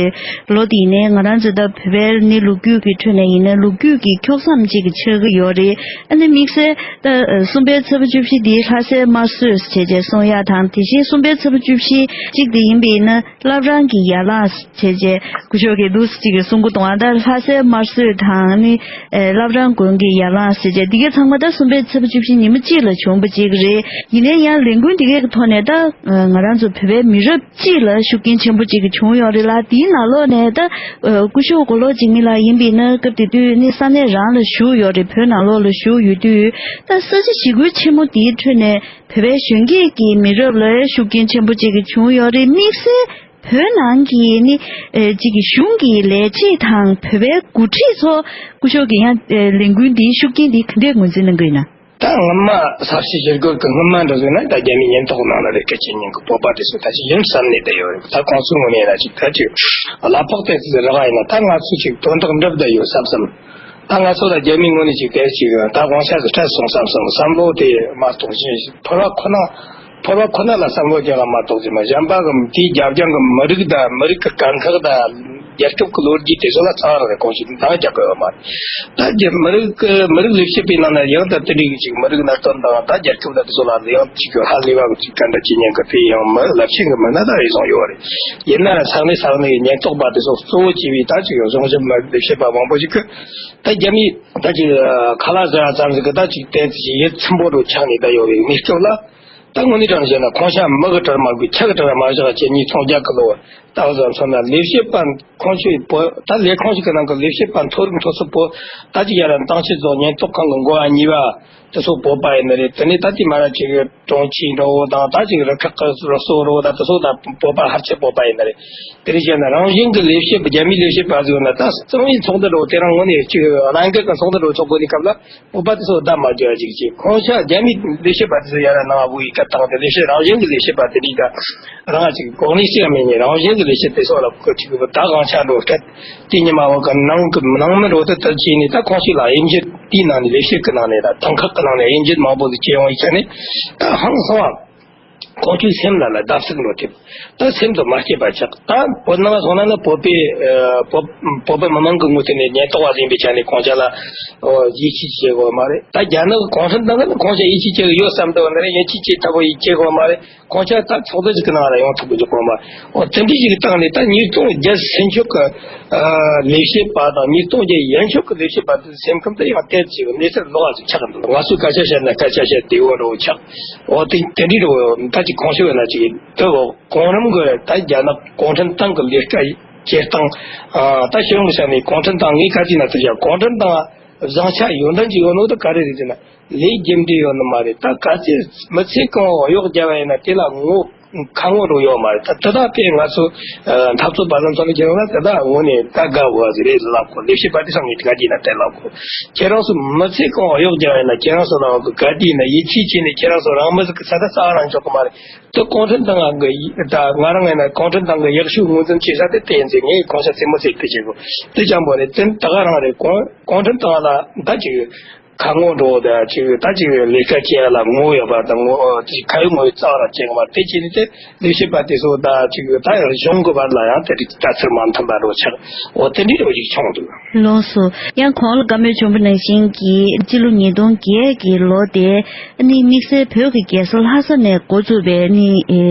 ལོ་དེ་ནས་ང་རང་ཚོ་ད་བོད་པའི་ནི་ལོ་རྒྱུས་ཀྱི་ཁྲོད་ནས་ཡིན་ན་ལོ་རྒྱུས་ཀྱི་འཁྱོག་བསམ་གཅིག་གི་ཆགས་ཀྱི་ཡོད་རེད། ཨ་ནི་དམིགས་བསལ་ད་གསུམ་པའི་ཚེས་པ་བཅུ་བཞི་འདི་ལྷ་སའི་དམར་གསོད་བྱས་རྗེས་གསུང་ཡ་དང་། དེ་བཞིན་གསུམ་པའི་ཚེས་པ་བཅུ་བཞི་གཅིག་དེ་ཡིན་པ་ཡིན་ན་བླ་བྲང་གི་ཡར་ལངས་བྱས་རྗེས་སྐུ་ཞབས་ཀྱིས་འདུག་སེ་གཅིག་གི་གསུང་གི་འདུག་ཨ་ད་ལྷ་སའི་དམར་གསོད་དང་ནི་ཨེ་བླ་བྲང་དགོན་གྱི་ཡར་ལངས་ཟེར་བྱས་འདི་གའི་ཚང་མ་ད་གསུམ་པའི་ཚེས་པ་བཅུ་བཞི་ཉིན་མོ་གཅིག་ལ་བྱུང་བ་གཅིག་རེད། ཡིན་ནའི་ཡང་ལས་འགུལ་འདི་གའི་ཐོག་ནས་ད་ང་རང་ཚོ་བོད་པའི་མི་རབས་གཅིག་ལ་ཤུགས་རྐྱེན་ཆེན་པོ་གཅིག་བྱུང་ཡོད་རེད་ལ། དེའི་ནང་ལོགས་ནས་ད་སྐུ་ཞབས་མགོ་ལོག་འཇིགས་མེད་ལགས་ཡིན་པ་ཡིན་ན་སྐབས་དེ་དུས་ནི་ས་གནས་རང་ལ་བཞུགས་ཡོད་རེད། བོད་ནང་ལོགས་ལ་བཞུགས་ཡོད་དུས་ད་ས་བྱི་ཞི་རྒོལ་ཆེན་མོ་འདིའི་ཁྲོད་ནས་བོད་པའི་གཞོན་སྐྱེས་ཀྱི་མི་རབས་ལ་ཤུགས་རྐྱེན་ཆེན་པོ་གཅིག་བྱུང་ཡོད་རེད། དམིགས་བསལ་བོད་ནང་གི་ནི་ཨེ་གཅིག་གི་གཞུང་གི་ལས་བྱེད་དང་བོད་པའི་འགོ་ཁྲིད་ཚོ་སྐུ་ཞབས་ཀྱི་ཡང་ཨེ་ལས་འགུལ་འདིའི་ཤུགས་རྐྱེན་འདི་ག་འདྲས་ངོས་འཛིན་གནང་གི་ཡོད་ན། ད་སྔོན་མ་ས་བྱི་ཞི་རྒོལ་གྱི་སྔོན་མ་འདྲ་བཟོས་ན་ད་རྒྱ་མིའི་ཉེན་རྟོག་ནང་ལ་རེ་སྐད་ཆ་ཉན་གི་བོད་པ་དེ་ཚོ་ད་ཅི་ཡིན་བསམ་ནས་བསྡད་ཡོད་རེད། ད་ཁོང་ཚོའི་ངོས་ནས་ན་ཅིག་ད་ཅིག་གླ་ཕོགས་དེ་ཚོ་རག་པ་ཡིན་ན་ད་ང་ཚོ་ཅིག་དོན་དག་འགྲུབ་བསྡད་ཡོད་བསམ་བསམ། ད་ང་ཚོ་ལ་རྒྱ་མིའི་ངོས་ནས་ཅིག་དེ་ཅིག་ད་དབང་ཆ་ཟིག་སྤྲད་སོང་བསམ་བསམ་བསམ་བློ་དེ་མ་གཏོགས་ཕོར་བ་ཁོ་ན། ཕོར་པ་ཁོ་ན་ལ་བསམ་བློ་རྒྱག་ལ་མ་གཏོགས་ཟེར་མ། གཞན་པ་གི་དེའི་རྒྱབ་ལྗོངས་ཀྱི་མི་རིགས་དང་མི་རིགས་ཀྱི་དཀའ་ཁག་དང་རྒྱལ་ཁབ་ཀྱི་ལོ་རྒྱུས་དེ་ཚོ་ལ་རྩ་བ་རང་རེ་གོང་ཞིག་འདང་རྒྱག་གི་ཡོད་མ་རེད། ད་རྒྱ་མི་རིགས་ཀྱི་མི་རིགས་ལས་བྱེད་པའི་ནང་ན་ཡང་ད་དེ་འདྲའི་ཅིག་མི་རིགས་གནད་དོན་དང་ད་རྒྱལ་ཁབ་དང་དེ་ཚོ་ལ་ཡང་ཅིག་ཧ་ལས་པ་གི་ཅིག་ག་འདྲ་ཅིག་ཉན་གི་དེ་ཡང་མི་རླབས་ཆེན་གྱི་མི་སྣ་ད་རེ་ཟུང་ཡོད་རེད། ཡིན་ན་ས་གནས་ས་གནས་ཉེན་རྟོག་པ་དེ་ཚོ་གཙོ་བོ་བྱས་པའི་ད་ཅིག་གཞུང་ཞབས་མི་རིགས་ལས་བྱེད་པ་མང་པོ་ཞིག་གི་ད་རྒྱ་མིའི་ད་ཅིག་ཁ་ལག་ཟ་ཙམ་ཞིག་གི་ད་ཅིག་ཏོག་ཙམ་ཞིག་ཡིད་ཚིམ་པོ་རུ་ཆགས་ནས་ད་ཡོད་པའི་གནས་སྐབས་ལ། ད་དངོས་གནས་དྲང་བཤད་ན་ཁོང་ཆ་མི་གི་གྲལ་མ་དགོས་ཁྱི་གི་གྲལ་མ་བཞག་ཅེས་ཉིས་སྟོང་བརྒྱད་གི་ལོ་ད་བཟོ་མཚོན་ན་ལས་བྱེད་པ་ཁོང་ཆོས་པོ་ད་ལས་ཁུངས་ཤིག་གི་ནང་གི་ལས་བྱེད་པ་མཐོ་རིམ་མཐོ་ཚད་པོ་ད་ཅིག་ཡར་ལ་ཏང་ཕྱི་རྫོང་ཉེན་རྟོག་ཁང་གི་འགོ་བ་གཉིས་པ་དེ་ཚོ་བོད་པ་ཡིན་ནི་རེད། དེ་ནས་ད་དེ་མ་ར་ཅིག་གི་གྲོང་ཁྱེར་འགྲོ་བོ་དང་ད་ཅིག་རུ་ཁག་གི་རུ་སོ་རོ་ད་དེ་ཚོ་ད་བོད་པ་ཧར་ཆེ་བོད་པ་ཡིན་ནི་རེད། དེ་རིང་བཤད་ན་རང་བཞིན་གྱི་ལས་བྱེད་པ་རྒྱ་མིའི་ལས་བྱེད་པ་ཟེར་ན་ད་རྩ་བའི་ཚོགས་འདུ་འགྲོ་དེ་རང་ངོ་ནས་ཅིག་གནད་འགག་གི་ཚོགས་འདུ་འགྲོ་ཆོག་དགོས་ནི་སྐབས་ལ། བོད་པ་དེ་ཚོ་བདག་མ་རྒྱག་ཅིག་ཅིག་ཁོང་ཆ་རྒྱ་མིའི་ལས་བྱེད་པ་དེ་ཚོ་ཡར་ནང་བུ་ཡི་སྐད་བཏང་སྟེ་ལས་བྱེད་རང་བཞིན་གྱི་ལས་བྱེད་པ་དེ་འདྲའི་ཀ་རང་ཅིག་གོ་གནས་ཤིག་མེད་ནས་རང་བཞིན་གྱི་ལས་བྱེད་དེ་ཚོ་ལ་ཁོ་ཅིག་བདག་དབང་ཆ་འགྲོ་སྐད་དེ་ཉི་མ་བ་ག་ནང་གི་ནང་མི་འགྲོ་དེ་ལྟར་བྱས་ནས་ད་ཁོང་ཞིག་ལ་དབྱེ་འབྱེད་དེའི་ནང་ནས་ལས་བྱེད་ཀྱི་ནང་ནས་ད་དང་ཁག་གི་ནང་ནས་དབྱེ་འབྱེད་མང་པོ་ཟིག་བྱས་ཡོང་ཡི་ཆ་ནས་ད་ཧང་སང་བ། ཁོང་ཚོའི་སེམས་ལ་ལ་བརྡབ་གསིག་འགྲོ་ཐེབས། ད་སེམས་དུ་མ་སྐྱེས་པ་ཆགས། ད་བོད་ནང་སོང་ན་ནི་བོད་པའི་ཨ་བོད་བོད་པའི་མི་མང་གི་ངོས་ཐད་ནས་ཉེན་རྟོག་པ་ཡིན་པའི་ཆ་ནས་ཁོང་ཅག་ལ་ཨོ་ཡིད་ཆེས་བྱེད་དགོས་མ་རེད། ད་རྒྱ་ནག་གི་གུང་ཁྲན་ཏང་ནི་ཁོང་ཅག་ཡིད་ཆེས་བྱེད་ཀྱི་ཡོད་བསམ་འདུག་ནི་རེད། ཡིད་ཆེས་བྱེད་ཐུབ་པ་ཡིད་ཆེས་དགོས་མ་རེད། ཁོང་ཅག་ད་ཚོགས་སྡེ་ཞིག་གི་ནང་ལ་ཡོང་ཐུབ་ཀྱི་འཇུག་དགོས་མ་རེད། ཨོ་དེ་འདྲ་ཞིག་གི་སྟེང་ནས་ད་ཉིས་སྟོང་བརྒྱད་ཟིན་ཆོག་གི་ཨ་ལས་བྱེད་པ་དང་ཉིས་སྟོང་བརྒྱད་ཡན་ཆོད་ཀྱི་ལས་བྱེད་པ་དེ་སེམས་ཁམས་དེ་ཡང་གཏད་ཅིག་གནས་ཚུལ་ལོགས་ཅིག་ཆགས་འདུག་ང་ཚོས་སྐད་ཆ་བཤད་ན་སྐད་ཆ་བཤད་བདེ་བོ་འདྲ་བོ་ཆགས། འོ་དེ་དེ་འདྲའི་འདྲ་བོ་ད་ཅིག་གང་ཤེས་ན་ཅིག་དེ་འོ་གོང་རིམ་གྱི་ད་རྒྱ་ནག་གུང་ཁྲན་ཏང་གི་ལས་ཀ་བྱེད་སྟངས་ཨ་ད་ཤེས་ཡོན་གྱི་ས་ནས་གུང་ཁྲན་ཏང་ངས་ག་ཅིག་ན་ཚུལ་བྱ་གུང་ཁྲན་ཏང་བཟང་ཆ་ཡོན་ཏན་ཅིག་ཡོད་ནོ་ད་ག་རེ་རེད་ཟེར་ན། ལས་རྒྱུ་འབྲས་ཡོད་ནི་མ་རེད། ད་ག་ཚོད་མི་ཚེ་གང་བོ་གཡོག་རྒྱབ་པ་ཡིན་ན་དེ་ལ་ངོ་ཁ་ངོ་རུ་ཡོད་མ་རེད། ད་དེ་དག་དེ་ང་ཚོ་འཐབ་རྩོད་པ་ལ་མཚོན་ནས་ཁྱེད་རང་ལ་དེ་དག་ངོ་ནས་ད་དགའ་བོ་ཟེར་རེད་ལབ་གོ། ལས་བྱེད་པ་དེ་སང་ངས་དེ་ག་དེ་ན་དེ་ལབ་གོ། ཁྱེད་རང་ཚོ་མི་ཚེ་གང་བོ་གཡོག་རྒྱབ་པ་ཡིན་ན་ཁྱེད་རང་ཚོ་ལ་ག་དེ་ན་ཡིད་ཆེས་བྱས་ནས་ཁྱེད་རང་ཚོ་རང་མི་ཟིག་གི་ས་ད་ས་རང་འཇོག་གི་མ་རེད། དེ་གུང་ཁྲན་ཏང་གི་ད་ང་རང་ཡིན་ན་གུང་ཁྲན་ཏང་གི་ཡག་ཤོས་ངོས་འཛིན་བྱེད་ས་དེ་དེ་ཡིན་ཟེར། ངས་གོང་ས་ཚེ་མོ་ཚེ་དེ་བྱེད་གོ། དེ་ཅང་པོ་རེད། དེ་ད་ག་རང་རེད། གུང་གུང་ཁྲན་ཏང་ལ་ད་ཅིག་ཁ་ངོ་འགྲོ་ད་ཅིག་ད་ཅིག་ལས་ཀ་བྱེད་ཡ་ལ་ངོ་ཡོད་པ་དང་ངོ་ཅིག་ཁ་ཡོད་ངོ་ཡོད་རྩ་བ་ར་བྱེད་གི་མ། དེ་བྱས་ནས་དེ་ལས་བྱེད་པ་དེ་ཚོ་ད་ཅིག་ད་གཞུང་གི་བར་ལ་ཡང་དེ་རིགས་ལྟ་ཚུལ་མ་མཐུན་པ་འགྲོ་ཆགས། འོ་དེ་འདྲའི་འགྲོ་ཅིག་བྱུང་འདུག་ལགས་སོ། ཡང་གོང་ལ་བཀའ་མོལ་བྱུང་བ་ནང་བཞིན་གྱི་སྤྱི་ལོ་ཉིས་སྟོང་བརྒྱད་ཀྱི་ལོ་དེ་ཨ་ནི་དམིགས་བསལ་བོད་ཀྱི་རྒྱལ་ས་ལྷ་ས་ནས་འགོ་བཙུགས་པའི་ཨ་ནི་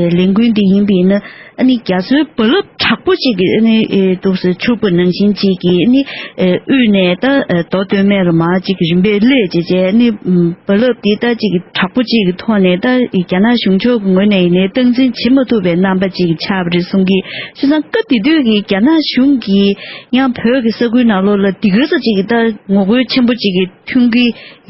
ལས་འགུལ་འདི་ཡིན་པ་ཡིན་ན། ཨ་ནི་རྒྱ་མཚོའི་རྦ་རླབས་དྲག་པོ་ཅིག་གི་ཨ་ནི་ཨེ་འདུག་སེ་འཁྱུག་པ་ནང་བཞིན་ཅིག་གི་ཨ་ནི་ཨེ་དབུས་ནས་ད་ཨེ་མདོ་སྟོད་སྨད་ལ་མར་ཅིག་རིམ་པས་སླེབས་བྱས་བྱས་ཨ་ནི་རྦ་རླབས་འདི་ད་ཅིག་གི་དྲག་པོ་ཅིག་གི་ཐོག་ནས་ད་རྒྱ་ནག་གཞུང་ཕྱོགས་ཀྱི་ངོས་ནས་ཡིན་ནའི་སྟངས་འཛིན་བྱེད་མ་ཐུབ་པའི་རྣམ་པ་ཅིག་ཆགས་པ་རེད་གསུང་གི། བྱས་ཙང་སྐབས་དེ་དུས་ཀྱི་རྒྱ་ནག་གཞུང་གིས་ཡང་བོད་ཀྱི་ས་ཁུལ་ནང་ལོགས་ལ་འདི་ག་ཙམ་ཅིག་གི་ད་ངོ་རྒོལ་ཆེན་པོ་ཅིག་གི་ཐོན་གྱི་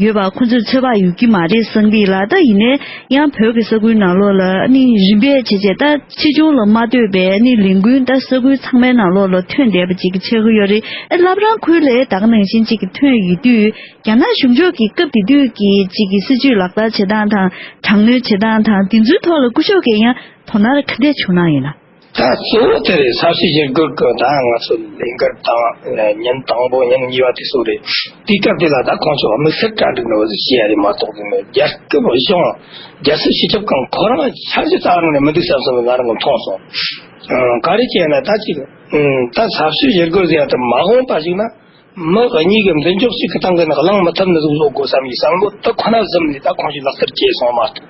ཡོད་པ་ཁོ་ཚོས་ཚོད་དཔག་ཡོད་ཀྱི་མ་རེད་བསམ་གྱི་ལ། ད་ཡིན་ནའི་ཡང་བོད་ཀྱི་ས་ཁུལ་ནང་ལོགས་ལ་ཨ་ནི་རིམ་པས་བྱས་བྱས་ད་ཕྱི་ལྗོངས་ལ་མ་ལྟོས་པའི་ཨ་ནི་ལས་འགུལ་ད་ས་ཁུལ་ཚང་མའི་ནང་ལོགས་ལ་ཐོན་བསྡད་པ་ཅིག་གི་ཆགས་ཀྱི་ཡོད་རེད། ཨ་བླ་བྲང་ཁུལ་ལ་ད་ག་ནང་བཞིན་ཅིག་གི་ཐོན་ཡོད་དུས་རྒྱ་ནག་གཞུང་ཕྱོགས་ཀྱི་སྐབས་དེ་དུས་ཀྱི་ཅིག་གི་སྲིད་ཇུས་ལག་བསྟར་བྱེད་སྟངས་དང་དྲག་གནོན་བྱེད་སྟངས་དང་དེ་ཚོའི་ཐོག་ལ་སྐུ་ཞབས་ཀྱིས་ཡང་དོ་སྣང་ག་འདྲས་བྱུང་གནང་ཡོད་ན། ད་གཙོ་བོ་དེ་རེད། ས་བྱི་ཞི་རྒོལ་གི་ད་ང་ཚོ་ལས་འགུལ་དང་ཉིན་དང་པོ་ཉིན་གཉིས་པ་དེ་ཚོ་རེད། དེའི་སྐབས་དེ་ལ་ད་ཁོང་ཚོ་དམིགས་བསལ་གྲ་སྒྲིག་ནོར་བུ་ཞིག་བྱས་ཡ་རེད་མ་གཏོགས་དེ་ནི་རྒྱལ་ཁབ་གཞུང་རྒྱལ་སྲིད་སྤྱི་ཁྱབ་ཁང་ཁོ་རང་འཆར་གཞི་རྩ་བ་ནས་མི་འདུག་བསམ་སོང་ང་རང་གི་མཐོང་སོང་། ཨང་ག་རེ་བྱས་ན་ད་ཅིག་ཨང་ད་ས་བྱི་ཞི་རྒོལ་ཟེར་ཡ་དེ་མ་འོངས་པ་ཞིག་ན་མི་གཉིས་ཀྱི་མདུན་ཅོག་གཅིག་གི་སྟེང་གི་ནི་གླེང་མི་ཐུབ་ནི་ཟིག་བཟོ་དགོས་བསམ་ཡི་བསམ་བློ་དེ་ཁོ་ན་ཟིན་ནས་ད་ཁོང་ཞིག་ལག་བསྟར་བྱས་སོང་མ་གཏོགས།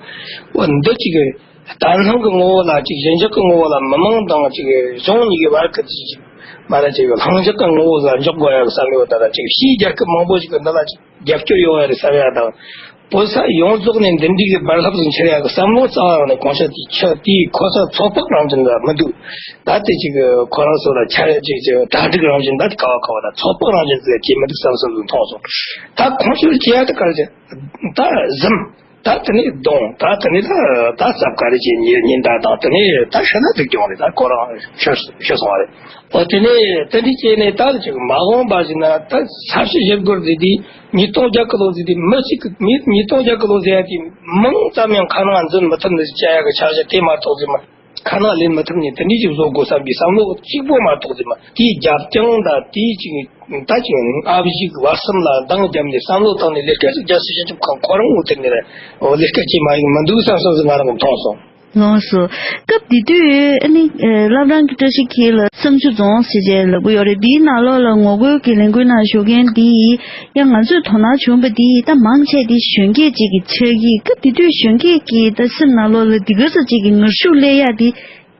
འོ་འདི་ཅིག་གི་ད་ལྷང་གི་ངོ་བོ་ལ་ཅིག་གཞན་ཕྱོགས་ཀྱི་ངོ་བོ་ལ་མི་མང་དང་ཅིག་གཞུང་གཉིས་ཀྱི་བར་གྱི་ཅིག་ཅིག་མ་ར་ཅིག་ལྷང་ཕྱོགས་ཀྱི་ངོ་བོ་ལ་འཇོག་དགོས་ཡ་གི་བསམ་ཡོད། ད་ལ་ཅིག་ཕྱིའི་རྒྱལ་ཁབ་མང་པོ་ཞིག་གི་འདི་ལ་ཅིག་རྒྱབ་སྐྱོར་ཡོང་ཡ་རེད་བསམ་ཡ་དང་། བོད་ས་ཡོངས་རྫོགས་ནས་འདི་འདྲའི་གི་རྦ་རླབས་ཟིག་འཕྱུར་ཡ་གི་བསམ་བློ་རྩ་བ་ནས་གོང་ས་དེའི་ཆ་དེའི་ཁོ་ཚོ་ཚོད་དཔག་རང་བཞིན་ལ་མི་འདུག་ད་དེ་ཅིག་གི་ཁོ་རང་ཚོ་ལ་འཆར་ཡ་ཅིག་ཅིག་གྲ་སྒྲིག་རང་བཞིན་ད་དེ་ག་བ་ག་བ་ད་ཚོད་དཔག་རང་བཞིན་ཟིག་བྱེད་མི་འདུག་བསམ་བསམ་ཟིག་མཐོང་སོང་། ད་ཁོང་ཚོས་བྱེད་ཡ་དེ་ག་རེ་བྱེད། ད་གཟིམ། ད་དེ་ནས་གདོང་། ད་དེ་ནས་ད་ད་ཟབ་ག་རེ་བྱེད། ཉིན་ཉིན་ད་དང་དེ་ནས་ད་ཤི་ན་འགྲིག་ཀྱང་རེད། ད་ཁོ་རང་ཤི་ཤི་སོང་བ་རེད། ཨོ་དེ་ནས་དེ་འདྲ་བྱས་ནས་ད་ཅིག་མ་འོངས་པ་ཞིག་ན་ད་ས་བྱི་ཞི་རྒོལ་ཟེར་དུས་ཉིས་སྟོང་བརྒྱད་གི་ལོ་ཟེར་དུས་མི་གཅིག་གི་མི་ཉིས་སྟོང་བརྒྱད་གི་ལོ་ཟེར་ཡ་དེ་མིང་ཙམ་ཡང་ཁ་ནང་འཛིན་མི་ཐུབ་ནི་ཟིག་བྱ་ཡ་གི་འཆར་གཞི་དེ་མ་གཏོགས་ཟིག་མ། ཁ་ནང་ལེན་མི་ཐུབ་ནས་དེ་འདྲ་ཞིག་བཟོ་དགོས་བསམ་པའི་བསམ་བློ་གཅིག་པོ་མ་གཏོགས་ཟེར་མ། དེའི་རྒྱབ་རྐྱང་དང་དེའི་ཅིག་ད་ཅིག་ཨ་ཕྱི་བར་གསུམ་ལ་འདང་བརྒྱབ་ནས་བསམ་བློ་བཏང་ནས་ལས་ཀ་ཞིག་རྒྱལ་སྲིད་སྤྱི་ཁྱབ་ཁང་ཁོ་རང་ངོ་དེ་ནས་ལས་ཀ་བྱེད་མ་ཡིན་མི་འདུག་བསམ་བསམ་ཟིག་ང་རང་གིས་མཐོང་སོང་། ལགས་སོ། སྐབས་དེ་དུས་ཨ་ནི་ཨེ་བླ་བྲང་གི་བཀྲ་ཤིས་འཁྱིལ་ལ་བསམ་ཆུ་རྫོང་ཟེར་བྱས་ལབ་གི་ཡོད་རེད། དེའི་ནང་ལོགས་ལ་ངོ་རྒོལ་གྱི་ལས་འགུལ་ནང་ཞུགས་མཁན་དེ་ཡིས་ཡང་ང་ཚོས་དོ་སྣང་བྱུང་བ་དེ་ཡིས་ད་མང་ཆེ་དེ་གཞོན་སྐྱེས་ཅིག་གི་ཆགས་ཀྱི། སྐབས་དེ་དུས་གཞོན་སྐྱེས་ཀྱི་ད་སེམས་ནང་ལོགས་ལ་འདི་ག་ཚོད་ཅིག་གི་ངར་ཤུགས་སླེབས་ཡག་དེ་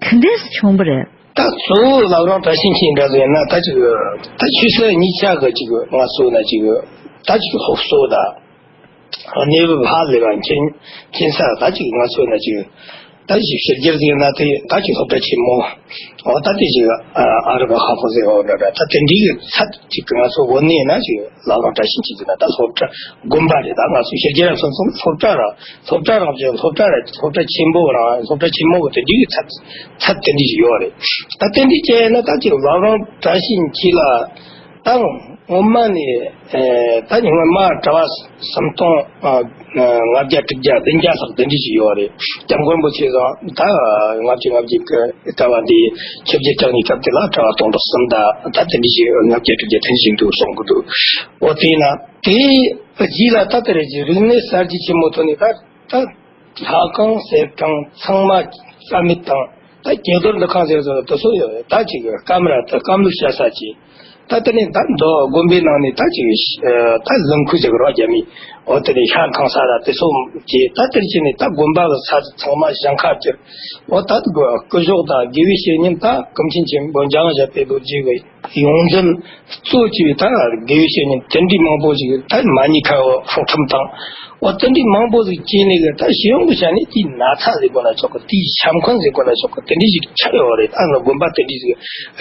ག་འདྲས་བྱུང་བ་རེད། ད་གཙོ་བོ་བླ་བྲང་བཀྲ་ཤིས་འཁྱིལ་འདྲ་ཟེར་ན་ད་ཅིག་ད་ཆུ་ཚོད་གཉིས་ཆ་གི་ཅིག་ང་ཚོ་ན་ཅིག་ད་ཅིག་སློབ་གསོ་ད། གནས་བབ་ཧ་ལས་པ་མཁྱེན་མཁྱེན་ས་ད་ཅིག་ང་ཚོ་ན་ཅིག་ད་ཅིག་ཕྱི་རྒྱལ་ཟེར་ན་དེ་ད་ཅིག་སློབ་གྲྭ་ཆེན་མོ། འོ་ད་དེ་ཅིག་ཨ་རི་བ་ཧ་ཧོ་ཟེར་བ་འདྲ་འདྲ་ད་དེ་འདྲའི་གི་ཚད་ཅིག་ང་ཚོ་བོད་ནས་ན་ཅིག་བླ་བྲང་བཀྲ་ཤིས་འཁྱིལ་ཟེར་ན་ད་སློབ་གྲྭ་དགོན་པ་རེད། ད་ང་ཚོ་ཕྱི་རྒྱལ་སོང་སོང་སློབ་གྲྭ་ར་སློབ་གྲྭ་རང་བཞིན་སློབ་གྲྭ་ར་སློབ་གྲྭ་ཆེན་པོ་རང་སློབ་གྲྭ་ཆེན་མོ་གི་དེ་འདྲའི་གི་ཚད་ཚད་དེ་འདྲའི་ཞིག་ཡོད་རེད། ད་དེ་འདྲའི་བྱས་ན་ད་ཅིག་བླ་བྲང་བཀྲ་ཤིས་འཁྱིལ་ལ། ད་སྔོན་མ་ནས་ཨེ་ད་སྔོན་མ་གྲྭ་པ་སུམ་སྟོང་ཨ་ལྔ་བརྒྱ་དྲུག་བརྒྱ་བདུན་བརྒྱ་ལྷག་དེ་འདྲ་ཞིག་ཡོད་རེད། སྐྱབས་མགོན་པོ་ཆེ་ཚང་ད་ལྔ་བཅུ་ང་བརྒྱད་ཀྱི་གྲྭ་པ་འདི་ཆིབས་བསྒྱུར་བསྐྱངས་ནས་སྐབས་དེ་ལ་གྲྭ་པ་སྟོང་ཕྲག་གསུམ་དང་ད་དེ་འདྲ་ཞིག་ལྔ་བརྒྱ་དྲུག་བརྒྱ་དེ་འདྲ་ཞིག་འདུག་གསུང་གི་འདུག་འོ་དེས་ན་དེའི་རྗེས་ལ་ད་དེ་རེད་ཀྱི་རིག་གནས་གསར་བརྗེ་ཆེན་མོ་ཐོག་ནས་ད་ད། ལྷ་ཁང་གསེར་ཁང་ཚང་མ་རྩ་མེད་བཏང་། ད་ཀྱེ་རྡོར་འདུ་ཁང་ཟེར་ཟེར་དེ་ཚོ་ཡོད་རེད། ད་ཅིག་སྐམ་ར་ད་སྐམ་ལུག་བཤའ་ས་ཅིག་ད་དེ་ནས་ད་མདོ་དགོན་པའི་ནང་ནས་ད་ཅིག་ད་ལུང་ཁུག་ཅིག་རོ་རྒྱ་མི་འོ་དེ་ནས་ཤ་འཁང་ས་ར་དེ་ཚོ་ཅིག་ད་དེར་ཕྱིན་ནས་ད་དགོན་པ་གི་ས་ཚང་མ་ཞིང་ཁ་བསྒྱུར། འོ་ད་སྐུ་གཞོགས་དང་དགེ་བའི་བཤེས་གཉེན་ད་ཀུན་མཁྱེན་ཆེན་པོ་འཇམ་དབྱངས་བཞད་པའི་རྡོ་རྗེ་གི་ཡོངས་འཛིན། གཙོ་བྱས་པའི་ད་དགེ་བའི་བཤེས་གཉེན་དེ་འདྲའི་མང་པོ་ཞིག་ད་མ་ཉེས་ཁ་བ་ཧྲོག་ཁྲིམས་དང་། འོ་དེ་འདྲའི་མང་པོ་ཞིག་བྱས་ནས་གི་ད་ཞི་ཡོང་གི་བྱ་ནས་དེའི་ན་ཚ་ཟེར་དགོས་ན་ཆོག་གི། དེའི་ཤ་འཁོན་ཟེར་དགོས་ན་ཆོག་གི། དེ་འདྲའི་ཞིག་ཆགས་ཡོད་རེད། ད་ནི་དགོན་པ་དེ་འདྲའི་ཞིག་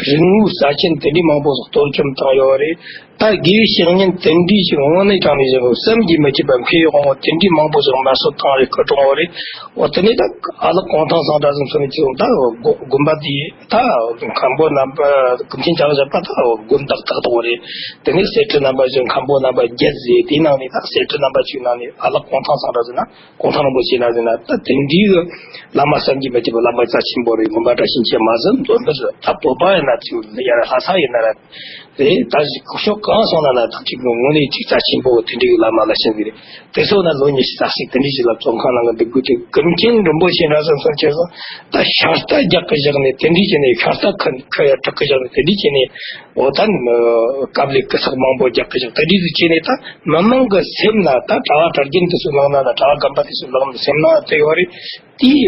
རིག་དངོས་རྩ་ཆེན་དེ་འདྲའི་མང་པོ་ཞིག་གཏོར་བཅོམ་བཏང་ཡོད་རེད། ད་དགེ་བའི་བཤེས་གཉེན་དེ་འདྲའི་ཞིག་དངོས་གནས་དྲང་ནས་ཞིག་བསམ་གྱིས་མི་ཁྱབ་པ་འཕེལ་ཡོང་བ་དེ་འདྲའི་མང་པོ་ཞིག་མ་སོ་བཏང་རེད། སྐུ་གྲོངས་ཡོད་རེད། འོ་དེ་ནས་ད་ཨ་ལགས་གུང་ཐང་སང་གྲྭ་ཚང་ཚོ་ནས་ཅིག་ད་དགོན་པ་དེ། ད་མཁན་པོ་རྣམ་པ་ཀུན་མཁྱེན་ལྕགས་བཞག་པ་ད་དགོན་བདག་ཏག་ཏག་རེད། དེ་ནས་གསེར་ཁྲི་རྣམ་པ་བཞི་མཁན་པོ་རྣམ་པ་བརྒྱད་ཟེར། དེའི་ནང་ནས་ད་གསེར་ཁྲི་རྣམ་པ་གཅིག་ནང་ནས་ཨ་ལགས་གུང་ཐང་སང་གྲྭ་ཟེར་ན་གུང་ཐང་རིན་པོ་ཆེ་ན་ཟེར་ན་ད་དེ་འདྲའི་གི་བླ་མ་བསམ་གྱིས་མི་ཁྱབ་པའི་བླ་མ་རྩ་ཆེན་པོ་རེད། དགོན་པ་བཀྲ་ཤིས་འཁྱིལ་མ་ཟད་མདོ་སྨད་ད་བོད་པ་ཡིན་ན་ཚིག་ཡར་ལྷ་ས་ཡིན་ན་ར་རེད། ད་ཅིག་ཕྱོགས་གང་སོང་ན་ན་ད་ཅིག་དངོས་གནས་ཅིག་རྩ་ཆེན་པོ་དེ་འདྲའི་གི་བླ་མ་ལ་ཕྱིན་གི་རེད། དེ་ཚོ་ན་ལོ་ཉི་ཤུ་རྩ་གཅིག་དེ་འདྲའི་ཞིག་ལ་བཙོན་ཁང་ནང་གི་འདུག་དགོས་དུས་ཀུན་མཁྱེན་རིན་པོ་ཆེ་འདྲ་ཟེར་སོང་ཁྱེད་ཚོ་ད་ཤ་སྟག་རྒྱག་གི་བཞག་ནས་དེ་འདྲའི་བྱས་ནས་ཤ་སྟག་ཁ་ཁ་ཡ་དྲག་གི་བཞག་ནས་དེ་འདྲའི་བྱས་ནས་འོ་ད་དཀའ་ལས་ཀི་ཚག་མང་པོ་རྒྱག་གི་བཞག་དེ་འདྲའི་ཟིག་བྱས་ནས་ད་མི་མང་གི་སེམས་ན་ད་གྲྭ་བ་གྲྭ་རྒན་དེ་ཚོའི་ལག་ན་ད་གྲྭ་བ་རྒན་པ་དེ་ཚོའི་ལག་ན་སེམས་ན་དེ་ཡོད་རེད། དེའི་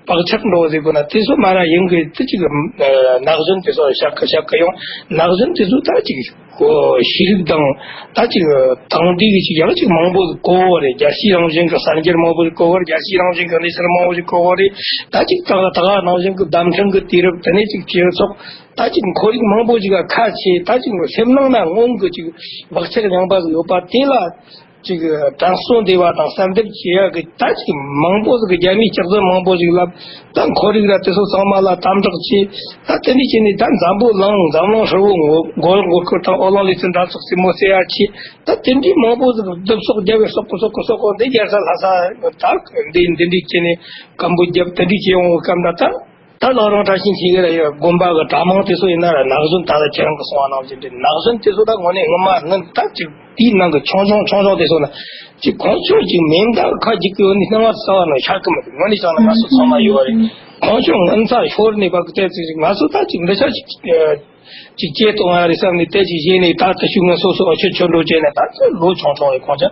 བག་ཆགས་འགྲོ་བ་ཟིག་དགོས་ན་དེ་ཚོ་མ་ར་ཡིན་གི་དེ་ཅིག་ན་གཞོན་དེ་ཚོ་ཤ་ཁ་ཤ་ཁ་ཡོང་ན་གཞོན་དེ་ཚོ་ད་ཅིག་ཤེས་རིག་དང་ད་ཅིག་དེང་དུས་ཀྱི་ཅིག་ཡང་ཅིག་མང་པོ་གོ་བོ་རེད། རྒྱལ་སྤྱིའི་རང་བཞིན་གྱི་གསར་འགྱུར་མང་པོ་ཞིག་གོ་བོ་རེད། རྒྱལ་སྤྱིའི་རང་བཞིན་གྱི་གནས་ཚུལ་མང་པོ་ཞིག་གོ་བོ་རེད། ད་ཅིག་ད་ག་ད་ག་ནང་བཞིན་གྱི་བརྡ་འཕྲིན་གྱི་དུས་རབས་དེ་ནས་ཅིག་སྤྱི་ཚོགས་ད་ཅིག་ཁོར་ཡུག་མང་པོ་ཞིག་ག་ཁ་ཕྱེ་ད་ཅིག་སེམས་ནང་ན་སྔོན་གྱི་ཅིག་བག་ཆགས་རྙིང་པ་ཞིག་ཡོད་པ་དེ་ལ། ཅིག་དྲན་གསོ་འདེབས་པ་དང་གསལ་འདེབས་བྱེད་ཡག་གི་ད་ཅིག་མང་པོ་ཟིག་གི་རྒྱ་མིའི་ལྕགས་རྫུན་མང་པོ་ཞིག་ལབ། ད་ཁོར་ཡུག་ར་དེ་ཚོ་ཚང་མ་ལ་དམ་དྲག་བྱས། ད་དེ་འདྲ་བྱས་ནས་ད་འཛམ་བུ་གླིང་འཛམ་གླིང་ཧྲིལ་བོ་ངོ་མགོ་ལོག་མགོ་སྐོར་དང་ཨོ་གླིང་ལི་ཚན་འགྲན་ཚོགས་རྩེད་མོ་རྩེ་ཡ་ཆེ། ད་དེ་འདྲའི་མང་པོ་ཟིག་བསྡུ་གསོག་རྒྱབ་པའི་གསོག་གོ་གསོག་གོ་གསོག་གོ་འདི་རྒྱལ་ས་ལྷ་ས་ད་འདི་འདི་འདྲ་བྱས་ནས་སྐམ་པོ་རྒྱབ་དེ་འདྲ་བྱས་ཡོང་བའི་སྐབས་ད་ད། ད་ལག་རང་བཀྲ་ཤིས་འཁྱིལ་གི་ར་ཡོད་དགོན་པ་གི་གྲྭ་མང་དེ་ཚོ་ཡིན་ན་ར་ན་གཞོན་ད་ལྟ་ཁྱེད་རང་གི་གསུང་བ་ནང་བཞིན་དེ་ན་གཞོན་དེ་ཚོ་ད་དངོས་གནས་སྔོན་མ་སྔོན་ད་ཅིག་དེའི་ནང་གི་ཆུང་ཆུང་ཆུང་ཆུང་དེ་ཚོ་ན་ཅིག་ཁོང་ཚོ་ཅིག་མེ་མདའ་ཁ་ཅིག་གི་འོ་ནི་སྣང་བ་ཚ་བ་ན་ཤར་གི་མི་འདུག་དངོས་གནས་བྱས་ན་ང་ཚོ་ཚང་མ་ཡོད་རེད། ཁོང་ཚོ་སྔོན་ཚ་ཤོར་ནས་བ་གི་ཏོག་ཙམ་ཅིག་ང་ཚོ་ད་ཅིག་འདི་ཆ་ཅིག་ཅིག་སྐྱེས་ཐོག་ང་རེ་བསམ་ནས་དེ་ཅིག་བཞེས་ནས་ད་ད་ཤུགས་ང་སོ་སོ་ཨ་ཆོད་ཆོད་འགྲོ་བྱས་ནས་ད་ཚོད་ལོ་ཆུང་ཆུང་རེད། ཁོང་ཚོ་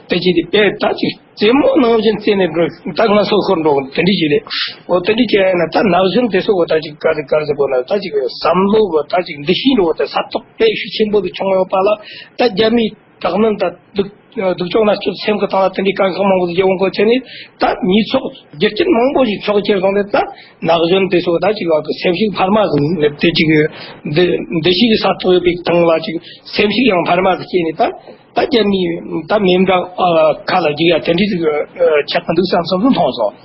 དེ་ཅིག་དེ་དཔེ་ད་ཅིག་རྩེད་མོ་ནང་བཞིན་རྩེ་ནས་འགྲོ་ད་ང་སོ་སོར་འགྲོ་དེ་འདྲ་ཞིག་རེད། འོ་དེ་འདྲ་བྱས་ན་ད་ན་གཞོན་དེ་ཚོ་འོ་ད་ཅིག་ག་རེ་ག་རེ་ཟེར་དགོས་ན་ད་ཅིག་བསམ་བློ་འོ་ད་ཅིག་འདུ་ཤེས་འགྲོ་ད་ས་ཐོག་དཔེ་ཤུགས་ཆེན་པོ་དེ་བྱུང་ཡོད་པ་ལ་ད་རྒྱ་མིའི་དྲག་གནོན་ད་སྡུག་སྡུག་ཅོག་ན་སྤྱོད་སེམས་ཀྱི་སྟེང་ལ་དེ་འདྲའི་དཀའ་ཁག་མང་པོ་ཞིག་ཡོང་དགོས་ཆེ་ནས་ད་ཉེས་ཚོགས་རྒྱུ་རྐྱེན་མང་པོ་ཞིག་ཚོགས་ཁྱེར་སོང་ནས་ད་ན་གཞོན་དེ་ཚོ་ད་ཅིག་བ་གི་སེམས་ཤུགས་འཕར་མ་ཟིག་དེ་ཅིག་འདི་འདི་ཤེས་ཀྱི་ས་ཐོག་ཡོད་པའི་སྟེང་ལ་ཅིག་སེམས་ཤུགས་ཡང་འཕར་མ་ཟིག་སྐྱེས་ནས་ད་ད་རྒྱ་མིའི་ད་མེ་མདའ་ཁ་ལ་རྒྱུག་ཡ་དེ་འདྲའི་ཟིག་ཆགས་ཀྱི་འདུག་བསམ་བསམ་བློ་ཐོངས་སོང་།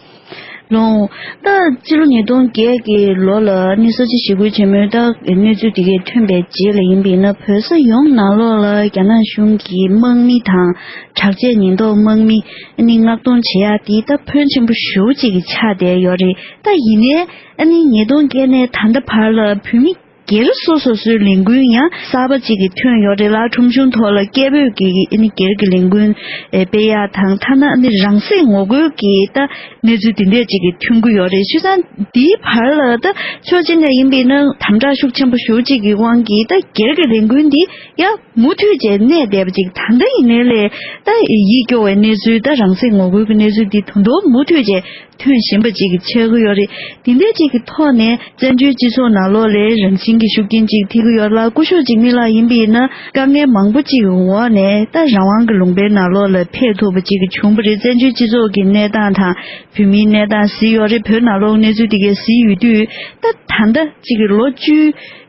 ལོང་། ད་སྤྱི་ལོ་ཉིས་སྟོང་བརྒྱད་ཀྱི་ལོ་ལ་ནི་ས་ཆ་ཞི་རྒོལ་ཆེན་མོའི་ད་གནས་ཚུལ་དེ་གས་ཐོན་པའི་རྗེས་ལ་ཡིན་པས་ན། བོད་ས་ཡོངས་ནང་ལོགས་ལ་རྒྱ་ནག་གཞུང་གིས་དམག་མི་དང་དྲག་ཆས་ཉེན་རྟོག་དམག་མི་ནི་མངགས་གཏོང་བྱེད་ཡ་དེ་ད་ཕོན་ཆེན་པོ་ཞེ་པོ་ཅིག་གི་ཆགས་བསྡད་ཡོད་རེད། ད་ཡིན་ནའི་ཨ་ནི་ཉིས་སྟོང་བརྒྱད་ནས་ད་ལྟ་བར་ལ་བོད་མི་སྒེར་སོ་སོ་སོའི་ལས་འགུལ་ཡང་གསར་པ་ཅིག་གི་ཐོན་ཡོད་རེད་ལ། ཁྲོམ་གཞུང་ཐོག་ལ་སྐད་འབོད་ཀྱི་ཨ་ནི་སྒེར་གྱི་ལས་འགུལ་ཨེ་སྤེལ་ཡ་དང་། ཐ་ན་ཨ་ནི་རང་སྲེག་ངོ་རྒོལ་གྱི་ད་གནས་ཚུལ་དེ་འདྲས་ཅིག་གི་ཐོན་གྱི་ཡོད་རེད། བྱས་ཙང་འདིའི་བར་ལ་ད་ཕྱོགས་གཅིག་ནས་ཡིན་པས་ན་དམ་དྲག་ཤུགས་ཆེན་པོ་ཞེ་པོ་ཅིག་གི་དབང་གིས་ད་སྒེར་གྱི་ལས་འགུལ་འདི་ཡང་མུ་མཐུད་བྱས་གནས་བསྡད་པ་ཅིག་ད་ལྟ་ཡིན་ནའི་ལས་ད་ཡིད་སྐྱོ་བའི་གནས་ཚུལ། ད་རང་སྲེག་ངོ་རྒོལ་གྱི་གནས་ཚུལ་འདི་ད་དུང་མུ་མཐུད་བྱས་ཐོན་བཞིན་པ་ཅིག་ཆགས་ཀྱི་ཡོད་རེད། དེ་འདྲ་ཅིག་གི་ཐོག་ནས་བཙན་བྱོལ་སྤྱི་ཚོགས་ནང་ལོགས་ལ་རང་བཞིན་གྱི་ཤུགས་རྐྱེན་ཅིག་ཐེབས་ཀྱི་ཡོད་ལ། སྐུ་ཞབས་འཇིགས་མེད་ལགས་ཡིན་པས་ན་དཀའ་ངལ་མང་པོ་ཅིག་གི་འོག་ནས་ད་རང་དབང་གི་ལུང་པའི་ནང་ལོགས་ལ་ཕེབས་ཐུབ་པ་ཅིག་བྱུང་བ་རེད། བཙན་བྱོལ་སྤྱི་ཚོགས་ཀྱི་གནས་སྟངས་དང་བོད་མིའི་གནས་སྟངས་གཟིགས་ཡོད་རེད། བོད་ནང་ལོགས་གནས་ཚུལ་དེ་གས་གཟིགས་ཡོད་དུས། ད་ད་ལྟ་ཅིག་གི་ལོ་བཅུ་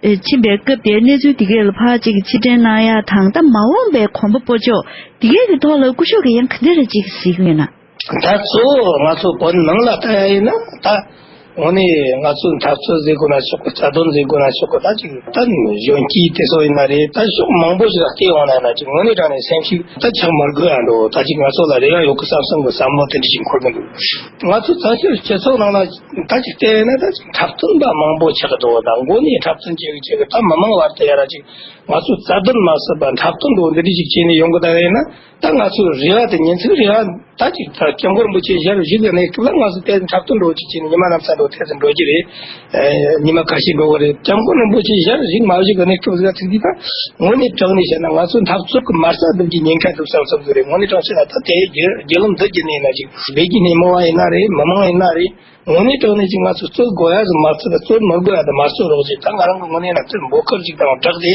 ཕྱིན་པའི་སྐབས་དེར་གནས་ཚུལ་དེ་གས་ལ་ཕར་ཅིག་གི་ཕྱིར་དྲན་གནང་ཡ་དང་། ད་མ་འོངས་པའི་གོམ་པ་སྤོ་ཕྱོགས་དེ་གས་ཀྱི་ཐོག་ལ་སྐུ་ཞབས་ཀྱིས་ཡང་ག་འདྲ་རེ་ཅིག་གཟིགས་ཡོད་ན། ད་གཙོ་བོ་ང་ཚོ་བོད་ནང་ལ་ལྟ་ཡ་ཡིན་ན། ད་དངོས་གནས་ང་ཚོའི་འཐབ་རྩོད་ཟེར་དགོས་ན་ཆོག་གི། རྩ་དོན་ཟེར་དགོས་ན་ཆོག་གི། ད་ཅིག་ད་གཞོན་སྐྱེས་དེ་ཚོ་ཡིན་ན་རེད། ད་ཕྱོགས་མང་པོ་ཞིག་ལ་བལྟས་ཡོང་ན་ཡིན་ན་ཅིག་དངོས་གནས་དྲང་གནས་སེམས་ཤུགས་ད་ཆག་མི་དགོས་ཡ་འགྲོ། ད་ཅིག་ང་ཚོ་ལ་རེ་བ་ཡོད་གི་བསམ་བསམ་གི་བསམ་བློ་དེ་འདྲ་ཞིག་འཁོར་གི་འདུག་ང་ཚོ་བཙན་བྱོལ་སྤྱི་ཚོགས་ནང་ལ་ད་ཅིག་བལྟས་ན་ད་ཅིག་འཁྲབ་སྟོན་པ་མང་པོ་ཆགས་འདུག་ད་མགོ་ནས་འཁྲབ་སྟོན་བྱེད་གི་བྱེད་གི་ད་མི་མང་བར་དུ་ཡ་ར་ཅིག་ང་ཚོ་རྩ་དོན་མ་ཟད་པ་འཁྲབ་སྟོན་འགྲོ་འདི་འདྲ་ཞིག་བྱས་ནས་ཡོང་གི་ད་ཡིན་ན། ད་ང་ཚོའི་རེ་བ་དེ་ཉིན་ཚིག་རེ་བ་ད་ཅིག་ད་སྐྱབས་མགོན་རིན་པོ་ཆེ་ཞལ་བཞུགས་པའི་གནས་སྐབས་ལ་ང་ཚོ་དེ་འཁྲབ་སྟོན་འགྲོ་ཅིག་བྱས་ནས་ཉི་མ་ནམ་ཚ་འགྲོ་ཐེ་ཚོམ་འགྲོ་གི་རེད། ཨེ། ཉི་མ་ཁ་ཤས་འགྲོ་གི་རེད། སྐྱབས་མགོན་རིན་པོ་ཆེ་ཞལ་བཞུགས་མ་བཞུགས་ཀྱི་གནས་སྐབས་ཟིག་ཚིག་དེ་ད་དངོས་གནས་དྲང་གནས་བཤད་ན་ང་ཚོ་འཐབ་རྩོད་ཀྱི་མ་རྩ་འདེབས་ཀྱི་ཉེན་ཁ་འདུག་བསམ་བསམ་ཟིག་རེད། དངོས་གནས་དྲང་བཤད་ན་ད་དེ་རྒྱུ་རྒྱུ་ལམ་འདི་བརྒྱུད་ནས་ཡིན་ན་ཅིག་བོད་ཀྱི་སྣེ་མོ་བ་ཡིན་ན་རེད། མི་མང་ཡིན་ན་རེད། དངོས་གནས་དྲང་གནས་ཀྱི་ང་ཚོ་རྩོད་དགོས་ཡ་ཟིག་མ་རྩོད། རྩོད་མི་དགོས་ཡ་དེ་མ་རྩོད་རོགས་ཞེས། ད་ང་རང་གི་ངོས་ནས་ན་དེ་འབོད་སྐུལ་ཅིག་དང་སྦྲགས་ཏེ།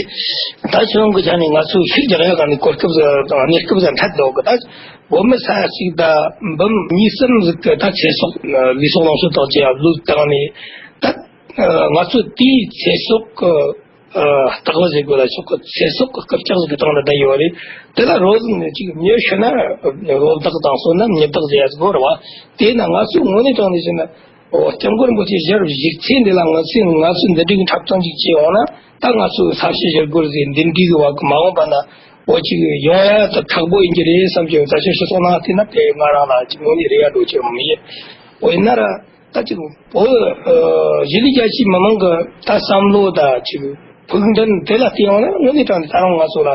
ད་ཁྱེད་རང་གི་ཆ་ནས་ང་ཚོས་ཤུགས་རྒྱག་ཡ་ག་ནས་གོ་སྐབས་ཟིག་དང་གནས་སྐབས་ཟིག་འཐད་འདུག་གི། ད་བོད་མི་ས་ཡ་གཅིག་དང་འབུམ་གཉིས་གསུམ་ཟིག་གི་ད་ཚེ་སྲོག་ལུས་སྲོག་ལོངས་སྤྱོད་དག་ཅིག་ཡ་བློས་བཏང་ནས། ད་ང་ཚོས་དེའི་ཚེ་སྲོག་གི་ཨ། སྟེགས་བུ་ཟེར་དགོས་ལ་ཆོག་གི། ཚེ་སྲོག་གི་སྐུལ་ལྕག་ཟིག་གི་སྟེང་ལ་བསྡད་ཡོད་རེད། དེ་ལ་རོགས་ཟིག་ནས་ཅིག་མྱི་ཤི་ན་རོ་བདག་དང་གསོན་ན་མྱི་བདག་ཟེར་ཡ་ཟིག་ཡོད་རེད་བ། དེས་ན་ང་ཚོས་དངོས་གནས་དྲང་གནས་བཤད་ན། འོ། སྐྱབས་མགོན་རིན་པོ་ཆེ་ཞལ་བཞུགས་ཚེ་འདི་ལ་ང་ཚོས་ང་ཚོས་འདི་འདྲའི་འཁྲབ་སྟོན་ཅིག་བྱས་འོང་ན། ད་ང་ཚོའི་ས་བྱི་ཞི་རྒོལ་ཟེར་འདི་འདྲའི་གི་བ་གི་མ་འོངས་པ་ན་འོ་ཅིག་ཡོང་ཡ་ད་ཁག་པོ་ཡིན་གྱི་རེད་བསམ་གྱི་ཡོད། ད་ཕྱི་སྤྱི་ཚོགས་ནང་བལྟས་ན་དེ་ང་རང་ལ་ཅིག་དངོས་གནས་རེ་བ་འགྲོ་ཆེ་བ་མི་ཡོད། འོ་ཡིན་ན་ར། ད་ཅིག་བོད་ཨ་གཞིས་ལུས་རྒྱ་ཆེའི་མི་མང་གི་ད་བསམ་བློ་ད་ཅིག་ཕུགས་འདུན་དེ་ལ་བལྟས་ཡོང་ན། དངོས་གནས་དྲང་གནས་ད་རུང་ང་ཚོ་ལ་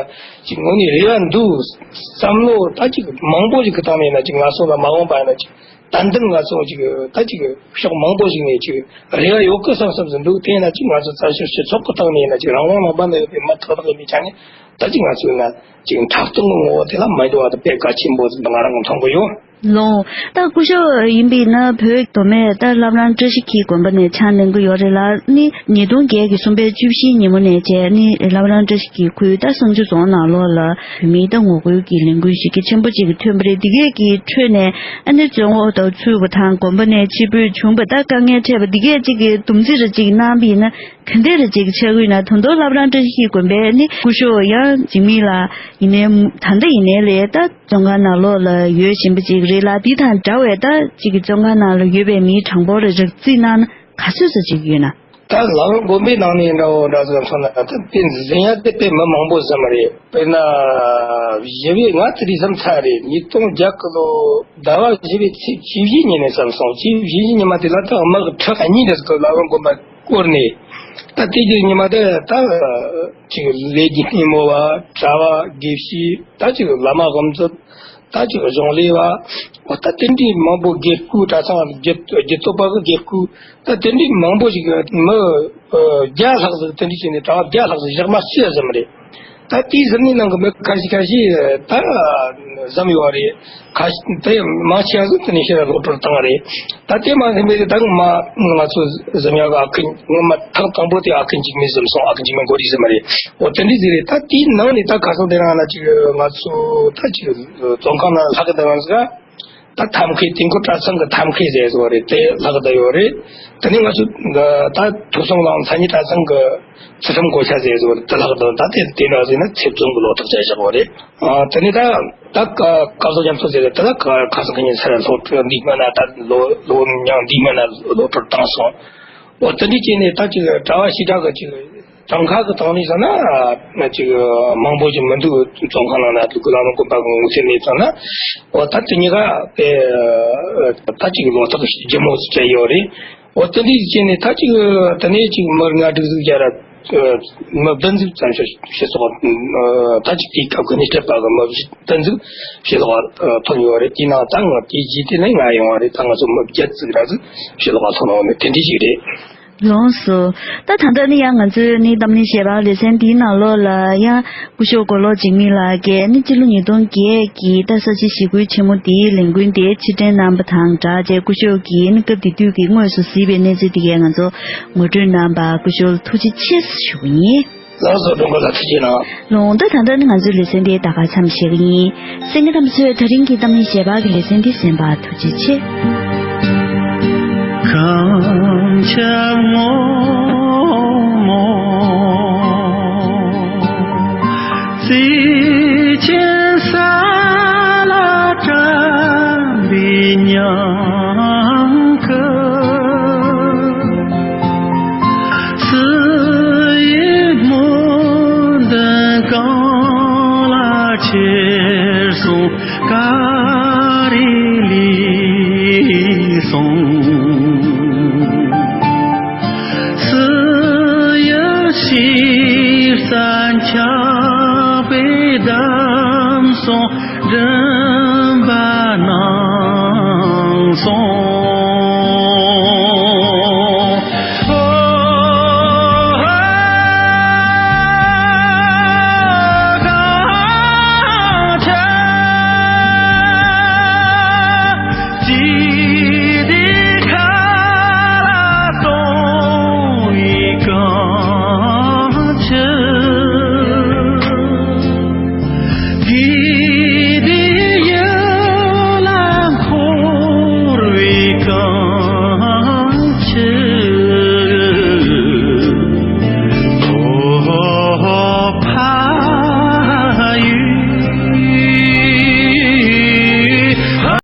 ཅིག་དངོས་གནས་རེ་བ་འདུག་བསམ་བློ་ད་ཅིག་མང་པོ་ཞིག་གི་བཏང་ནས་ཡིན་ན། ཅིག་ང་ཚོ་ལ་མ་འོངས་པ་ཡིན་ན་ཅིག་ཏན་ཏན་ང་ཚོ་ཅིག་ད་ཅིག་ཕྱོགས་མང་པོ་ཞིག་ནས་ཅིག་རེ་བ་ཡོད་གི་བསམ་བསམ་ཟིག་འདུག་དེ་ཡིན་ན་ཅིག་ང་ཚོ་བཙན་བྱོལ་སྤྱི་ཚོགས་གི་སྟེང་ནས་ཡིན་ན། ཅིག་རང་དབང་ལུང་པ་ན་ཡོད་པའི་མི་ཁག་ཁག་ཡིན་པའི་ཆ་ནས། ད་ཅིག་ང་ཚོས་ན་ཅིག་འཁྲབ་སྟོན་གྱི་ངོ་བོ་དེ་ལ་མ་འགྱུར་བ་དེ་དཔེ་གལ་ཆེན་པོ་ཟིག་ང་རང་གིས་མཐོང་གི་ཡོད། ལོང་། ད་སྐུ་ཞབས་ཡིན་པས་ན་བོད་མདོ་སྨད་ད་བླ་བྲང་བཀྲ་ཤིས་འཁྱིལ་དགོན་པ་ནས་ཕྱག་ལེན་གྱི་ཡོད་རེད་ལ། ནི་ཉིས་སྟོང་བརྒྱད་ཀྱི་གསུམ་པའི་བཅུ་བཞིའི་ཉིན་མོ་ནས་བྱས་ནི་བླ་བྲང་བཀྲ་ཤིས་འཁྱིལ་ཁུལ་ད་བསང་ཆུ་རྫོང་ནང་ལོགས་ལ་བོད་མིའི་ད་ངོ་རྒོལ་གྱི་ལས་འགུལ་ཞིག་གི་ཆེན་པོ་ཅིག་གི་ཐོན་པ་རེད། འདི་གས་ཀྱི་ཁྲོད་ནས་ཨ་ནི་བཙོན་འོག་ཏུ་ཚུད་པ་དང་དགོན་པ་ནས་ཕྱིར་འབུད་བྱུང་བ། ད་དཀའ་ངལ་འཕྲད་པ་འདི་གས་ཅིག་གི་སྡོམ་རྩིས་རེ་ཅིག་གནང་བ་ཡིན་ན། ག་འདྲ་རེ་ཅིག་ཆགས་ཀྱི་ཡོད་ན། ད་དུང་བླ་བྲང་བཀྲ་ཤིས་འཁྱིལ་དགོན་པའི་ནི་སྐུ་ཞབས་ཡང་འཇིགས་མེད་ལགས་ཡིན་ནའི། ད་ལྟ་ཡིན་ནའི་ལས་ད་བཙོན་ཁང་ནང་ལོགས་ལ་ཡོད་བཞིན་པ་ཅིག་རེད་ལ། འདི་དང་འདྲ་བའི་ད་ཅིག་གི་བཙོན་ཁང་ནང་ལ་ཡོད་པའི་མིའི་གྲངས་འབོར་རེ་རེ་རྩིས་གནང་ན་ག་ཚོད་ཙམ་ཅིག་ཡོད་ན། ད་བླ་བྲང་དགོན་པའི་ནང་ནས་འདྲ་བོ་འདྲ་ཟིག་མཚོན་ན། ད་དཔེ་འཛིན་ཡ་དེ་དཔེ་མི་མང་པོ་ཟིག་མ་རེད། དཔེར་ན་བཞི་པའི། ང་དེ་རིང་བསམ་ཚར་རེད། ཉིས་སྟོང་བརྒྱད་ཀྱི་ལོ་ཟླ་བ་བཞི་པའི་ཚེས་བཅུ་བཞི་ཉིན་ནས་བསམ་སོང་། བཅུ་བཞི་ཉིན་ཉི་མ་དེ་ལ་ད་དམག་གི་ཁྲི་གཉིས་འདྲ་ཟིག་གིས་བླ་བྲང་དགོན་པ་བསྐོར་ནས། ད་དེ་རྗེས་ཉི་མ་དེ་ད་ཅིག་ལས་ཀྱི་སྣེ་མོ་བ། གྲྭ་བ། དགེ་བཤེས། ད་ཅིག་བླ་མ་དབུ་མཛད། ད་ཅིག་གཞུང་ལས་བ། འོ་ད་དེ་འདྲའི་མང་པོ། དགེ་བསྐོས། གྲྭ་ཚང་རྒྱུད་རྒྱུད་སྟོད་པ་གི་དགེ་བསྐོས། ད་དེ་འདྲའི་མང་པོ་ཞིག་གིས་མི་ཨ་བརྒྱ་ལྷག་ཟིག་དེ་འདྲའི་བྱས་ནས་གྲྭ་བ་བརྒྱ་ལྷག་ཟིག་ཞག་མ་གསོས་ཟིན་པ་རེད། ད་དེའི་གཟིམ་ནི་ནང་གི་མི་ཁ་ཤས་ཁ་ཤས་ད་གཟིམ་ཡོད་རེད། ཁ་ཤས་དེ་མང་ཆེ་བ་ཟིག་དེ་ནས་ཕྱིར་གློད་བཀྲོལ་བཏང་རེད། ད་དེ་མ་ཟིན་པའི་ད་ང་མ་ང་ཚོ་གཟིམ་ཡག་གི་ཨ་ཁུ། ངོ་མ་ཐེངས་དང་པོ་དེ་ཨ་ཁུ་འཇིགས་མེད་གཟིམ་སོང་། ཨ་ཁུ་འཇིགས་མེད་མགོ་རིལ་ཟིན་པ་རེད། འོ་དེ་འདྲ་ཟིག་རེད། ད་དེའི་ནང་ནས་ད་ཁ་སང་དེ་རིང་ན་ཅིག་ང་ཚོ་ད་ཅིག་བཙོན་ཁང་ནང་ལྷག་གི་བསྡད་པ་ཟིག་ད་ཐབ་མཁས་དུས་འཁོར་གྲྭ་ཚང་གི་ཐབ་མཁས་ཟེར་བཟོ་རེད། དེ་ལྷག་བསྡད་ཡོད་རེད། དེ་ནས་ང་ཚོ་ད་ཐོས་བསམ་གླིང་མཚན་ཉིད་གྲྭ་ཚང་གི་ཚུལ་ཁྲིམས་གོ་ཆ་ཟེར་བཟོ་རེད། དེ་ལྷག་བསྡད། ད་དེ་དེ་འདྲ་ཟེར་ན་ཚེ་བཙོན་གྱི་ལོ་ཐོག་བཅད་བཞག་པ་རེད། ཨ། དེ་ནས་ད་ད་སྐལ་བཟང་རྒྱ་མཚོ་ཟེར་རེད། དེ་ད་ཁ་སང་ཁ་ཉིན་ཚེ་རིང་སློབ་གྲྭ་འདི་སྔོན་ན་ད་ལོ་ལོ་མྱང་འདི་སྔོན་ན་སློབ་གྲྭར་བཏང་སོང་། འོ་དེ་འདྲའི་བྱས་ནས་ད་ཅིག་གྲྭ་བ་ཞེ་དྲག་གི་ཅིག་གྲངས་ཀ་གི་སྟེང་ནས་བསམ་ན་ཅིག་མང་པོ་ཞིག་མི་འདུག་བཙོན་ཁང་ནང་ན་དུ་བླ་མ་དགོན་པ་གི་ངོ་ཚ་ནས་བསམ་ན། འོ་ད་དེ་གཉིས་ཀ་དཔེ་ད་ཅིག་ལོ་ཐོག་ལྗིད་མོ་ཅིག་ཡོད་རེད། འོ་དེ་འདྲའི་བྱས་ནས་ད་ཅིག་དེ་ནས་ཅིག་མི་ལྔ་དྲུག་ཟིག་བརྒྱབ་ར། མི་བདུན་ཟིག་བཙན་བྱོལ་སྤྱི་ཚོགས། ད་ཅིག་དེའི་སྐབས་ཀྱི་སྣེ་ཁྲིད་པ་གི་མི་བདུན་ཟིག་ཕྱི་ལོགས་ཐོན་ཡོད་རེད། དེའི་ནང་ད་ང་དེའི་རྗེས་དེ་ནས་ང་ཡོང་བ་རེད། ད་ང་ཚོ་མི་བརྒྱད་ཟིག་ར་ཟིག་ཕྱི་ལོགས་ཐོན་ཡོང་ནས་དེ་འདྲ་ཞིག་རེད། ལགས་སོ། ད་ད་ལྟ་ནི་ཡང་ང་ཚོའི་ནི་གཏམ་གླེང་ཞལ་པར་ལེ་ཚན་འདིའི་ནང་ལོགས་ལ་ཡང་སྐུ་ཞབས་མགོ་ལོག་འཇིགས་མེད་ལགས་ཀྱིས་ནི་སྤྱི་ལོ་ཉིས་སྟོང་བརྒྱད་ཀྱི་ད་ས་བྱི་ཞི་རྒོལ་ཆེན་མོ་འདིའི་ལས་འགུལ་དེ་ཕྱིར་དྲན་གནང་བ་དང་སྦྲགས་བྱས། སྐུ་ཞབས་ཀྱིས་ནི་སྐབས་དེ་དུས་ཀྱི་དངོས་སུ་གཟིགས་པའི་གནས་ཚུལ་དེ་གའི་ང་ཚོ་ངོ་སྤྲོད་གནང་བར་སྐུ་ཞབས་ལ་ཐུགས་རྗེ་ཆེ་ཞུ་གི་ཡིན། ལགས་སོ། སྒྲོལ་མ་ལགས་ཐུགས་རྗེ་གནང་། ལགས་སོ། ད་ད་ལྟ་ནི་ང་ཚོའི་ལེ་ཚན་འདི་ད་ག་མཚམས་བཞག་གི་ཡིན། གསན་མཁན་རྣམ་པ་ཚོས་ད་རིང་གི་གཏམ་གླེང་ཞལ་པར་གྱི་ལེ་ཚན་འདི་གསན་པར་ཐུགས་རྗེ་ཆེ།